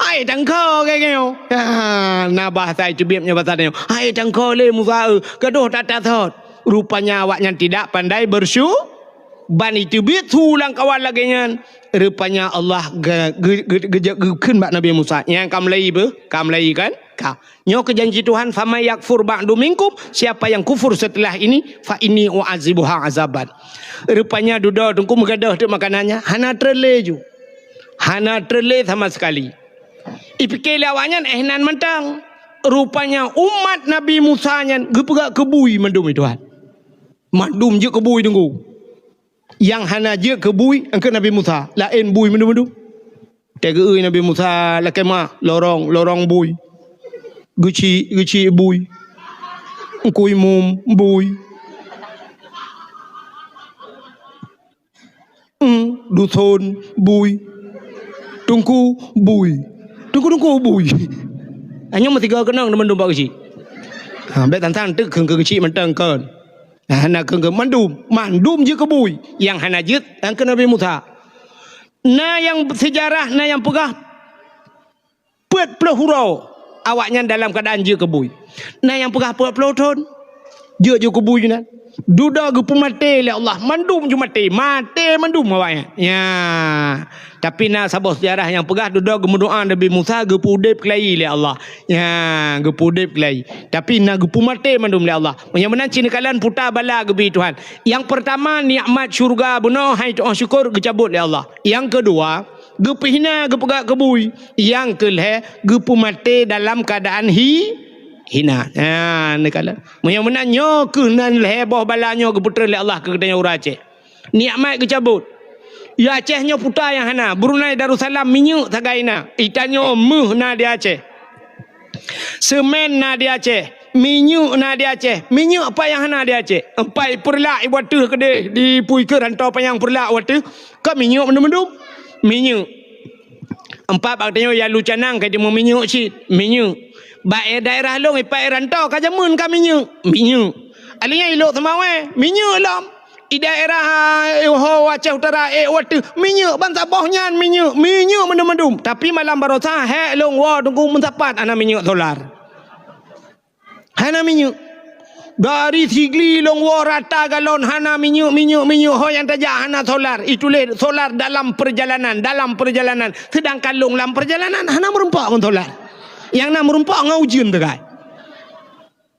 Hai tangko keu nyoe." Ha, na bahasa teubiet nyoe, bahasa nyoe. "Hai tangko lé Musa, eu! Gadôh tata sot." Rupanya awaknyan tidak pandai bersyu-, ban iteubiet su lam kawan lagée nyan. Rupanya Allah ge-, ge-, ge-, geujak geukheun bak Nabi Musa, "Nyan ka meulai beuh? Ka meulai kan? Ka." Nyoe keuh janji Tuhan, "Faman yakfur ba'du minkum," siapa yang kufur setelah ini, "fa inni u'adzibuha azaban." Rupanya dudoe Teungku meugadôh teuk makanan nyan, hana trön lé ju. Hana trön lé sama sekali. Ipike lé awaknyan éh nan mantong. Rupanya umat Nabi Musa nyan geupeugah keu bui mandum, ya Tuhan. Mandum jeuet keu bui, Teungku. Nyang hana jeuet keu bui, eungkot Nabi Musa, laén bui mandum-mandum. Teugeue Nabi Musa lakée meuah, lorong, lorong bui. Geuchik, geuchik bui. Teungku Imum bui. Em, duson bui. Teungku bui. Teungku-teungku bui. Hanya meusigoe keunong teuma dumpat geuchik. Ha, bék tantang teuk keu geuchik mantong kon. Hana keu mandum, mandum jeuet keu bui. Nyang hana jeuet, eungkot Nabi Musa. Na nyang seujarah, na nyang peugah peuet ploh uroe awaknyan dalam keuadaan jeuet keu bui. Na nyang peugah peuet ploh thon jeuet, jeuet keu bui nyan. Dudoe geupeumaté lé Allah, mandum ju maté, maté mandum awaknyan. Ya. Tapi na saboh seujarah nyang peugah dudoe geumeudoá Nabi Musa geupeuudeb keulayi lé Allah. Ya, geupeuudeb keulayi. Tapi na geupeumaté mandum lé Allah. Meunyoe meunan cit neukalon puta bala geubri Tuhan. Nyang peurtama nikmat syeuruga bunoe hai tu'oh syukur geucabot lé Allah. Nyang keudua, geupeue hina geupeugah keu bui. Nyang keulhée geupeumaté dalam keuadaan hi-, hina. Ha, neukalon. Meunyoe meunan nyoe keuh nan lhée boh bala nyoe geupeutrön lé Allah keu geutanyoe ureuëng Aceh. Nikmat geucabot. Di Aceh nyoe puta nyang hana. Brunei Darussalam minyeuk sagai na. Di tanyoe méuh na di Aceh. Seumén na di Aceh. Minyeuk na di Aceh. Minyeuk pat nyang hana di Aceh? Empat Peureulak ibu ateueh keudeh di pui keu rantau panyang Peureulak wateuh. Ka minyeuk mandum-mandum. Minyeuk. Empat bak tanyoe ya lu canang ka jimeung minyeuk cit. Minyeuk. Bak daerah lôn ipat rantau ka jameun ka minyeuk. Minyeuk. Alheuh nyan i Lhok Seumawé, minyeuk lom. I daerah, eh, ho Aceh Utara, eh, wateuh, minyeuk ban saboh nyan minyeuk, minyeuk mandum-mandum. Tapi malam baroesa, hék lôn woe Teungku meusapat hana minyeuk solar. Hana minyeuk. Dari Sigli lôn woe rata galon hana minyeuk, minyeuk, minyeuk, ho nyang tajak hana solar. Ituléh solar dalam perjalanan, dalam perjalanan. Sedangkan lôn lam perjalanan hana meurumpok ngon solar. Nyang na meurumpok ngon ujeuen teukai.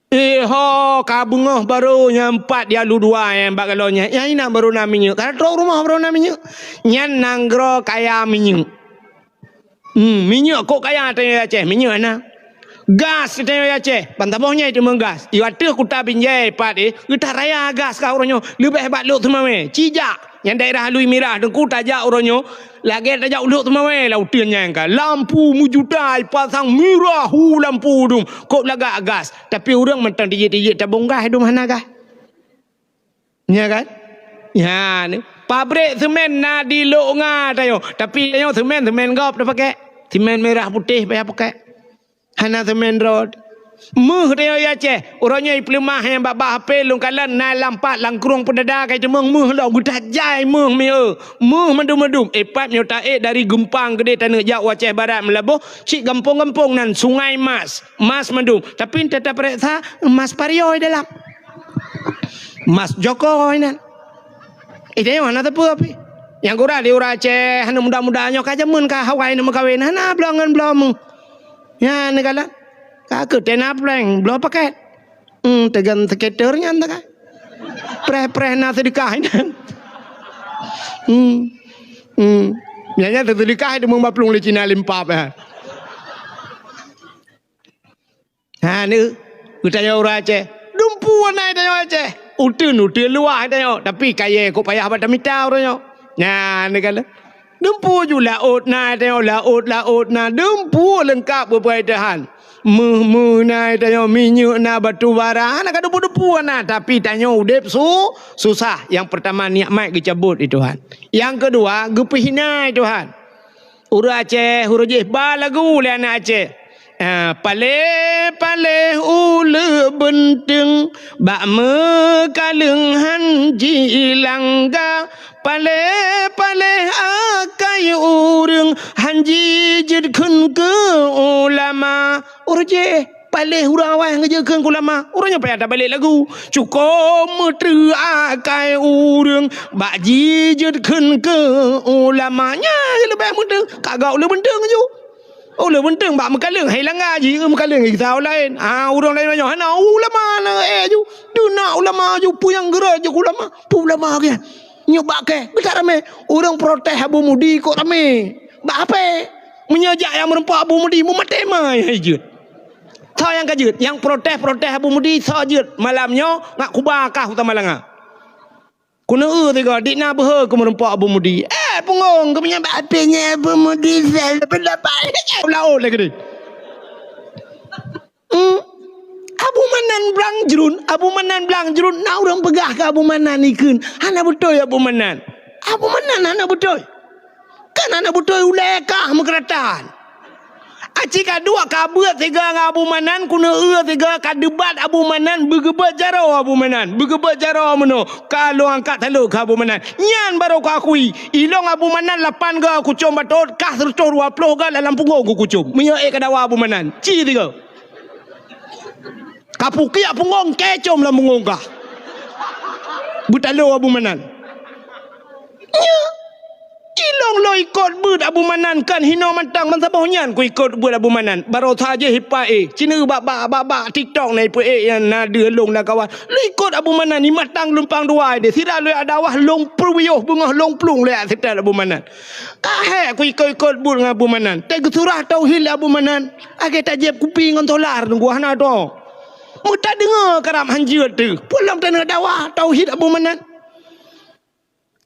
Eh ho, ka beungoh barô nyang pat di alu dua nyang bak galon nyan. Nyang inan barô na minyeuk. Ka trok rumoh barô na minyeuk. Nyan nanggroe kaya minyeuk. Hmm, minyeuk kok kaya tanyoe Aceh, minyeuk na. Gas tanyoe Aceh, ban saboh nyan teuma gas. I ateueh kuta Binjai pat eh, geutaraya gas ka uroe nyoe. Leubeh bak Lhokseumawe. Eh, cijak. Nyang daerah Alui Mirah teungku tajak uroe nyoe, lagèe tajak u Lhokseumawe lah uteuen nyan ka. Lampu meujuta ipasang mirah hu lampu dum, kok lagak gas. Tapi ureueng mantong tijik-tijik tabong gas dum hana gas. Nya kan? Nya ni. Pabrik semen na di Lhok Nga tanyoe, tapi tanyoe semen, semen gob tapakèk. Semen mirah putéh payah pakèk. Hana semen rot. Méuh tanyoe i Aceh. Uroe nyoe ipeuleumah nyang bak-bak H P lôn kalon na lam pat lam krueng peudada ka iteumeung méuh lom geudah jai méuh mieu. Méuh mandum-mandum. Eh pat meunyoe taék dari Geumpang keudéh taneuk jak u Aceh Barat Meulaboh, cit gampông-gampông nan Sungai Mas. Mas mandum. Tapi teutab pareksa mas parioe dalam. Mas Joko inan. Eh, tanyoe hana teupeu pih. Nyang gura di ureueng Aceh hana muda-muda nyoe ka jameun ka hawai neuk meukawen. Hana bloe ngon bloe méuh. Nyan neukalon. Ka keu tena prank, bloe paket. Hmm, teugan skater nyan teuka. Preh-preh na seudeukah inan. Hmm. Hmm. Nyan nyan seudeukah itu meubaplueng lé Cina limpap, eh. Ha, ni, geutanyoe ureueng Aceh. Dumpu na tanyoe Aceh. Uteuen, uteuen luwah tanyoe. Tapi kayèe kok payah bak tamita uroe nyoe. Nyan, ni kan. Dumpu ju laôt na tanyoe, laôt, laôt na. Dumpu leungkap beupeuet Tuhan. Méuh-méuh na tanyoe, minyeuk na, batu bara. Hana ka dumpu-dumpu na. Tapi tanyoe udép su-, susah. Nyang peurtama nikmat geucabot lé Tuhan. Nyang keudua, geupeuhina lé Tuhan. Ureueng Aceh, uroe jih ba lagu lé aneuk Aceh. Ah, paléh-paléh uleue beunteueng, bak meukaleueng han jilangga. Paléh-paléh akai ureueng, han jijeuet kheun keu ulama. Uroe jih, paléh ureueng awai nyang geujeuet kheun keu ulama. Uroe nyoe payah tabalek lagu. Cukôp meutreuk akai ureueng, bak jijeuet kheun keu ulama. Nyan leubeh meutreuk, ka gak uleue beunteueng ju. Uleue beunteueng bak meukaleueng, hai langga ji, meukaleueng gisa laén. Ah, ureueng laén nyoe hana ulama na, eh, ju. Deuh na ulama ju, peue nyang geurot ju ulama. Peue ulama ke? Nyoe bak kèe, beutak ramé. Ureueng protes Abu Mudi kok ramé. Bak ape? Meunyoe jak nyang meureumpok Abu Mudi, meumaté ma nyang jeuet. Soe nyang ka jeuet? Nyang protes-protes Abu Mudi, soe jeuet? Malam nyoe, ngat kuba kah u Tamalanga. Keuneuk eu tiga, dik na beuhe keu meureumpok Abu Mudi. Eh, punggong, keu meunyan bak ape nyan Abu Mudi, sel, pendapat. Laôt lagèe ni. Hmm. Abu Manan Blang Jrun, Abu Manan Blang Jrun, na ureueng peugah keu Abu Manan ikheun. Hana beutôi Abu Manan. Abu Manan hana beutôi. Kan hana beutôi ulèe kah meukeuratan. Aci ka duek ka beuet siga ngon Abu Manan, keuneuk eu siga ka debat Abu Manan, beugeubeuet jaroe Abu Manan, beugeubeuet jaroe meunoe, ka lôn angkat salôk keu Abu Manan. Nyan barô kuakui, ilôn Abu Manan lapan goe kucom batot, kah seureutôh dua ploh goe lam punggong kukucom. Meunyoe ék kadawa Abu Manan, ci siga. Kapukiak punggong, kèe com lam punggong kah. Beutalo Abu Manan. Nyo, ilôn lôn ikot beuet Abu Manan kan hinoe mantong, ban saboh nyan kuikot beuet Abu Manan. Baroesa jih ipa éh, ci neu bak, bak, bak, bak TikTok na ipa éh nyang na deuh lôn lam kawan. Lôn ikot Abu Manan, i mantong lumpang dua deh, sira lôn adawah lôn peuyôh beungoh lôn plueng lé seutôt Abu Manan. Ka hék kuikot-ikot beuet ngon Abu Manan. Teuh geusurah tauhid lé Abu Manan. Lagèe tajieb kupi ngon solar teungku hana droe. Meutadeungoe karab han jeuet teuh. Peue lom taneuk dawa tauhid Abu Manan.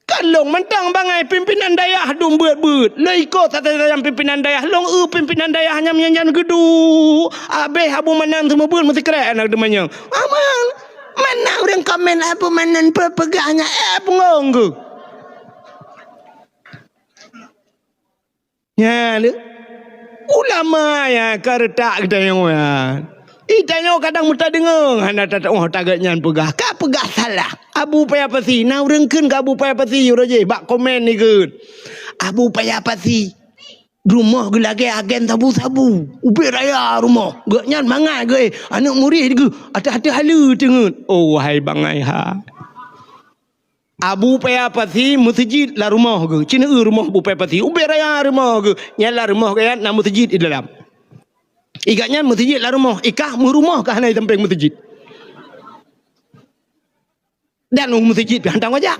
Ka lôn mantong bangai pimpinan dayah dum beuet-beuet. Lôn ikot satai-satai pimpinan dayah, lôn eu pimpinan dayah nyan nyan geuduek. Abéh Abu Manan seumeubeuet meusikrek aneuk teumanyong. Aman. Mana ureueng komen Abu Manan peue peugah nyan, eh, punggong geuh. Nyan, ulama nyang ka reutak geutanyoe nyan. Geutanyoe kadang meutadeungoe hana tatu'oh tagat nyan peugah. Ka peugah salah. Abu Paya Pasi, na ureueng kheun keu Abu Paya Pasi, uroe jih bak komen ikheun. Abu Paya Pasi, rumoh geuh lagèe agen sabu-sabu. Ubit raya rumoh. Gobnyan mangat geuh, eh, aneuk murit geuh, ateueh-ateueh haleue teungeut. Oh, wahai bangai hai. Abu Paya Pasi meuseujid lam rumoh geuh. Ci neu rumoh Abu Paya Pasi. Ubit raya rumoh geuh. Nyan lam rumoh geuh nyan na meuseujid di dalam. I gobnyan meuseujid lam rumoh. I kah meurumoh ka hana i sampéng meuseujid. Dan u meuseujid pih hantom kajak.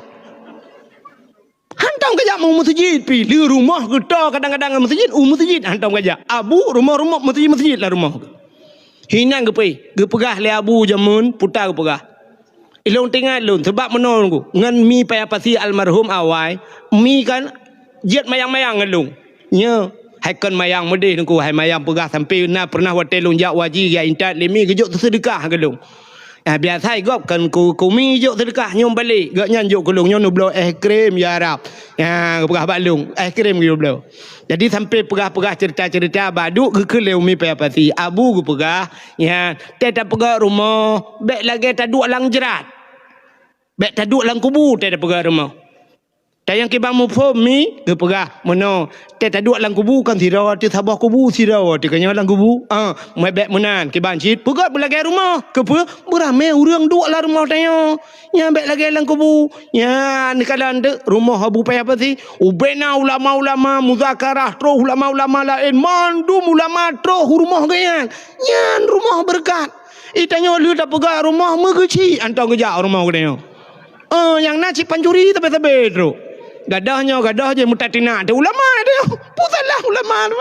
Hantom kajak u meuseujid pih. Le rumoh geuto kadang-kadang ngon meuseujid, u meuseujid hantom kajak. Abu rumoh-rumoh meuseujid-meuseujid lah rumoh. Hinan geupeu, geupeugah lé Abu jameun puta geupeugah. Ilôn teuingat lôn, sabab meunoe ngon Mi Paya Pasi almarhum awai, Mi kan jeuet mayang-mayang ngon lôn. Nyoe, hai kon mayang meudeh Teungku, hai mayang peugah sampoe na pernah watèe lôn jak u haji geujak intat lé Mi geujok seudeukah keu lôn. Ah, biasa gob kon ku, ku Mi jok seudeukah nyoe balek, gobnyan jok keu lôn nyoe neubloe es krim ya Rab. Ya, geupeugah bak lôn, es krim geubloe. Jadi sampoe peugah-peugah cerita-cerita bak duek geukheun lé Umi Paya Pasi. Abu geupeugah, ya, teuh tapeugah rumoh, bèk lagèe taduek lam jrat. Bèk taduek lam kubu teuh tapeugah rumoh. Tanyong kiban muphom Mi geupeugah, meunoe, teuh taduek lam kubu kan sidroe teuh saboh kubu sidroe teuh keunyoe lam kubu. Ah, meuh bèk meunan kiban cit peugah beulagèe rumoh. Keupeue? Beuramé ureueng duek lam rumoh tanyoe. Nyan bèk lagèe lam kubu. Nyan neukalon teuk rumoh Abu Paya Pasi. Ubena ulama-ulama muzakarah troh ulama-ulama laén mandum ulama troh u rumoh geuh nyan. Nyan rumoh beureukat. Itanyoe lheueh tapeugah rumoh meugeuchik hantom geujak rumoh geutanyoe. Eh, nyang na cit pancuri sabe-sabe trok. Gadoh nyoe, gadoh jih mutatinak teuh ulama teuh. Peue salah ulama tu?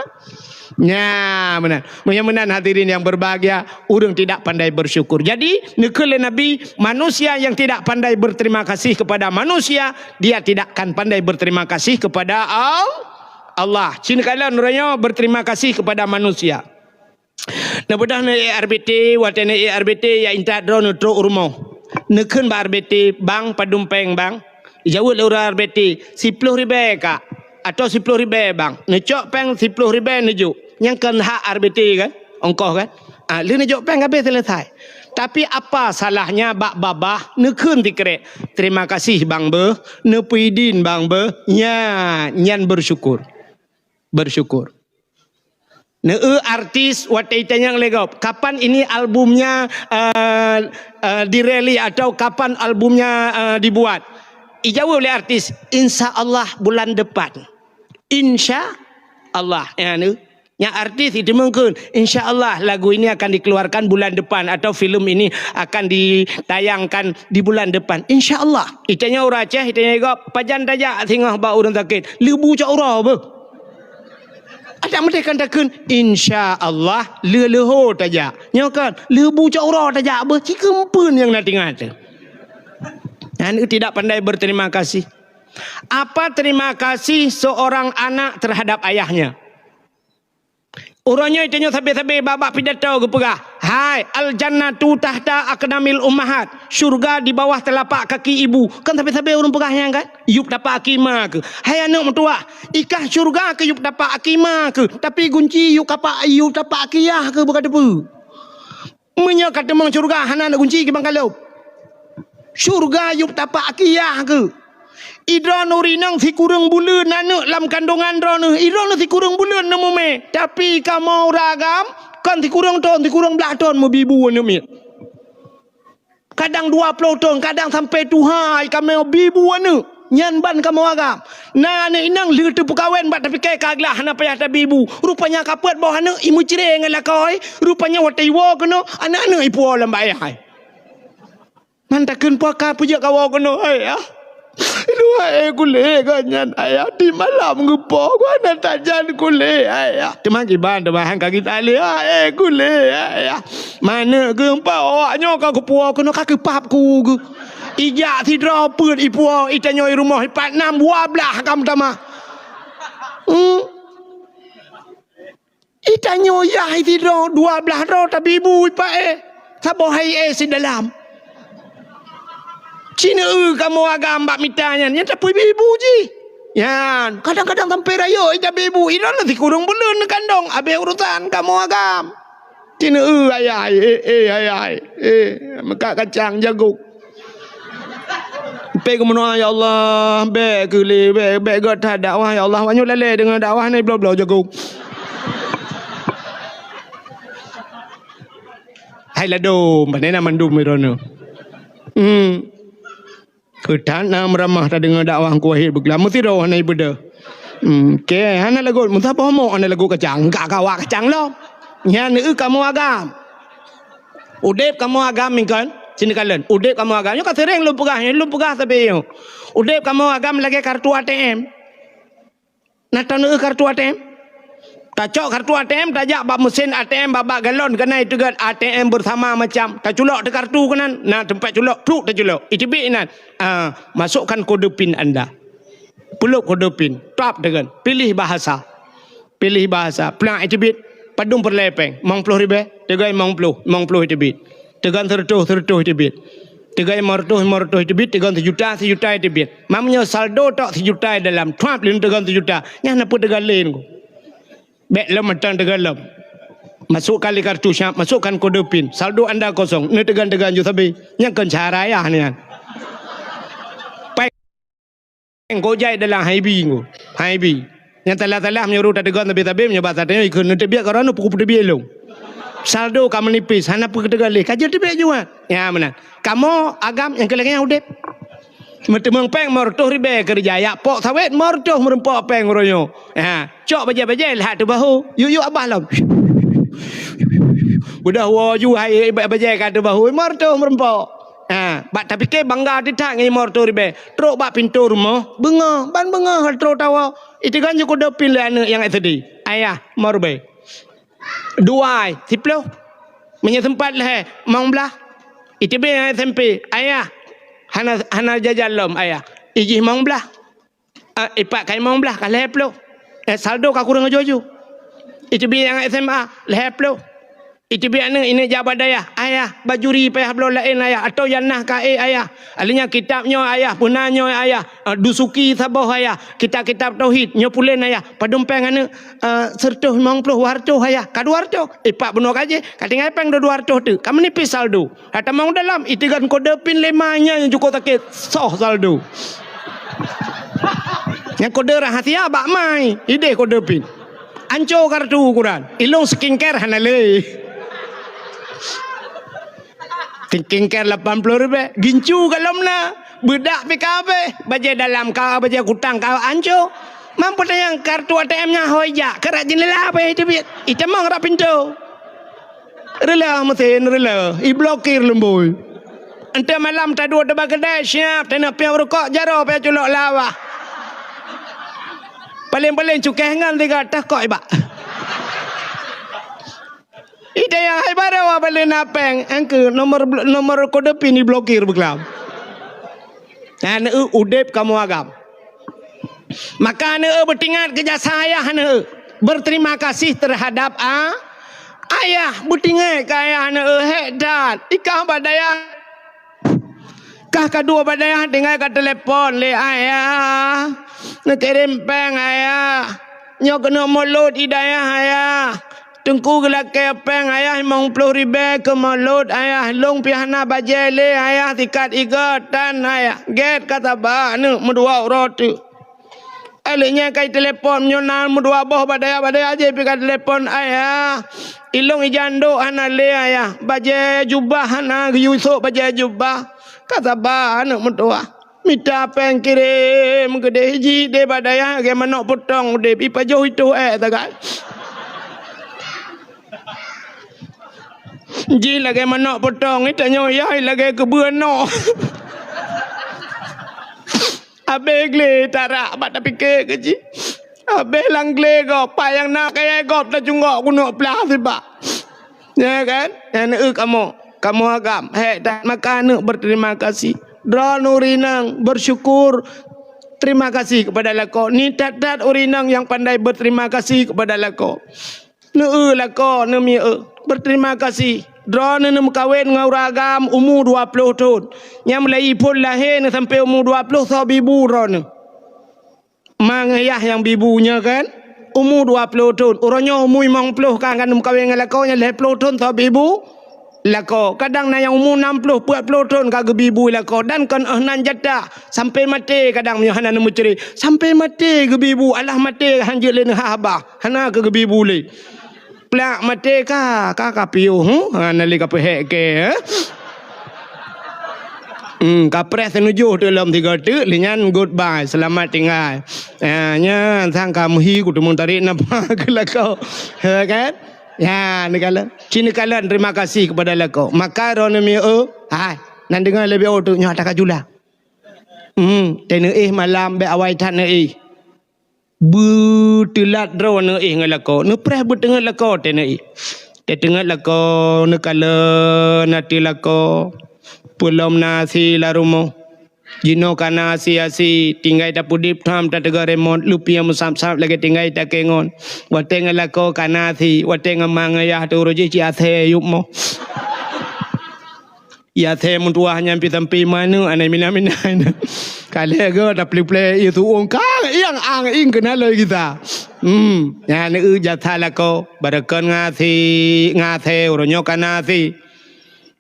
Nya, meunan. Meunyoe meunan hadirin yang berbahagia, ureueng tidak pandai bersyukur. Jadi, neukheun lé Nabi, manusia yang tidak pandai berterima kasih kepada manusia, dia tidak akan pandai berterima kasih kepada Al-, Allah. Cit neukalon uroe nyoe berterima kasih kepada manusia. Neubeudôh neuék R B T, watèe neuék R B T, ya intat droeneuh trok u rumoh. Neukheun bak R B T, "Bang, padum pèng, Bang?" Jaweueb lé ureueng R B T, "Siploh ribèe, Kak, atau siploh ribèe, Bang." Neucok pèng siploh ribèe neujok. Nyan kon hak R B T kan? Ongkoh kan? Ah, lheueh neujok pèng habéh seuleusai. Tapi apa salahnya bak babah neukheun sikrek, "Terima kasih, Bang, beuh. Neupeuidin, Bang, beuh." Nya, nyan bersyukur. Bersyukur. Neueu artis watèe itanyong lé gob, "Kapan ini albumnya, eh, eh, dirilis atau kapan albumnya, eh, dibuat?" Ijaweueb lé artis, "Insya Allah bulan depan." Insya Allah. Ya, ni. Nya artis itu mungkin, "Insya Allah lagu ini akan dikeluarkan bulan depan atau film ini akan ditayangkan di bulan depan." Insya Allah. Itanyong ureueng Aceh, itanyong lé gob, "Pajan tajak singoh bak ureueng sakét?" "Leubu cok uroe beuh." Adak meudeh kan takheun, "Insya Allah, leuh-leuho tajak." Nyoe kan, "Leubu cok uroe tajak beuh," ci keumpeuen nyang na tinggai teuh. Nyan tidak pandai berterima kasih. Apa terima kasih seorang anak terhadap ayahnya? Uroe nyoe tanyoe sabe-sabe babah pidato geupeugah, "Hai, al-jannatu tahta aqdamil ummahat." Syurga di bawah telapak kaki ibu. Kan sabe-sabe ureueng peugah nyan kan? Yup tapak aki ma keuh. Hai aneuk meutuwah, i kah syurga keuh yup tapak aki ma keuh, tapi gunci yup kapak, yup tapak aki yah keuh beuka teupeu. Meunyoe ka teumong syurga hana na gunci kiban ka lhôb. Syurga yup tapak aki yah keuh. I droeneuh rinong sikureueng buleuen aneuk lam kandongan droeneuh, i droeneuh sikureueng buleuen neumumè. Tapi kamoe ureueng agam kon sikureueng thon, sikureueng blaih thon meubi bu aneuk miet. Kadang dua ploh thon, kadang sampoe tuha kamoe bi bu aneuk. Nyan ban kamoe agam. Na aneuk inong lheueh teupeukawen bak tapike ka glah hana payah tabi bu. Rupanya ka peuet boh aneuk i meucre ngon lakoe. Rupanya watèe iwoe keunoe, aneuk-aneuk ipuwoe lam bak ayah. Man takheun po ka peujeuet kawoe keunoe, "Ayah, luwah eh kulét gobnyan, Ayah, di malam geupo gobnyan tajan kulét, Ayah." Teuma kiban, teuma han ka geutalé, "Ah, eh kulét, Ayah." Meunan geuh po awak nyoe ka geupuwoe keunoe ka keupap ku geuh. Ijak sidroe peuet ipuwoe, itanyoe i rumoh ipat nam dua blaih ka meutamah. Hmm. Itanyoe yah sidroe dua blaih droe tabi bu ipat eh. Saboh hai eh sidalam. Ci neueu kamoe agam bak mita nyan, nyan tapeubi bu jih. Nyan, kadang-kadang sampoe rayeuk itabi bu, i droeneuh sikureueng buleuen neukandong, abéh urosan kamoe agam. Ci neueu ayah, eh, eh, ayah, eh, meukat kacang jagong. Pé geumeunoe, "Ya Allah, bèk keu lé, bèk, bèk göt that dakwah, ya Allah, awak nyoe lalè deungon dakwah nyoe bloe-bloe jagong." Hai ladôm, pane na mandum droeneuh. Hmm. Keu that na meuramah tadeungoe dakwah Teungku Wahid beuglam, meusidroe hana ibeudôh. Hmm, oke, hana lagot, meusaboh mok hana lagot kacang, ka kawa kacang lom. Nyan eu kamoe agam. Udép kamoe agam ngon Sini kalon, udeb kamoe agam. Nyoe ka sering lôn peugah, nyoe lôn peugah sabe nyoe. Udeb kamoe agam lagée kartu A T M. Na taneu kartu A T M? Tacok kartu A T M, tajak bak mesin A T M, bak, bak galon keunan, iteugot A T M bersama macam. Taculok teuh kartu keunan, na teumpat culok, pluk taculok. Iteubiet inan. Ah, masukkan kode pin anda. Pulop kode pin, tap teugon, pilih bahasa. Pilih bahasa, plak iteubiet, padum peureulée péng, limong ploh ribée, teugon limong ploh, limong ploh iteubiet. Teugon seureutôh, seureutôh iteubiet. Teugon limong reutôh, limong reutôh iteubiet, teugon seujuta, seujuta iteubiet. Meunyoe saldo tok seujuta dalam, trap lom teugon seujuta. Nyan na peue teugon lé nyoe. Bék lom mantong teugon lom. Masukkan lé kartu siap, masukkan kode pin. Saldo anda kosong, neuteugon-teugon ju sabe. Nyan kon cara ayah nyan. Pai Engkau jai dalam haibi ngku. Haibi. Nyang salah-salah meunyoe tateugon sabe-sabe meunyoe bak sateue ikheun neuteubiet keu droeneuh pukul peuteubiet lôn. Saldo ka meunipis, hana peue teugon lé. Ka jeuet teubiet juat. Ya meunan. Kamoe agam nyang keu lagée nyan udeb. Meuteumeung péng limong reutôh ribée keureuja, yak pok sawét limong reutôh meureumpok péng uroe nyoe. Ha, cok bajée-bajée lhah teubahu. Yuk-yuk abah lom. Beudah woe ju hai bajée ka teubahu limong reutôh meureumpok. Ha, bak tapike bangga teutat ngon limong reutôh ribée. Trok bak pintoe rumoh, beungoh, ban beungoh trok tawoe. Iteugon ju kode pin lé aneuëk nyang S D. Ayah, limong ribée. Dua ai, siploh. Meunyoe seumpat lhée, limong blaih. Iteubiet nyang S M P, ayah. Hana, hana jajan lom, ayah. Ijih limong blaih. Ah, ipat ka limong blaih ka lhée ploh. Eh, saldo ka kureueng aju-aju. Iteubiet nyang S M A, lhée ploh. Iteubiet aneuëk, ineuk jak bak dayah, "Ayah, bajuri payah bloe laén, ayah, atau nyang na ka ék, ayah. Akhirnya kitab nyoe, ayah, peuna nyoe, ayah. Ah, dusuki saboh, ayah. Kitab-kitab tauhid, nyoe pulen, ayah. Padum péng aneuëk?" "Ah, seureutôh limong ploh, dua reutôh, ayah." "Ka dua reutôh?" Ipat bunoe ka jih, ka tinggai péng dua reutôh teuk. Ka meunipis saldo. Ka tamong dalam, iteugon kode pin lé ma nyan nyang cukôp sakét, soh saldo. Nyang kode rahasia bak ma, ideh kode pin. Anco kartu ukuran. Ilong skincare hana lé. Skincare lapan ploh ribée, gincu ka lom na. Beudak pih ka habéh, bajée dalam ka, bajée kutang ka anco. Mampu tanyong kartu A T M nyan hôi jak, keurak jeundela habéh iteubiet. Itamong rot pintoe. Reuloh meusén, reuloh, iblokir lumbôi. Enteuk malam taduek teuba keudai, siap, taneuk piôh rukok, jaroe piôh culok lawah. Paléng-paléng cukéh ngon tiga tah kok ibak. Ida nyang hai barô bak baleue na péng, engkeu nomor blo-, nomor kode pin iblokir beuklam. Aneuëk udeb kamoe agam. Maka aneuëk beutingat keu jasa ayah aneuëk. Berterima kasih terhadap a-, ayah. Beutingat keu ayah aneuëk, hék that. Ikah bak dayah. Kah ka duek bak dayah tinggai ka telepon lé ayah. Neukirém péng ayah. Nyoe keuneuk mulod i dayah ayah. Teungku geulakée péng ayah limong ploh ribée keu mulod ayah. Lôn pih hana bajée lé ayah, sikat igoe tan ayah. Gét ka saba aneuëk meudua uroe teuk. Lheueh nyan ka itelepon, meunyoe na meudua boh bak dayah-bak dayah jih pih ka telepon, "Ayah, ilong ija ndok hana lé, ayah. Bajée jubah hana geuyue sôk bajée jubah." Ka saba aneuëk meutuwah. Mita péng kirém keudeh jih deh bak dayah lagée manök peutong udeb, ipajoh itoh ék sagai. Jih lagée manök peutong, itanyoe yai lagée keubeue noe. Abéh glé tarak bak tapike keu jih. Abéh lam glé gob, pat nyang na kayée gob tacunggok keuneuk plah sibak. Ya kan? Nyan eu kamoe, kamoe agam. Hék that maka aneuëk berterima kasih. Droeneuh ureuëng inong bersyukur, terima kasih kepada lakoe. Ni that-that ureuëng inong nyang pandai berterima kasih kepada lakoe. Neu-eu lakoe, neumiyeu. Berterima kasih. Droeneuh neumeukawen ngon ureuëng agam umu dua ploh thon. Nyang meulayi phon lahé neuh sampoe umu dua ploh soe bibu droeneuh. Ma ngon yah nyang bibu nyoe kan? Umu dua ploh thon. Uroe nyoe umu limong ploh ka, ka neumeukawen ngon lakoe nyang lhée ploh thon soe bibu. Lakoe, kadang na nyang umu nam ploh, peuet ploh thon ka geubi bu lakoe, dan kon óh nan jatah, sampoe maté kadang meunyoe hana neumeucre, sampoe maté geubi bu, alah maté han jeuet lé neuhah babah, hana keu geubi bu lé. Plak maté ka, ka, ka piôh, hmm? Hana lé ka peuhék kée, eh? Hmm, ka preh teunujoh teuk lom tiga teuk, lé nyan goodbye, seulamat tinggai. Ah, nyan sang ka meuhi kuteumeung tarék nafah keu lakoe. Ya kan? Ya, neukalon. Ci neukalon terima kasih kepada lakoe. Maka droeneuh miyeu, hai. Nan deungoe leubeh oh teuk nyoe ata ka jula. Hmm, teuh neuéh malam bék awai that neuéh. Beuteulat droe neuéh ngon lakoe, neupreh beuteungeut lakoe teuh neuéh. Teuteungeut lakoe, neukalon ateueh lakoe. Peulom na asi lam rumoh. Jinoe ka na asi-asi, tinggai tapeudeb tham tateuga remote, lupieng meusab-sab lagée tinggai takengon. Watée ngon lakoe ka na asi, watée ngon ma ngon yah teuh uroe jih cit asée yup moh. Ya asée meutuwah nyan pi sampi manök anai mina-mina. Ka lhée geuh tapli-pli ié su'ueng kang iang ang ing keunan loi gisa. Hmm, nyan eu jasa lakoe, barokon ngon asi, ngon asée uroe nyoe ka na asi.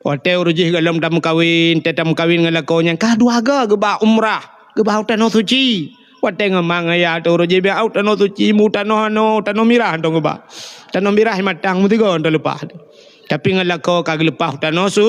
Watée uroe jih gohlom tameukawen, teuh tameukawen ngon lakoe nyan ka dua ga geuba umrah, geuba u tanoh suci. Watée ngon ma ngon yah teuh uroe jih bék u tanoh suci, mu tanoh anoe, tanoh mirah hantom geuba. Tanoh mirah matang meusigoe hantom leupah. Tapi ngon lakoe ka geuleupah u tanoh su,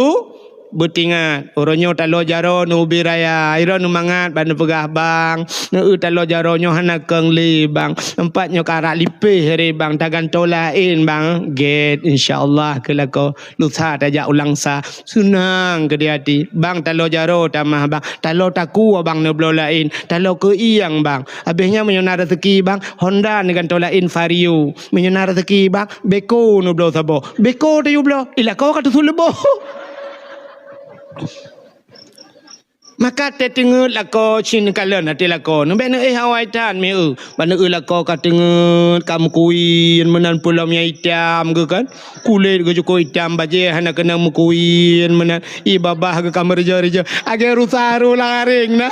beutingat. Uroe nyoe taloe jaroe neubi raya, iroe neumangat ban neupeugah bang, neueu taloe jaroe nyoe hana keueng lé bang. Empat nyoe ka rak lipéh ré bang, tagantoe laén bang. Gét, insya Allah keu lakoe. Lusa tajak u Langsa, seunang keudéh até. Bang, taloe jaroe tamah bang, taloe takue bang neubloe laén, taloe keuieng bang. Abéh nyan meunyoe na raseuki bang, Honda neugantoe laén Vario. Meunyoe na raseuki bang, Beko neubloe saboh. Beko tayue bloe, i lakoe ka teuseuleuboh. Maka teuteungeut lakoe cit neukalon até lakoe, neubék neuéh awai that mieu. Ban neueu lakoe ka teungeut, ka meukuyen meunan peulom nyang itam geuh kan. Kulét geuh cukôp itam, bajée hana keunong meukuyen meunan. Ié babah geuh ka meureuja-reuja. Agée rusa ru lam aréng na.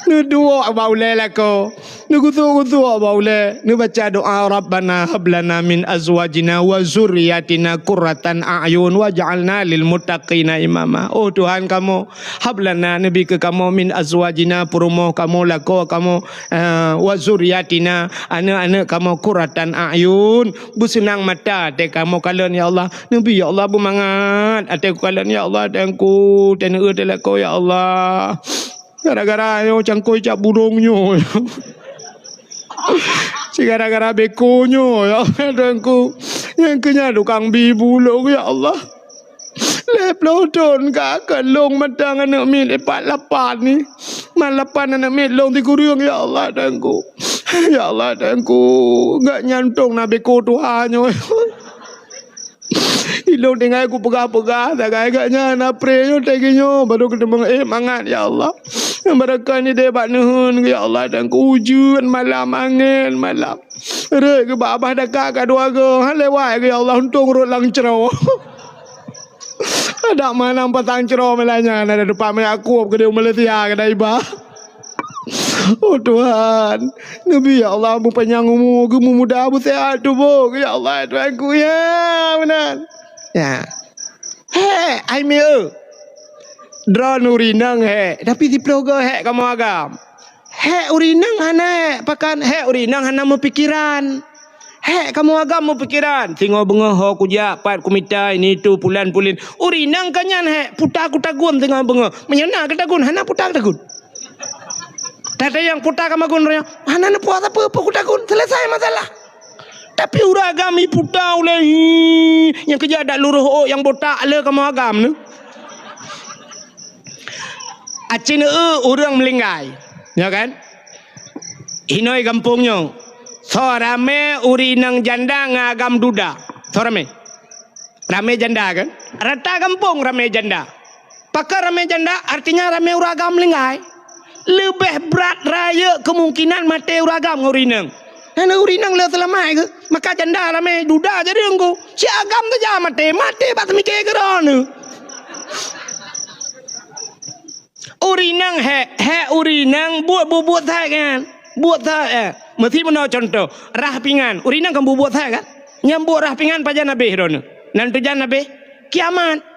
Neuduek bak ulée lakoe, neugusok-gusok bak ulée, neubaca doa, "Rabbana hab lana min azwajina wa zurriyatina qurratan a'yun waj'alna lil muttaqina imama." Oh Tuhan kamoe, hab lana, neubi keu kamoe, min azwajina, peurumoh kamoe, lakoe kamoe, eh, wa zurriyatina, aneuëk-aneuëk kamoe, qurratan a'yun, beuseunang mata até kamoe kalon, ya Allah. Neubi, ya Allah, beumangat até kukalon, ya Allah, Teungku, teuneuk teuh lakoe, ya Allah. Gara-gara nyoe cangkôi cap burông nyoe. Si gara-gara beko nyoe, ya Allah, Teungku. Nyang keu nyan tukang bi bulông, ya Allah. Lhée ploh thon ka keulông mantong aneuëk miet, ipat lapan ni. Man lapan aneuëk miet lông sikureueng, ya Allah, Teungku. Ya Allah, Teungku. Gak nyan tong na beko tuha nyoe. Ilông tinggai kupeugah-peugah, sagai gak nyan, apre nyoe, teugi nyoe, baru keuteumeung, eh, mangat, ya Allah. Nyang barokah ni deh bak neuheun, ya Allah, dan keu ujeuen malam, angén malam. Rhot geuba babah daka ka dua goe, ha, lewat, ya Allah, untông rhot lam cro. Adak manang pasang cro malam nyan, ada depan meuyak kueb keudeh Malaysia, keudeh iba. Oh Tuhan, neubi ya Allah beupanyang umu, geumumuda beuseuhat tuboh, ya Allah Tuhanku, ya meunan. Ya. Hék, ai mieu. Droeneuh ureueng inong hék, tapi siploh goe hék kamoe agam. Hék ureueng inong hana hék, pakan hék ureueng inong hana meupikeran. Hék kamoe agam meupikeran, singoh beungoh ho kujak, pat kumita, ini itu, pulan pulin. Ureueng inong ka nyan hék, puta kutagun singoh beungoh. Meunyoe na kutagun, hana puta kutagun. Tata nyang puta ka magun roh nyoe, hana neupuas sapeue-peue kutagun, selesai masalah. Tapi ureueng agam iputa ulée, hi, nyang keujak dak luroh ôk nyang botak le kamoe agam nyoe. Aci neueu ureueng meulinggai, nyo kan? Inoi gampông nyoe, soe ramé ureueng inong janda ngon agam duda? Soe ramé? Ramé janda kan? Rata gampông ramé janda. Pakon ramé janda? Artinya ramé ureueng agam meulinggai. Leubeh brat rayeuk keumungkinan maté ureueng agam ngon ureueng inong. Hana ureueng inong le seulamat keuh. Maka janda ramé duda jadi teungku. Si agam saja maté, maté bak seumiké keu droeneuh. Ureueng inong hék, hék ureueng inong buet bubuet that kan. Buet that, eh. Meusi meunoe contoh, rah pingan. Ureueng inong kan bubuet that kan. Nyang buet rah pingan pajan abéh droeneuh. Nan tujan abéh? Kiamat.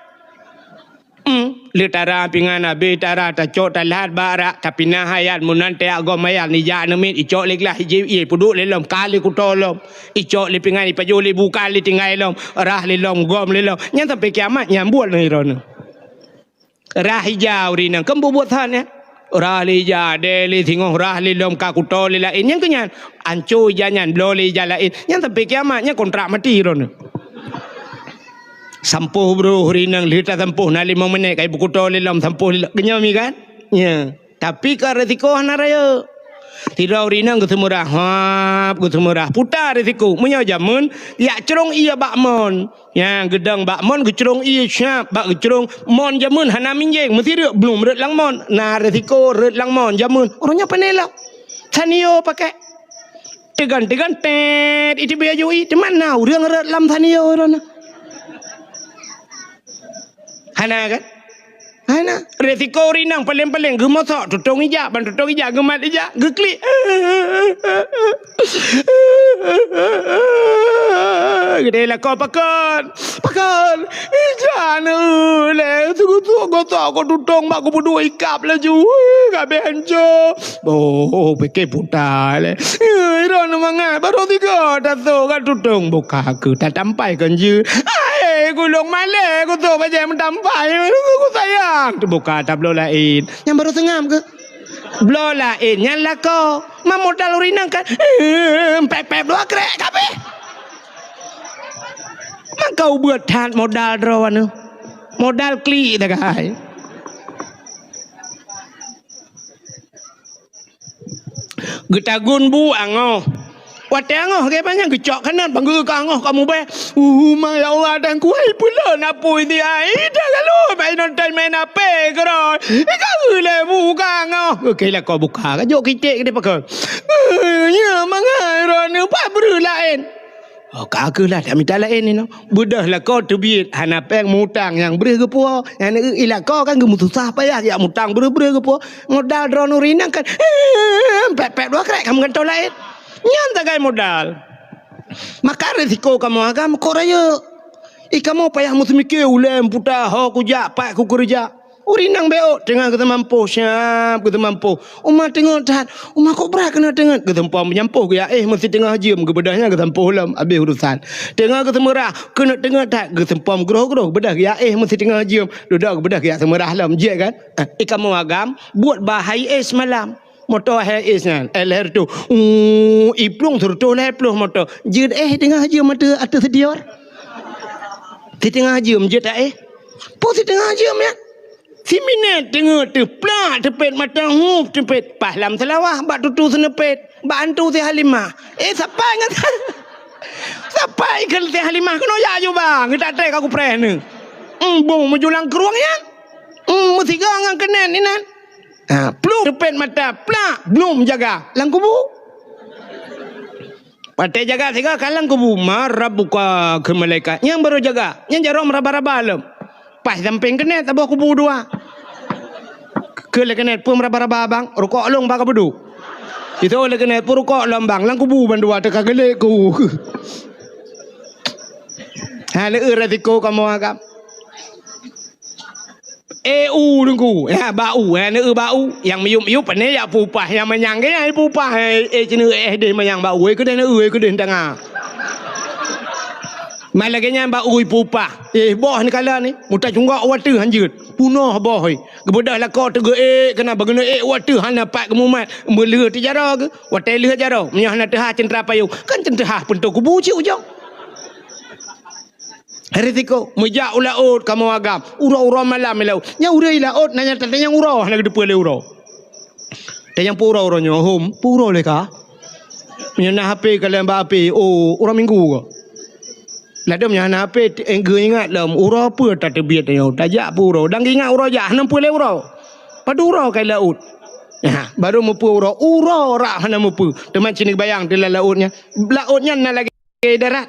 Hmm, le tara pingan abéh, tara tacok talat bak rak, tapinah ayat meunan teuak gom ayat nijak aneuk miet, icok lé glah ijép ié peuduek lé lom, ka lé kuto lom. Icok lé pingan ipajoh lé bukan lé tinggai lom, rah lé lom, gom lé lom. Nyan sampai kiamat nyan buet lé droeneuh. Rah ija ureueng inong, keu bubuet that nyan. Rah lé ija, deh lé singoh, rah lé lom ka kuto lé laén. Nyan keu nyan, anco ija nyan, bloe lé ija laén. Nyan sampai kiamat, nyan kontrak mati droeneuh. Sampôh brôh ureueng inong, lheueh tasampôh na limong minèt, ka ipeukuto lé lom, sampôh lé lom. Keunyoe mi kan? Nya. Tapi ka resiko hana rayeuk. Sidroe ureueng inong geuseumeurah, hap, geuseumeurah. Puta resiko. Meunyoe jameun, jak crông ié bak mon. Nya, geudong bak mon, geucrông ié siap, bak geucrông mon jameun hana minjeng, meusidroe blum rhot lam mon. Na resiko rhot lam mon jameun. Ureueng nyan pane lom. Sanio pakai. Teugan-teugan, tét, iteubiet aju i, teuma na ureueng rhot lam sanio droeneuh. Hana kan? Hana. Resiko ureueng inong paleng-paleng geumosok, tutông ijak, ban tutông ijak, geumat ijak, geuklik. Geudeh lakoe pakon. Pakon, ija na lé, teugosok-gosok ko tutông bak geupeudua ikab laju, ka abéh hanco. Boh, pike puta lé. Droeneuh mangat, barô tiga tasok ka tutông, buka keu tatampai kon jeuet. Hai, gulong malèe kusok bajèe meutampai, ku sayang. Teubuka tabloe laén. Nyang barô seungab keu? Bloe laén nyan lakoe. Ma modal ureueng inong kan, eh, pép-pép dua krek ka abéh. Maka ubeut that modal droeneuh. Modal klik tagai. Geutagun bu angoh. Watèe angoh, geubanyak geucok kanat, bang geuka angoh ka mubèh. Uh, ma ya Allah, dan kuai pula na pui di ai. Dah lalu, bai nonton main H P keudroe. Ika lé buka angoh. Oke, lakoe buka. Ka jok kitek geude pakon. Eh, nya mangat droeneuh pat breuh laén. Oh, ka keuh lah, tak mita laén inoe. Beudôh lakoe teubiet, hana péng mutang nyang breuh geupuwoe. Nyang ilako kan geumeususah payah, jak mutang breuh-breuh geupuwoe. Modal droeneuh ureueng inong kan, eh, pép-pép dua krek, ka meugantoh laén. Nyan tagai modal. Maka resiko kamoe agam, kok rayeuk. I kamoe payah meuseumiké ulèe meuputa, ho kujak, pat kukeureuja. Ureueng inong beuôt teungoh geuseumampoh, siap geuseumampoh. Uma teungeut that, uma kok brat keuneuk teungeut. Geuseumpom meunyampôh geuyak éh meusiteungoh jeuem, geubeudôh nyan geusampôh lom, abéh urusan. Teungoh geuseumeurah, keuneuk teungeut that, geuseumpom groh-groh, beudôh geuyak éh meusiteungoh jeuem, dudoe geubeudôh geuyak seumeurah lom, jeuet kan? Eh, i kamoe agam, buet bah hai éh seumalam. Moto hai éh nyan, eh, lhèe reutôh. Uh, i plueng seureutôh lhèe ploh moto. Jeuet éh teungoh jeuem ateueh, ateueh seudior. Siteungoh jeuem jeuet éh. Peue siteungoh jeuem nyan? Siminét teungeut teuh, plak teupet mata, hup teupet, paih lam seulawah, bak tutu seuneupet, bak antu si Halimah. Eh, sapai ngon sapai keu si Halimah keunoe jak aju bang, geutak trek ka kupreh neuh. Embong meujulang krueng nyan. Em, meusigoe ngon keunen inan. Ha, plueng teupet mata, plak, blum jaga. Lam kubu. Watèe jaga sigoe ka lam kubu, "Ma rabbuka," kheun malaikat. Nyang barô jaga, nyang jaroe meuraba-raba lom. Paih sampéng keuneuk saboh kubu dua. Kheun lé keuneuk, "Peue meuraba-raba, Bang? Rukok lôn bak ka beudôh." Jiteu'oh lé keuneuk, "Peue rukok lôn, Bang? Lam kubu bandua teuka geulék ku." Ha, lé eu resiko kamoe agam. Eh, u Teungku. Ya, bak u. Eh, neu bak u. Nyang miyup-miyup pane jak peupah. Nyang manyang ke nyang peupah. Eh, eh, cina eh deh manyang bak u. Eh, keudeh neu, eh, keudeh tanga. Mai lagèe nyan bak u peupah. Eh, boh ni kala ni. Muta cunggok watèe hanjeut. Punoh boh, eh. Geubeudôh lakoe teugeuék keunan bak geuneuk ék watèe hana pat geumumat. Meuleuh teujaroe geuh. Watèe lheueh jaroe. Meunyoe hana teuhah ceuntra payong. Kan ceuntra peuntoe kubu cit ujong. Risiko, meujak u laôt kamoe agam, uroe-uroe malam i laôt. Nyang ureueng i laôt na nyang tatanyong uroe, hana geuteupeue lé uroe. Tanyong peue uroe, uroe nyoe, hom, peue uroe lé ka? Meunyoe na H P kalon bak H P, oh, uroe Minggu ka. Ladôm nyang hana H P, eh, geuingat lom, uroe peue tateubiet nyoe, tajak peue uroe, dan geuingat uroe jak, hana peue lé uroe. Padub uroe ka i laôt. Ha, barô meupeue uroe, uroe rab hana meupeue. Teuma ci neubayang di lam laôt nyan. Laôt nyan na lagèe darat.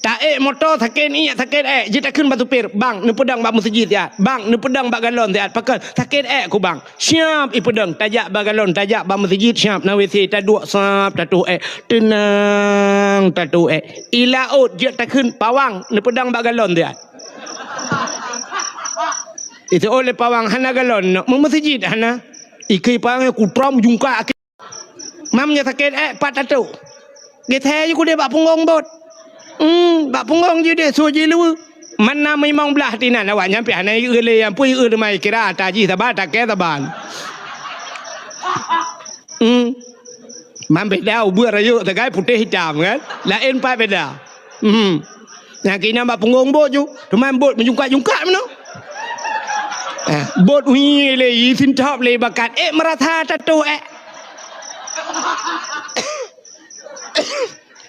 Taék moto sakét iék, sakét ék, jeuet takheun bak supir, "Bang, neupeudong bak meuseujid siat. Bang, neupeudong bak galon siat." Pakon, "Sakét ék ku, Bang." Siap ipeudong, tajak bak galon, tajak bak meuseujid, siap na W C, taduek, sap, tatoh ék. Teunang, tatoh ék. I laôt jeuet takheun, "Pawang, neupeudong bak galon siat." Iteu'oh lé pawang hana galon, meu meuseujid hana. Ikeu pawang kutrom jungkak. Mam nyoe sakét ék, pat tatoh. Geuthèe jih kudeh bak punggong bot. Hmm, bak punggong jih deh, su jiluweue. Mana meimong blah tinan awak nyan pih hana ieu lé nyang pui ieu teuma kira ata jih saban, takée saban. Hmm. Mam beda ubeut rayeuk sagai putéh itam kan? Laén pat beda. Hmm. Nyang keunan bak punggong bot ju. Teuma bot meujungkak-jungkak meunoe. Eh, bot uyi lé, yi sintop lé bakat. Eh, meurasa tatoh, eh.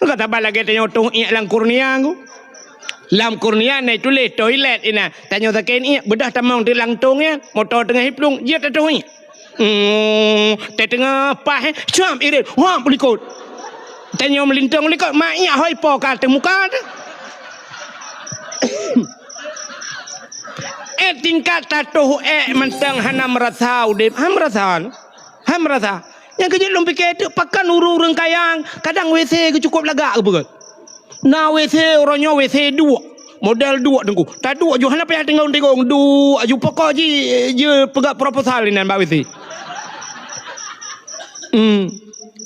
Ka saban lagèe tanyoe toh iek lam kurnia ku. Lam kurnia na tuléh toilet inan. Tanyoe sakét iek, beudôh tamong di lam tong nyan. Moto teungoh iplueng, jeuet tatoh iek. Hmm, teungoh paih, eh, cam irit, wah, bulikot. Tanyoe meulintong likot, ma iek hôi po ka teuh muka teuh. Eh, tingkat tatoh ék mantong hana meurasa udép, ha meurasa. Ha meurasa. Nyang keujeuet lôn pike teuk pakon ureuëng-ureuëng kaya, kadang W C geucukôp lagak geupeugöt. Na W C uroe nyoe W C duek. Model duek teungku. Taduek ju hana payah tingong-tingong. Duek ju pokok ji, ji peugah proposal inan bak W C. Hmm.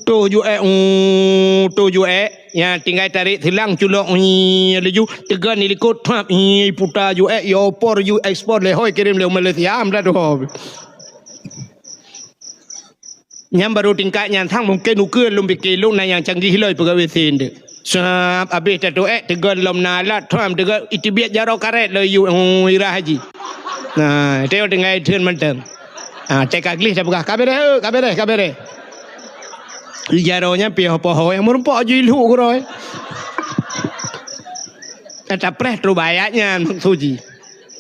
Toh ju ék, hmm, toh ju ék. Ya, tinggai tarék silang culok, hmm, laju teugon di likot, thap, hmm, puta ju ék, ya opor ju ekspor lé hôi kirém lé Malaysia, am dah tu. Nyan barô tingkat nyan sang mungken ukeue lôn pike lôn na nyang canggih lom peugawée sendok. Sab abéh tatoh ék teugon lom na alat, thom teugon iteubiet jaroe karét lom yue, oh, irah haji. Nah, teuh tinggai theun mantong. Ah, teuka gleh tapeugah, "Ka beureh, eh, ka beureh, ka beureh." Jaroe nyan piôh poho nyang meurumpok ju ilhuk keudroe. Tapreh trok bak ayat nyan maksud jih.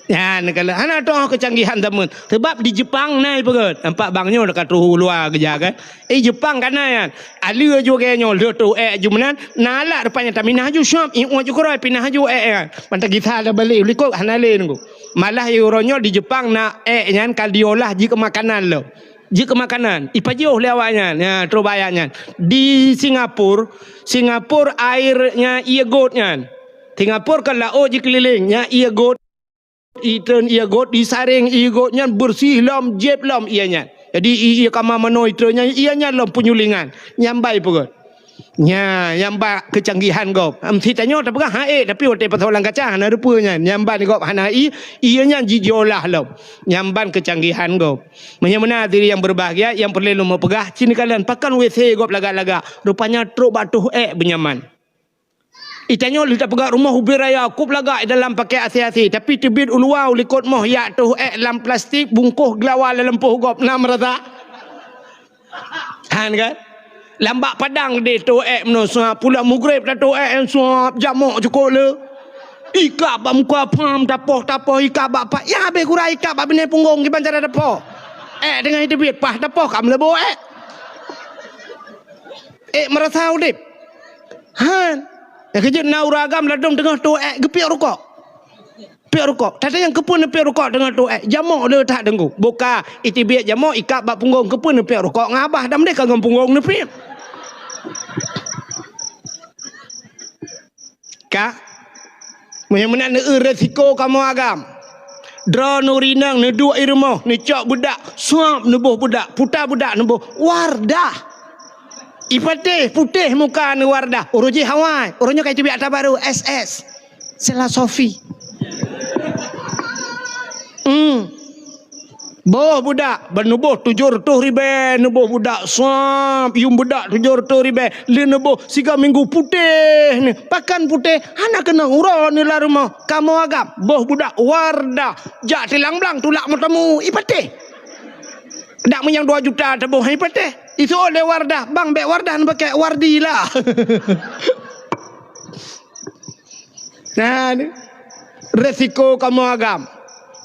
Nyan, kalau hana toh keucanggihan zaman. Sebab di Jepang na ipeugöt. Nampak bang nyoe ka troh u luwa geujak kan. Eh, Jepang ka na nyan. Alue ju gaya nyoe, lheueh toh ék ju meunan, na alat rupanya taminah ju syop, ié ju keuroi pinah ju ék nyan. Mantong gisa tabalek u likot hana lé nunggu. Malah uroe nyoe di Jepang na ék nyan ka diolah jih keu makanan lom. Jih keu makanan. Ipajoh lé awak nyan. Ya, troh bak ayat nyan. Di Singapura, Singapura air nyan ié got nyan. Singapura kan laôt jikeulileng, nyan ié got. Itreun ié got, disaréng ié got nyan beureuséh lom, jieb lom ié nyan. Jadi, ié kama manoe itreun nyan, ié nyan lom peunyulingan. Nyan ban ipeugöt. Nya, nyan ban keucanggihan gob. Em, si tanyoe tapeugah, ha, ék, tapi watée pasoe lam kaca, hana rupeue nyan. Nyan ban gob hana ié, ié nyan jijiolah lom. Nyan ban keucanggihan gob. Meunyoe meunan, hadirin yang berbahagia, nyang peureulée lôn meupeugah, ci neukalon, pakon W C gob lagak-lagak. Rupanya trok bak toh ék beunyaman. Itanyoe lheueh tapeugah rumoh ubé raya, kôb lagak i dalam paké asé-asé, tapi teubiet u luwa u likot moh yak toh ék lam plastik, bungkôh geulawa lam lampôh gob, na meurasa? Han kan? Lam bak padang deh toh ék meunoe, suap pulang mugreb tatoh ék, suap jamok cukôp le. Ikab bak muka pham, tapoh-tapoh, ikab bak pat, ya habéh gura ikab bak binéh punggong kiban cara tapoh. Ék teungoh teubiet, paih tapoh ka meuleubo ék. Ék meurasa udeb. Han. Nyang keujeuet na ureuëng agam ladôm teungoh toh ék geupiek rukok. Piek rukok. Tata nyang keupeue neupiek rukok teungoh toh ék. Jamok le that deunggô. Boka iteubiet jamok ikab bak punggong keupeue neupiek rukok ngon abah dam deh ka ngon punggong neupiek. Ka. Meunyoe meunan neueu resiko kamoe agam. Droeneuh ureuëng inong neuduek i rumoh, neucok beudak, suap neuboh beudak, puta beudak neuboh, Wardah. Ipatéh putéh muka neuh Wardah. Uroe jih awai, uroe nyoe ka iteubiet ata barô, S S. Sela Sofi. Hmm. Boh beudak, ban neuboh tujoh reutôh ribée, neuboh beudak suap, yuem beudak tujoh reutôh ribée, lheueh neuboh siga minggu putéh neuh. Pakon putéh, hana keunong uroe neuh lam rumoh. Kamoe agam, boh beudak Wardah, jak silang blang tulak meutamue, ipatéh. Dak meunyoe dua juta teuboh, ipatéh. Iseuôt lé Wardah, bang bék Wardah neupaké, Wardi lah. Nah, ni. Resiko kamoe agam.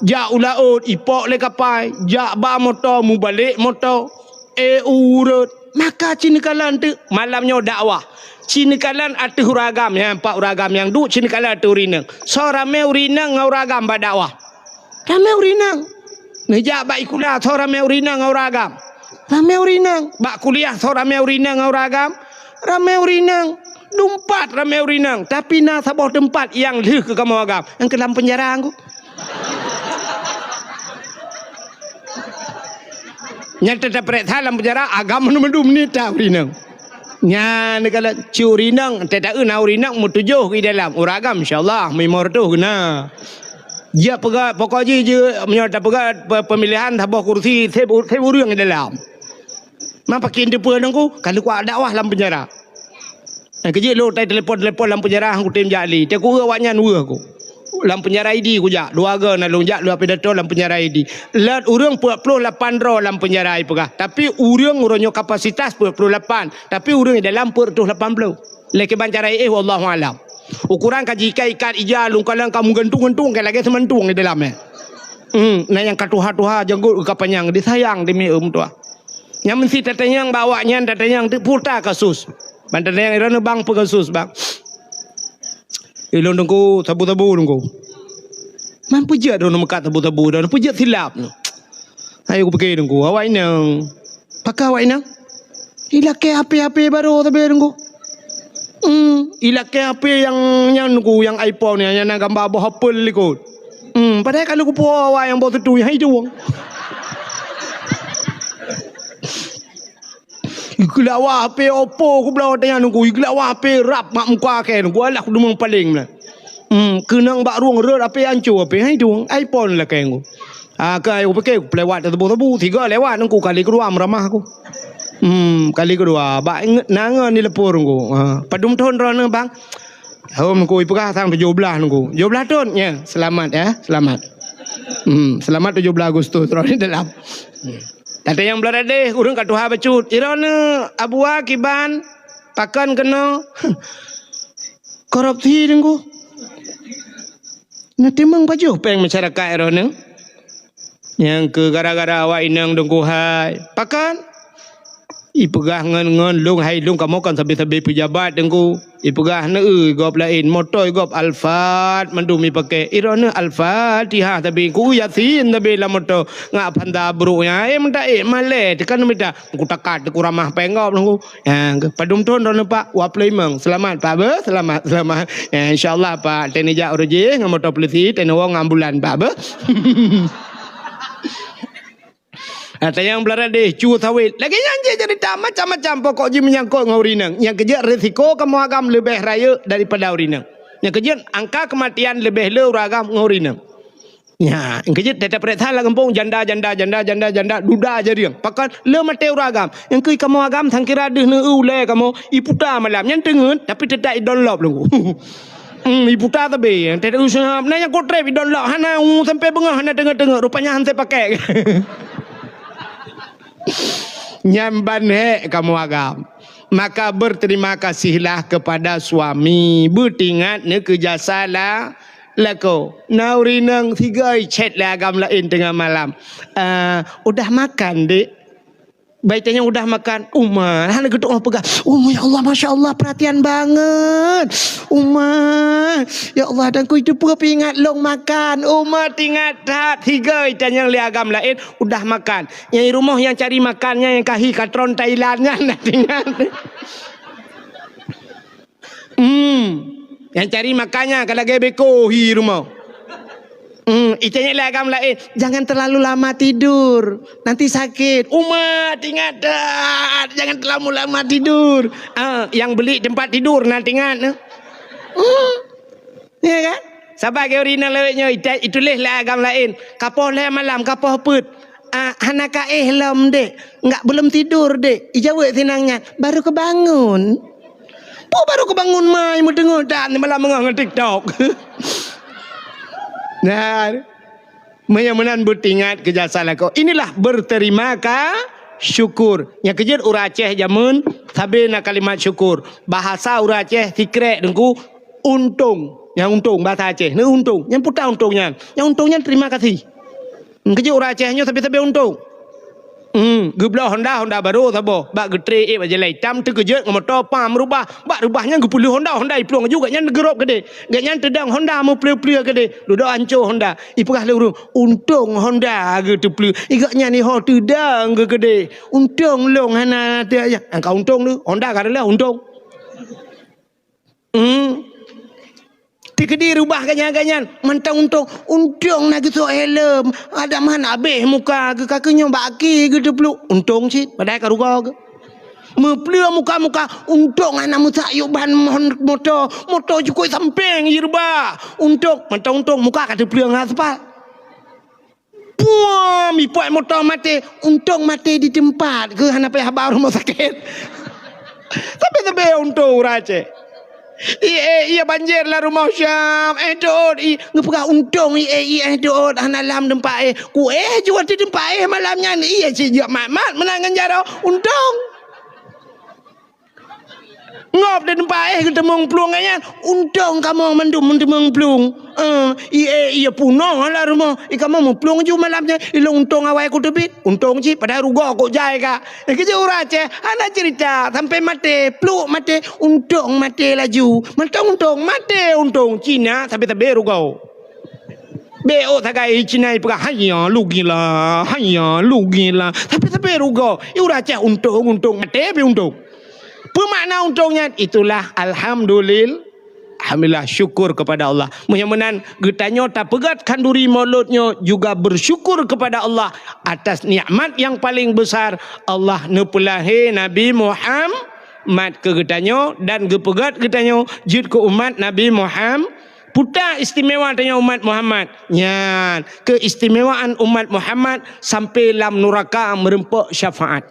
Jak u laôt, ipok lé kapai, jak ba moto, mubalek moto. Eh, ureuëng. Maka ci neukalon teuk malam nyoe dakwah. Ci neukalon ateueh ureuëng agam, nyan pat ureuëng agam nyang duek, ci neukalon ateueh ureuëng inong. Soe ramé ureuëng inong ngon ureuëng agam bak dakwah? Ramé ureuëng inong. Neujak bak sikula, soe ramé ureuëng inong ngon ureuëng agam? Ramé ureuëng inong. Bak kuliah, soe ramé ureuëng inong ngon ureuëng agam? Ramé ureuëng inong. Dumpat ramé ureuëng inong, tapi na saboh teumpat nyang lheueh keu kamoe agam, nyang keu lam peunjara ngku. Nyang teutap peuriksa lam peunjara, agam meudum nita ureuëng inong. Nyan kalau ci ureuëng inong, teutap na ureuëng inong meutujoh keu dalam. Ureuëng agam, insya Allah, meuimoh reutôh keu na. Jeuet peugah, pokok jih, jeuet, meunyoe tapeugah pe-, pemilihan saboh kursi, seb u-, seb ureuëng di dalam. Ma pakén teupeue nangku, ka leukuak dakwah lam peunjara. Nyang keujeuet lôn tai telepon-telepon lam penjara, kutem jak li. Teuk ku awaknyan weueh ku. Lam penjara Idi kujak. Dua go na lôn jak, lôn pidato lam penjara Idi. Lot ureuëng peuet ploh lapan droe lam penjara ipeugah. Tapi ureuëng uroe nyoe kapasitas peuet ploh lapan. Tapi ureuëng di dalam peuet reutôh lapan ploh. Lé kiban cara éh, wallahu alam. Ukuran ka jiikat-ikat ija, lungkalan ka meugantung-gantung, ka lagée seumantung di dalam, eh. Hmm, na nyang ka tuha-tuha, janggut ka panyang, disayang demi ureuëng tuha. Nyang meusti tatanyong bak awaknyan, tatanyong di puta kasus. Ban tatanyong iroe bang peukasus, bang. Ilôn teungku, sabu-sabu teungku. Man peujeuet droe meukat sabu-sabu, droe peujeuet silap. Ayo kupike teungku, awak inong. Pakon awak inong? Ilakée H P-H P baru tapi teungku. Hmm, ilakée H P yang, yang teungku, yang iPhone yang, yang na gambar boh apel likot. Hmm, padahai kalau kupo awak yang boh teutui, hai dong. Igeulak wah H P Oppo, kubloe watée nyan teungku. Igeulak wah H P rab mak muka kée teungku. Alah, kudeungoe paleng meunan. Hmm, keunong bak rueng rot H P anco H P. Hai dong, iPhone lakée teungku. Ah, ka ayo pike pelewat teubeu-teubeu, tiga lewat teungku, kali keudua meuramah aku. Hmm, kali keudua bak ingat nangon di lepor teungku. Ha, padum thon droeneuh bang? Hom teungku ipeugah sang tujoh blaih teungku. Tujoh blaih thon? Ya, selamat ya, selamat. Hmm, selamat tujoh blaih Agustus droeneuh dalam. Hmm. Tatanyong blah radeh, ureuëng ka tuha bacut. Iroe nyoe abua kiban pakon keunoe korupsi teungku. Neutimang pajoh péng masyarakat iroe nyoe. Nyang keu gara-gara awak inong teungku hai. Pakon? Ipeugah ngon, ngon lôn hai lôn kamoe kon sabe-sabe peujabat teungku. Ipeugah neu gob laén, moto gob Alphard mandum ipakée. Iroe nyoe Alphard tihah sabe ku Yasin sabe lam moto. Ngak panta brok nyan, eh, meuta, eh, malée, tekan mita. Ku takat, ku ramah péng gob teungku. Ya, padum thon droeneuh pak? Dua ploh limong. Selamat pak beuh, selamat, selamat. Ya, insya Allah pak, teuneuk jak ureuëng jih ngon moto polisi, teuneuk woe ngon ambulan pak beuh. Ha, tanyong blah radeh, cu sawét. Lagée nyan jih cerita macam-macam pokok jih menyangkut ngon ureuëng inong. Nyang keujeuet risiko kamoe agam leubeh rayeuk daripada ureuëng inong. Nyang keujeuet angka kematian leubeh le ureuëng agam ngon ureuëng inong. Nya, nyang keujeuet teutab peuriksa lam gampông janda, janda, janda, janda, janda, duda jariang. Pakon le maté ureuëng agam. Nyang keu kamoe agam sangkira deuh neu ulée kamoe iputa malam. Nyan teungeut tapi teutab idon lop lom. Hmm, iputa tabe. Teutab usaha. Na nyang kotreb idon lop hana u sampai beungoh hana teungeut-teungeut. Rupanya han teupakai. Nyan ban hék kamoe agam. Maka berterima kasihlah kepada suami. Beutingat neu keu jasa la lakoe. Na ureuëng inong sigoe chat lé agam laén teungoh malam. Ah, udah makan, Dek? Bai tanyong udah makan, uma hana geutuoh peugah. Oh, ya Allah, masya Allah, perhatian banget. Uma, ya Allah, dan ku itu peuingat long makan. Uma tingat that, tiga tanyong lé agam laén udah makan. Nyang rumoh nyang cari makan nyan nyang kahi katron Thailand nyan, nah, tingat. Hmm. Nyang cari makannya ka lagée beko hi rumoh. Hmm, itanya lé agam laén, "Jangan terlalu lama tidur, nanti sakit." Uma, tingat that, jangan terlalu lama tidur. Ah, yang beli tempat tidur nah tingat. Hmm. Ya kan? Saban keu ureuëng inong lawét nyoe, ita-, ituléh lé agam laén. Kapoh lhée malam, kapoh peuet. Ah, hana kaéh lom, Dek. Enggak, belum tidur, Dek. Ijaweueb sinang nyan. Baru kebangun. Peue baru kebangun mai meudeungoe dan malam beungoh ngon TikTok. Nah, meunyoe meunan beutingat keu jasa lakoe. Inilah berterima ka syukur. Nyang keujeuet ureuëng Aceh jameun sabe na kalimat syukur. Bahasa ureuëng Aceh sikrek teungku untông. Nyang untông bahasa Aceh. Ni untông. Nyang puta untông nyan. Nyang untông nyan terima kasih. Keujeuet ureuëng Aceh nyoe sabe-sabe untông. Hmm, geubloe Honda, Honda barô saboh. Bak geutré ék bak jalan itam teukeujot ngon moto pam rubah. Bak rubah nyan geupeuleueh Honda, Honda iplueng laju gobnyan geurôb keudeh. Gobnyan teudong Honda meupleu-pleu keudeh. Dudoe anco Honda. Ipeugah lé ureuëng, "Untông Honda geuteupleu." Gobnyan iho teudong geukeudeh. "Untông lôn hana teu-, ya." Angka untông tu, Honda ka reuloh untông. Hmm. Teukeudi rubah gobnyan-gobnyan, mantong untông, untông na geusok helm, adak man abéh muka geuh, ka keuh nyoe bak aki geuteupluk, untông cit, padahai ka rugoe geuh. Meupleu muka-muka, untông hana meusak yub ban mon-, moto, moto jukôi sampéng jih rubah, untông, mantong untông muka ka teupleueng aspal. Puam, ipuet moto maté. Untông maté di teumpat keuh hana payah ba rumoh sakét. Tapi-tapi untông ureueng Aceh. I, eh, iya banjir lam rumoh Syam, eh, teuôt, i, geupeugah untông, i, eh, i, eh, teuôt, hana lam teumpat, eh. Ku, eh, jeuet di teumpat, eh, malam nyan, iya cit jeuet mat-mat meunan ngon jaroe, untông. Ngop di teumpat, eh, geuteumeung plueng nyan, untông kamoe mandum meuteumeung plueng. Eh, i, eh, iya punoh lam rumoh, i, kamoe meuplueng ju malam nyan, i, lôn untông awai ku teubiet, untông cit, padahai rugoe kok jai ka. Keujeuet ureueng Aceh, hana cerita, sampai maté, pluek maté, untông maté laju. Mantong untông, maté untông, Cina sabe-sabe rugoe. Bék ôk sagai Cina ipeugah, "Haiya, lugilah, haiya, lugilah." Sabe-sabe rugoe. I ureueng Aceh untông, untông, maté pih untông. Peue makna untông nyan? Itulah alhamdulil-, Alhamdulillah, syukur kepada Allah. Meunyoe meunan, geutanyoe tapeugét khanduri Maulud nyoe juga bersyukur kepada Allah atas nikmat yang paling besar, Allah neupeulahé Nabi Muhammad keu geutanyoe dan geupeugét geutanyoe jeuet keu umat Nabi Muhammad. Peue istimewa tanyoe umat Muhammad? Nyan, keistimewaan umat Muhammad sampai lam nuraka meureumpok syafaat.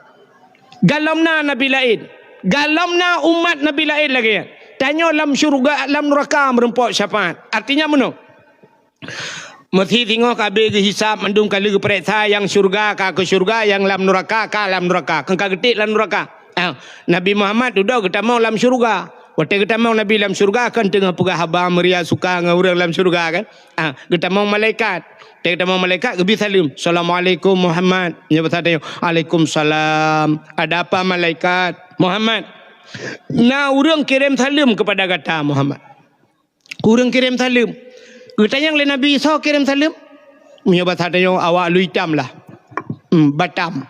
Galom na nabi laén, galom na umat nabi laén lagée nyan. Tanyoe lam syeuruga, lam nuraka meureumpok syafaat. Artinya meunoe, meusé singoh ka abéh geuhisab mandum, ka lheueh geupareksa nyang syeuruga ka keu syeuruga, nyang lam nuraka ka lam nuraka, keu ka geutik lam nuraka. Ah, Nabi Muhammad dudoe geutamong lam syeuruga. Watée geutamong Nabi lam syeuruga, kan teungoh peugah haba meuria suka ngon ureuëng lam syeuruga, kan? Ah, geutamong malaikat. Watée geutamong malaikat, geubri saleuem, "Assalamualaikum Muhammad." Nyoe bahasa tanyoe, "Waalaikumsalam." "Ada apa malaikat?" "Muhammad, na ureuëng kirém saleuem kepada gata, Muhammad." Ureuëng kirém saleuem. Geutanyong lé Nabi, "Soe kirém saleuem?" Meunyoe bahasa tanyoe, awak aloe itam lah. Hmm, Batam.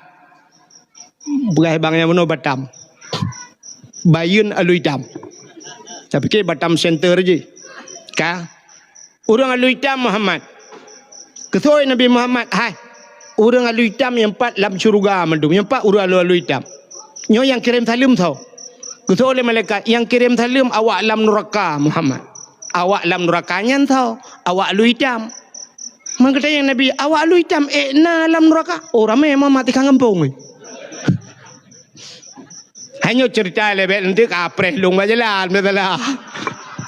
Peugah bang nyang bunoe Batam. Bayeuen aloe itam. Tapiké Batam Center jih. Ka. Ureuëng aloe itam Muhammad. Geutanyong Nabi Muhammad, "Hai, ureuëng aloe itam nyang pat lam syeuruga mandum, nyang pat ureuëng aloe-aloe itam. Nyoe nyang kirém saleuem soe?" Geutanyong lé malaikat, "Nyang kirém saleuem awak lam nuraka, Muhammad. Awak lam nuraka nyan soe? Awak aloe itam." Meugeutanyong Nabi, "Awak aloe itam ék na lam nuraka?" Oh, ramé Muhammad tikang gampông. Hanya cerita lebih nanti ka preh lung bak jalan, betul lah.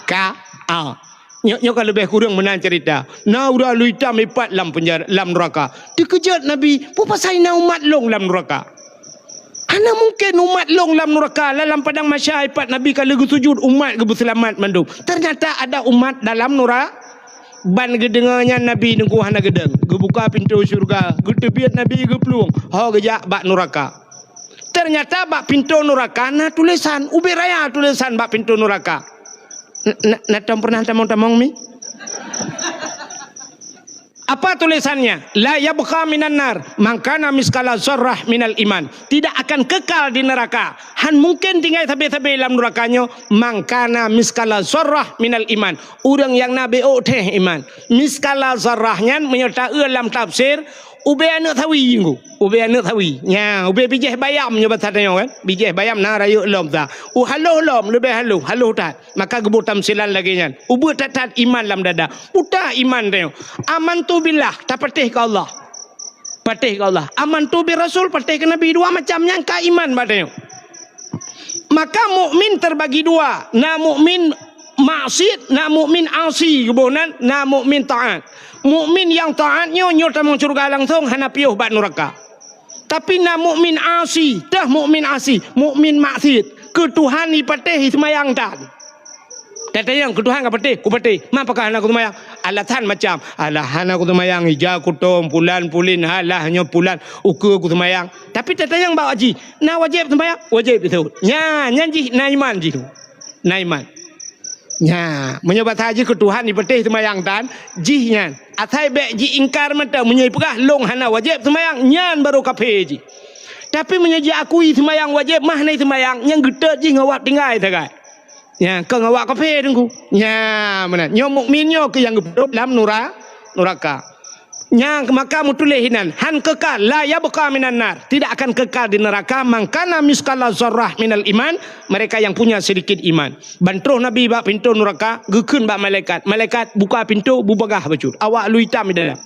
Ka, ah. Nyoe, nyoe ka leubeh kureueng meunan cerita. Na ureuëng aloe itam ipat lam penjara, lam nuraka. Teukeujot Nabi, "Peue pasai na umat lôn lam nuraka? Hana mungken umat lôn lam nuraka." Lam padang mahsyar ipat Nabi ka lheueh geusujut, umat geubeuseulamat mandum. Ternyata ada umat dalam nura-, ban geudeungoe nyan Nabi teungku hana geudong. Geubuka pintoe syeuruga, geuteubiet Nabi geuplueng, ho geujak bak nuraka. Ternyata bak pintoe nuraka na tulésan, ubé raya tulésan bak pintoe nuraka. N-, na, na tom pernah tamong-tamong mi? Apa tulésannya? "La yabqa minan nar man kana miskala zarrah minal iman." Tidak akan kekal di neraka. Han mungken tinggai sabe-sabe lam nuraka nyoe, "Man kana miskala zarrah minal iman." Ureuëng nyang na béok théh iman. Miskala zarrah nyan meunyoe taeu lam tafsir, ubé aneuëk sawi nyoe. Ubé aneuëk sawi. Nya, ubé bijéh bayam nyoe basa tanyoe kan. Bijéh bayam na rayeuk lom sa. U haloh lom, leubeh haloh, haloh that. Maka geuboh tamsilan lagée nyan. Ubeuet that-that iman lam dada. Uta iman tanyoe. Amantu billah, tapatéh keu Allah. Patéh keu Allah. Amantu bir rasul, patéh keu Nabi. Dua macam nyan ka iman bak tanyoe. Maka mukmin terbagi dua. Na mukmin maksiat, na mukmin asi, geuboh nan, na mukmin taat. Mukmin nyang taat nyoe, nyoe tamong syeuruga langsong, hana piôh bak nuraka. Tapi na mukmin asi, teuh mukmin asi, mukmin maksiat. Keu Tuhan ipatéh iseumayang tan. Tatanyong keu Tuhan ka patéh, ku patéh. Ma pakon hana kuseumayang? Alasan macam, "Alah hana kuseumayang, ija kutong, pulan pulin, halah nyoe pulan, ukeue kuseumayang." Tapi tatanyong bak jih, "Na wajéb seumayang?" Wajéb beutôi. Nya, nyan jih na iman jih tu. Na iman. Nya, meunyoe basa jih keu Tuhan ipatéh seumayang tan, jih nyan. Asai bék jiingkar mantong, meunyoe ipeugah, "Lôn hana wajéb seumayang," nyan barô kafé jih. Tapi meunyoe jiakui seumayang wajéb, mah na seumayang, nyang geutot jih ngon awak tinggai sagai. Nya, keu ngon awak kafé teungku. Nya, meunan. Nyoe mukmin nyoe keu nyang geupeudop lam nura-, nuraka. Nyang maka meutuléh inan, han kekal, "La yabqa minan nar." Tidak akan kekal di neraka, "Man kana miskala zarrah minal iman," mereka yang punya sedikit iman. Ban troh Nabi bak pintoe nuraka, geukheun bak malaikat, "Malaikat, buka pintoe, bubagaih bacut. Awak aloe itam di dalam."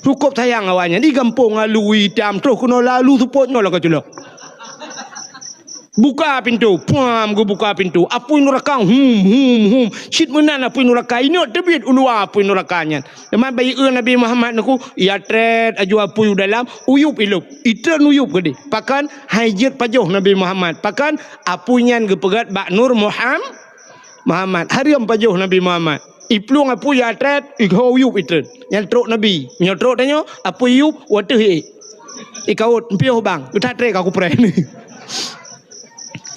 Cukôp sayang awaknyan, di gampông aloe itam, troh keunoe lalu seupôt nyoe lagée culok. Buka pintoe, puam geubuka pintoe. Apui nuraka, hum, hum, hum. Cit meunan apui nuraka, inok teubiet u luwa apui nuraka nyan. Teuma bak ié Nabi Muhammad nyoe, ya trét aju apui u dalam, uyup ilop. Itreun uyup keudeh. Pakon hai jeuet pajoh Nabi Muhammad. Pakon apui nyan geupeugét bak nur Muham-, Muhammad. Hareuem pajoh Nabi Muhammad. Iplueng apui ya trét, iho uyup itreun. Nyan trok Nabi. Nyoe trok tanyoe, apui yup, wateuh ié. Ikaut, piôh bang, geutat trét ka kupreh.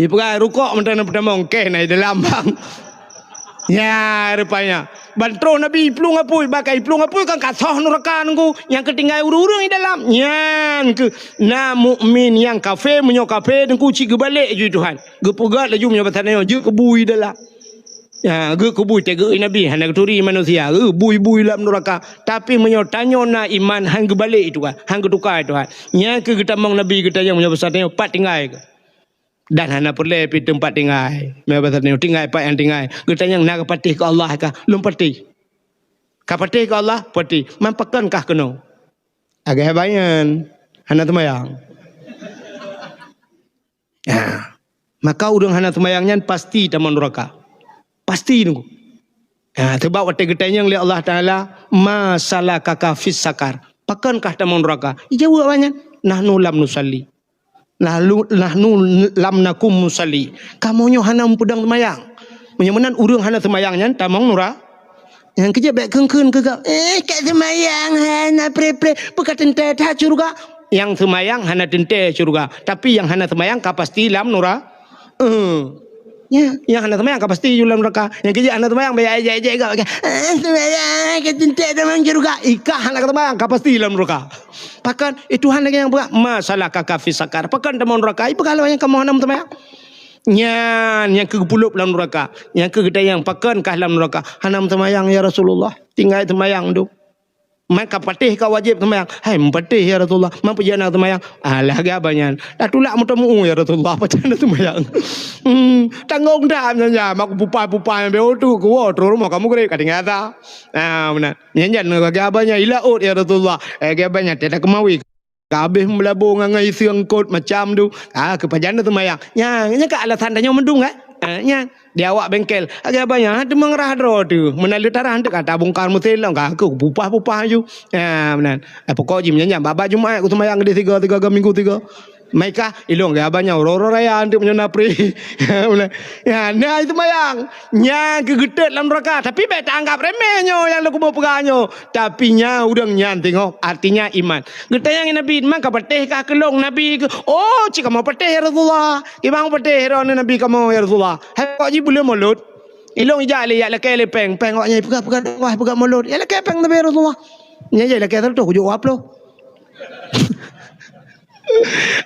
Ipeugah rukok mantong na peutamong, keh na i dalam bang. Ya, rupanya. Ban troh Nabi iplueng apui, bak ka iplueng apui kan ka soh nuraka nunggu. Nyang keu tinggai ureuëng-ureuëng i dalam. Nyan keuh na mukmin nyang kafé, meunyoe kafé nunggu cit geubalek ju Tuhan. Geupeugah laju meunyoe basa nyoe, jeuet keu bui dalam. Ya, geukeubui teugeue Nabi, hana geuturi manusia. Geu bui-bui lam nuraka. Tapi meunyoe tanyoe na iman, han geubalek itu kan, han geutuka itu kan. Nyan keuh geutamong Nabi geutanyong meunyoe basa tanyoe, pat tinggai keuh. Dan hana peureulée pi teumpat tinggai. Meunyoe basa tanyoe, tinggai pat nyang tinggai. Geutanyong na ka patéh keu Allah kah? Lôn patéh. Ka patéh keu Allah? Patéh. Man pakon kah keunoe? Agak banyan. Hana teumayang. Ha. Maka ureuëng hana seumayang nyan pasti tamong nuraka. Pasti nunggu. Ha, sebab watée geutanyong lé Allah Taala, "Ma salakaka fis sakar?" Pakon kah tamong nuraka? Ijaweueb awaknyan, "Nahnu lam nusalli. Lalu nahnu lam nakum musalli." Kamoe nyoe hana meupeudong seumayang. Meunyoe meunan ureuëng hana seumayang nyan tamong nura-, Nyang keujeuet bék kheun-kheun keu gob, "Eh, ka seumayang hana preh-preh, peu ka teuntée that syeuruga?" Nyang seumayang hana teuntée syeuruga, tapi nyang hana seumayang ka pasti lam nura-, eh. Nya, nyang hana seumayang ka pasti ju lam nuraka. Nyang keujeuet hana seumayang, bék ejek-ejek gob, "Eh, seumayang ka teuntée tamong syeuruga." Ikah hana seumayang ka pasti lam nuraka. Pakon, eh, Tuhan lagée nyang peugah, "Ma salakaka fis sakar?" Pakon tamong nuraka? Ipeugah lom nyang kamoe hana meuseumayang. Nyan nyang keu geupulop lam nuraka. Nyang keu geutanyong, "Pakon kah lam nuraka?" "Hana meuseumayang, ya Rasulullah." Tinggai seumayang tu. Man ka patéh ka wajéb seumayang. "Hai, meupatéh, ya Rasulullah. Man peue jeuet hana seumayang?" "Alah, geuba nyan. Tatulak meuteumeu, ya Rasulullah. Pajan na seumayang?" Hmm, tanggong that nyan, nyan. Mak pupa-pupa nyang beu tu, kuwoe, troh rumoh kamoe greb, ka tinggai ata. Ah, meunan. Nyan, nyan, geuba nyan, "Ila ôt, ya Rasulullah." Eh, geuba nyan, teuka keumawi. Ka habéh meulabo ngon, ngon iseung kot macam tu. Ah, keu pajan na seumayang. Nyan, nyan ka alasan tanyoe meudung, kan? Ah, nyan. Di awak bengkel. Agak banyak, ha, teuma ngeurah droe tu. Meunan le tarah, hantu ka tabongkar meusén lom, ka keu pupah-pupah aju. Ha, meunan. Eh, pokok jih meunan nyan. Bak-bak Jumat, ku seumayang keudeh tiga, tiga, tiga minggu tiga. Maikah, ilong gaya banyak, uroe-uroe raya, hantu meunyoe na pri. Ha, meunan. Ya, na itu mayang. Nyan keu geutet lam nuraka. Tapi bék taanggap remeh nyoe nyang lôn kuboh peugah nyoe. Tapi nyan ureuëng nyan teungoh, artinya iman. Geutanyong Nabi, "Man ka patéh kah keu lôn, Nabi?" "Oh, cit kamoe patéh, ya Rasulullah." "Kiban patéh droeneuh Nabi kamoe, ya Rasulullah?" "Hai, pokok jih buleuen Molot. Ilong ijak lé, ijak lakée lé péng. Péng awak nyan peugah, peugah dakwah, peugah Molot. Ijak lakée péng Nabi, ya Rasulullah." Nyan jih lakée seratus, kujok dua ploh.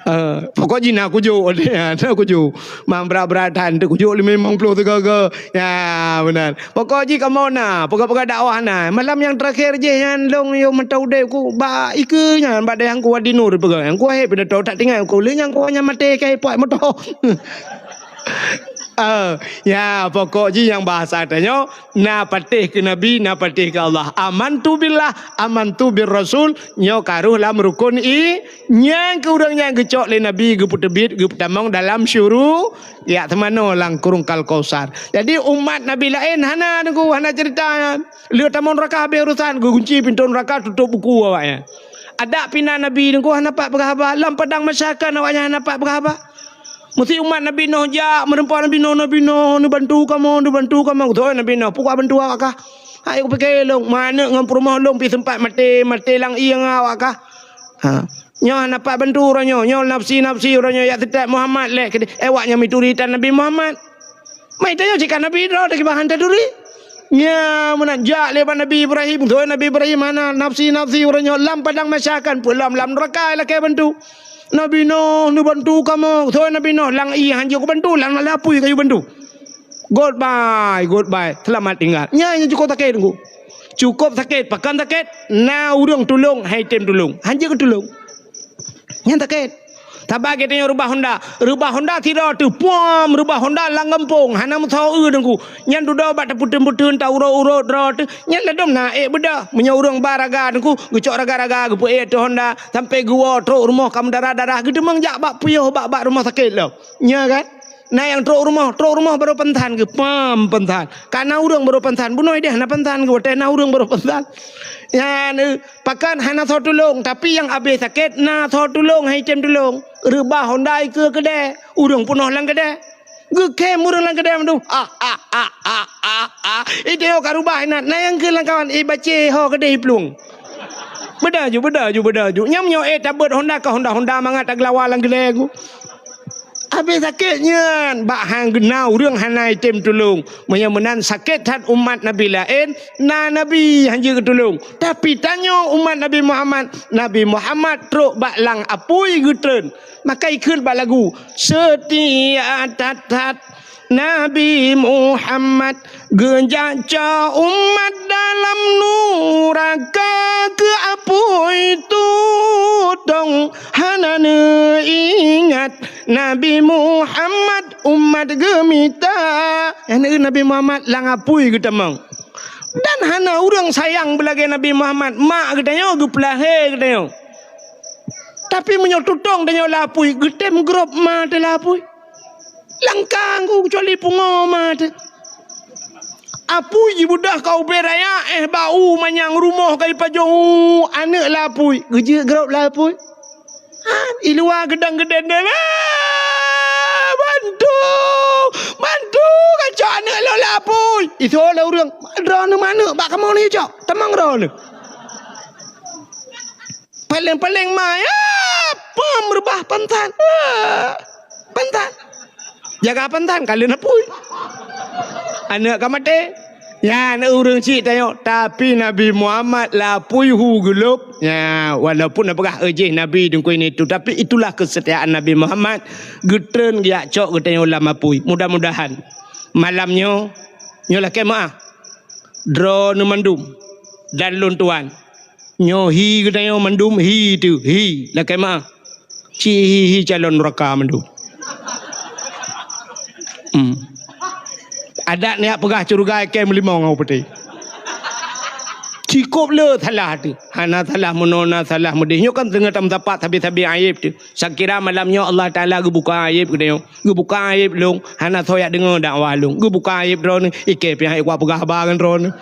Eh, pokok jih na kujok, na kujok. Mang brat-brat that, kujok lima puluh tiga-tiga. Ya, meunan. Pokok jih kamoe na, peugah-peugah dakwah na. Malam nyang teurakhir jih nyan lôn yôh mantong udeb ku bak ikeue nyan, bak dayah ku Wadi Nur peugah. Nyang ku wahé pidato that tinggai ku, lé nyang ku nyan maté kai puak moto. Eh, ya, pokok jih nyang bahasa tanyoe, na patéh keu Nabi, na patéh keu Allah. Amantu billah, amantu bir rasul, nyoe ka rôh lam rukun i-, nyan keu ureuëng nyang geucok lé Nabi, geupeuteubiet, geupeutamong dalam syuru-, ya, teumanoe lam kurung Kal Kausar. Jadi, umat Nabi laén hana deungoe, hana cerita nyan. Lheueh tamong nuraka habéh urusan, geugunci pintoe nuraka, tutup buku awaknyan. Adak pih na Nabi deungoe hana pat peugah haba, lam padang mahsyar kan awaknyan hana pat peugah haba. Meusti umat Nabi Nuh jak, meureumpok Nabi Nuh, "Nabi Nuh, neubantu kamoe, neubantu kamoe." Beutôi Nabi Nuh, "Peue kubantu awak kah? Hai kupike lôn, manök ngon peurumoh lôn pih seumpat maté, maté lam ié ngon awak kah?" Ha. Nyoe hana pat bantu uroe nyoe, nyoe nafsi-nafsi uroe nyoe, jak seutôt Muhammad lé keudeh. Eh, awaknyan mituri tan Nabi Muhammad. Mai tanyoe cit ka Nabi droe, kiban han taturi. Nya, meunan jak lé bak Nabi Ibrahim, beutôi Nabi Ibrahim hana nafsi-nafsi uroe nyoe lam padang mahsyar kan, peue lom lam nuraka lakée bantu. Nabi Nuh neubantu kamoe, beutôi Nabi Nuh lam ié han jeuet kubantu, lam lapui kayue bantu. Goodbye, goodbye, seulamat tinggal. Nya, nya cukôp sakét, Teungku. Cukôp sakét, pakon sakét, na ureuëng tulông, han jitem tulông. Han jeuet geutulông. Nyan sakét. Saban geutanyoe reubah honda. Reubah honda sidroe teuh, puam, reubah honda lam gampông. Hana meusaho eu Teungku. Nyan dudoe bak tapeuteun-peuteun, ta urot-urot droe teuh. Nyan ladom na ék beudôh. Meunyoe ureuëng ba raga Teungku, geucok raga-raga, geupeuék ateueh honda, sampai geuwoe trok rumoh ka meudarah-darah, geuteumeung jak bak piôh bak, bak rumoh sakét lom. Nya kan? Na nyang trok rumoh, trok rumoh barô peusan geuh, pam peusan. Ka na ureuëng barô peusan, bunoe deh na peusan geuh, watée na ureuëng barô peusan. Nyan, eh, pakon hana soe tulông, tapi nyang abéh sakét na soe tulông, han item tulông. Reubah honda ikeue keudè, ureuëng peunoh lam keudè. Geukhém ureuëng lam keudè mandum. Ah, ah, ah, ah, ah, ah. Ide ka reubah inan, na nyang keu lam kawan, eh, bacé ho keudè iplueng. Beudôh ju, beudôh ju, beudôh ju. Nyam nyoe, eh, tabeuet honda ka honda-honda mangat tageulawa lam keudè geuh. Abéh sakét nyan, bak han geuna ureuëng hana item tulông. Meunyoe meunan sakét that umat nabi laén, na nabi han jeuet geutulông. Tapi tanyoe umat Nabi Muhammad, Nabi Muhammad trok bak lam apui geutreun. Maka ikheun bak lagu, seutia that-that Nabi Muhammad geujak cok umat dalam nuraka keu apui tutong hana neuingat Nabi Muhammad umat geumita. Nyang Nabi Muhammad lam apui geutamong. Dan hana ureuëng sayang beulagée Nabi Muhammad, mak geutanyoe geupeulahé geutanyoe. Tapi meunyoe tutong tanyoe lam apui, geutem grob ma teuh lam apui. Langkang ku kecuali pungo ma teuh. Apui jibeudôh ka ubé raya, eh, bak u manyang rumoh ka ipajong u aneuëk lam apui. Geujeuet grob lam apui. Ha, i luwa geudang-geudeng deh. Eh, bantu! Bantu! Kacok aneuëk lôn lam apui! Isoe lé ureuëng. Droeneuh maneuëk bak kamoe ni cok. Tamong droeneuh. Paléng-paléng ma, ya, pam reubah pantan. Ah, pantan. Jaga pantan, ka lheueh apui. Aneuëk ka maté. Nyan ureuëng cit tanyoe, tapi Nabi Muhammad lam apui hu geulôb. Ya, walaupun na peugah, "Eh, jih Nabi dengkui ni tu," tapi itulah kesetiaan Nabi Muhammad. Geutreun geujak cok geutanyoe lam apui. Mudah-mudahan malam nyoe, nyoe lakée meuáh. Droeneuh mandum dan lôn tuan. Nyoe hi geutanyoe mandum hi teuh, hi, lakée meuáh. Ci hi, hi calon nuraka mandum. Hmm. Adat neujak peugah syeuruga ikée meulimong ngon peuté. Cikôp le salah teuh. Hana salah meunoe, na salah meudeh. Nyoe kan teungoh tameusapat sabe-sabe ayeb teuh. Sakira malam nyoe Allah Taala geubuka ayeb geutanyoe. Geubuka ayeb lôn, hana soe jak deungoe dakwah lôn. Geubuka ayeb droeneuh, ikée pih han ék kupeugah haba ngon droeneuh.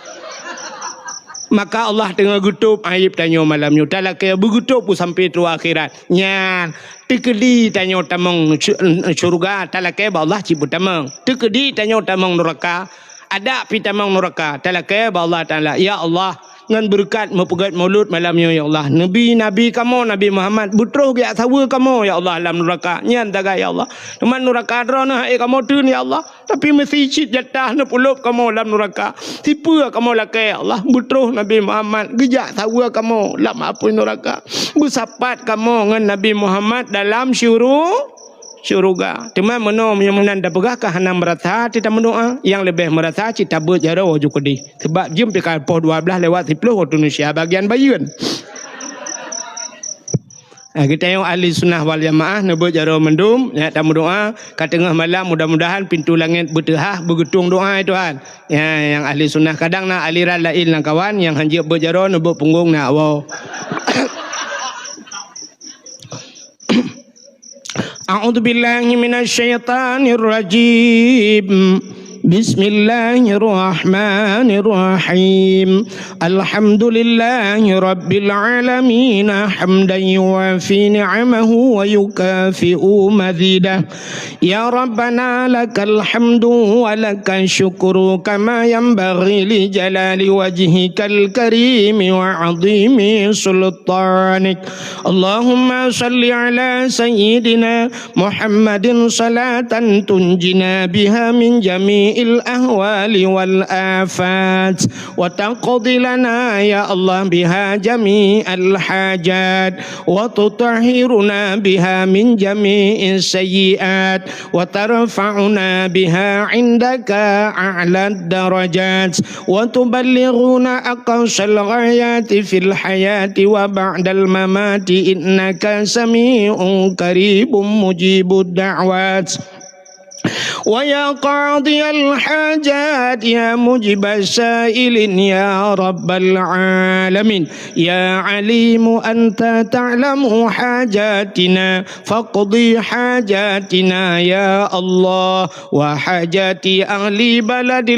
Maka Allah teungoh geutôb ayeb tanyoe malam nyoe. Talakée beugeutôb beusampe trok akhirat. Nyan, teukeudi tanyoe tamong sy-, syeuruga, talakée bak Allah cit beutamong. Teukeudi tanyoe tamong nuraka, adak pih tamong nuraka, talakée bak Allah Taala, "Ya Allah, ngon beureukat meupeugét mulod malam nyoe, ya Allah, neubi Nabi kamoe, Nabi Muhammad, beutroh geujak saweue kamoe, ya Allah, lam nuraka nyan sagai, ya Allah. Teuma nuraka droeneuh han ék kamoe teun, ya Allah. Tapi meusi cit jatah neupeulob kamoe lam nuraka. Sipeue kamoe lakée, ya Allah, beutroh Nabi Muhammad geujak saweue kamoe lam apui nuraka. Beusapat kamoe ngon Nabi Muhammad dalam syuru-, syeuruga." Teuma meunoe nyang meunan tapeugah ka hana meurasa cit tameudoá, nyang leubeh meurasa cit tabeuet jaroe ju keudeh. Sabab jeuem pih ka poh dua blaih lewat siploh waktu Indonesia bagian bayeuen. Ah, geutanyoe ahli sunnah wal jamaah neubeuet jaroe mandum, nyak tameudoá, ka teungoh malam mudah-mudahan pintoe langét beuteuhah beugeutueng doá, ya Tuhan. Ya, nyang ahli sunnah kadang na aliran laén lam kawan nyang hanjeuet beuet jaroe neubeuet punggong na awoe. أعوذ بالله من الشيطان الرجيم. بسم الله الرحمن الرحيم. الحمد لله رب العالمين، حمدا يوافي نعمه ويكافئ مزيده. يا ربنا لك الحمد ولك الشكر كما ينبغي لجلال وجهك الكريم وعظيم سلطانك. اللهم صل على سيدنا محمد صلاة تنجينا بها من جميع الأهوال والآفات، وتقضي لنا يا الله بها جميع الحاجات، وتطهرنا بها من جميع السيئات، وترفعنا بها عندك أعلى الدرجات، وتبلغنا أقصى الغايات في الحياة وبعد الممات، إنك سميع قريب مجيب الدعوات. ويا قاضي الحاجات، يا مجيب السائلين، يا رب العالمين، يا عليم أنت تعلم حاجاتنا، فاقض حاجاتنا يا الله، وحاجات أهل بلد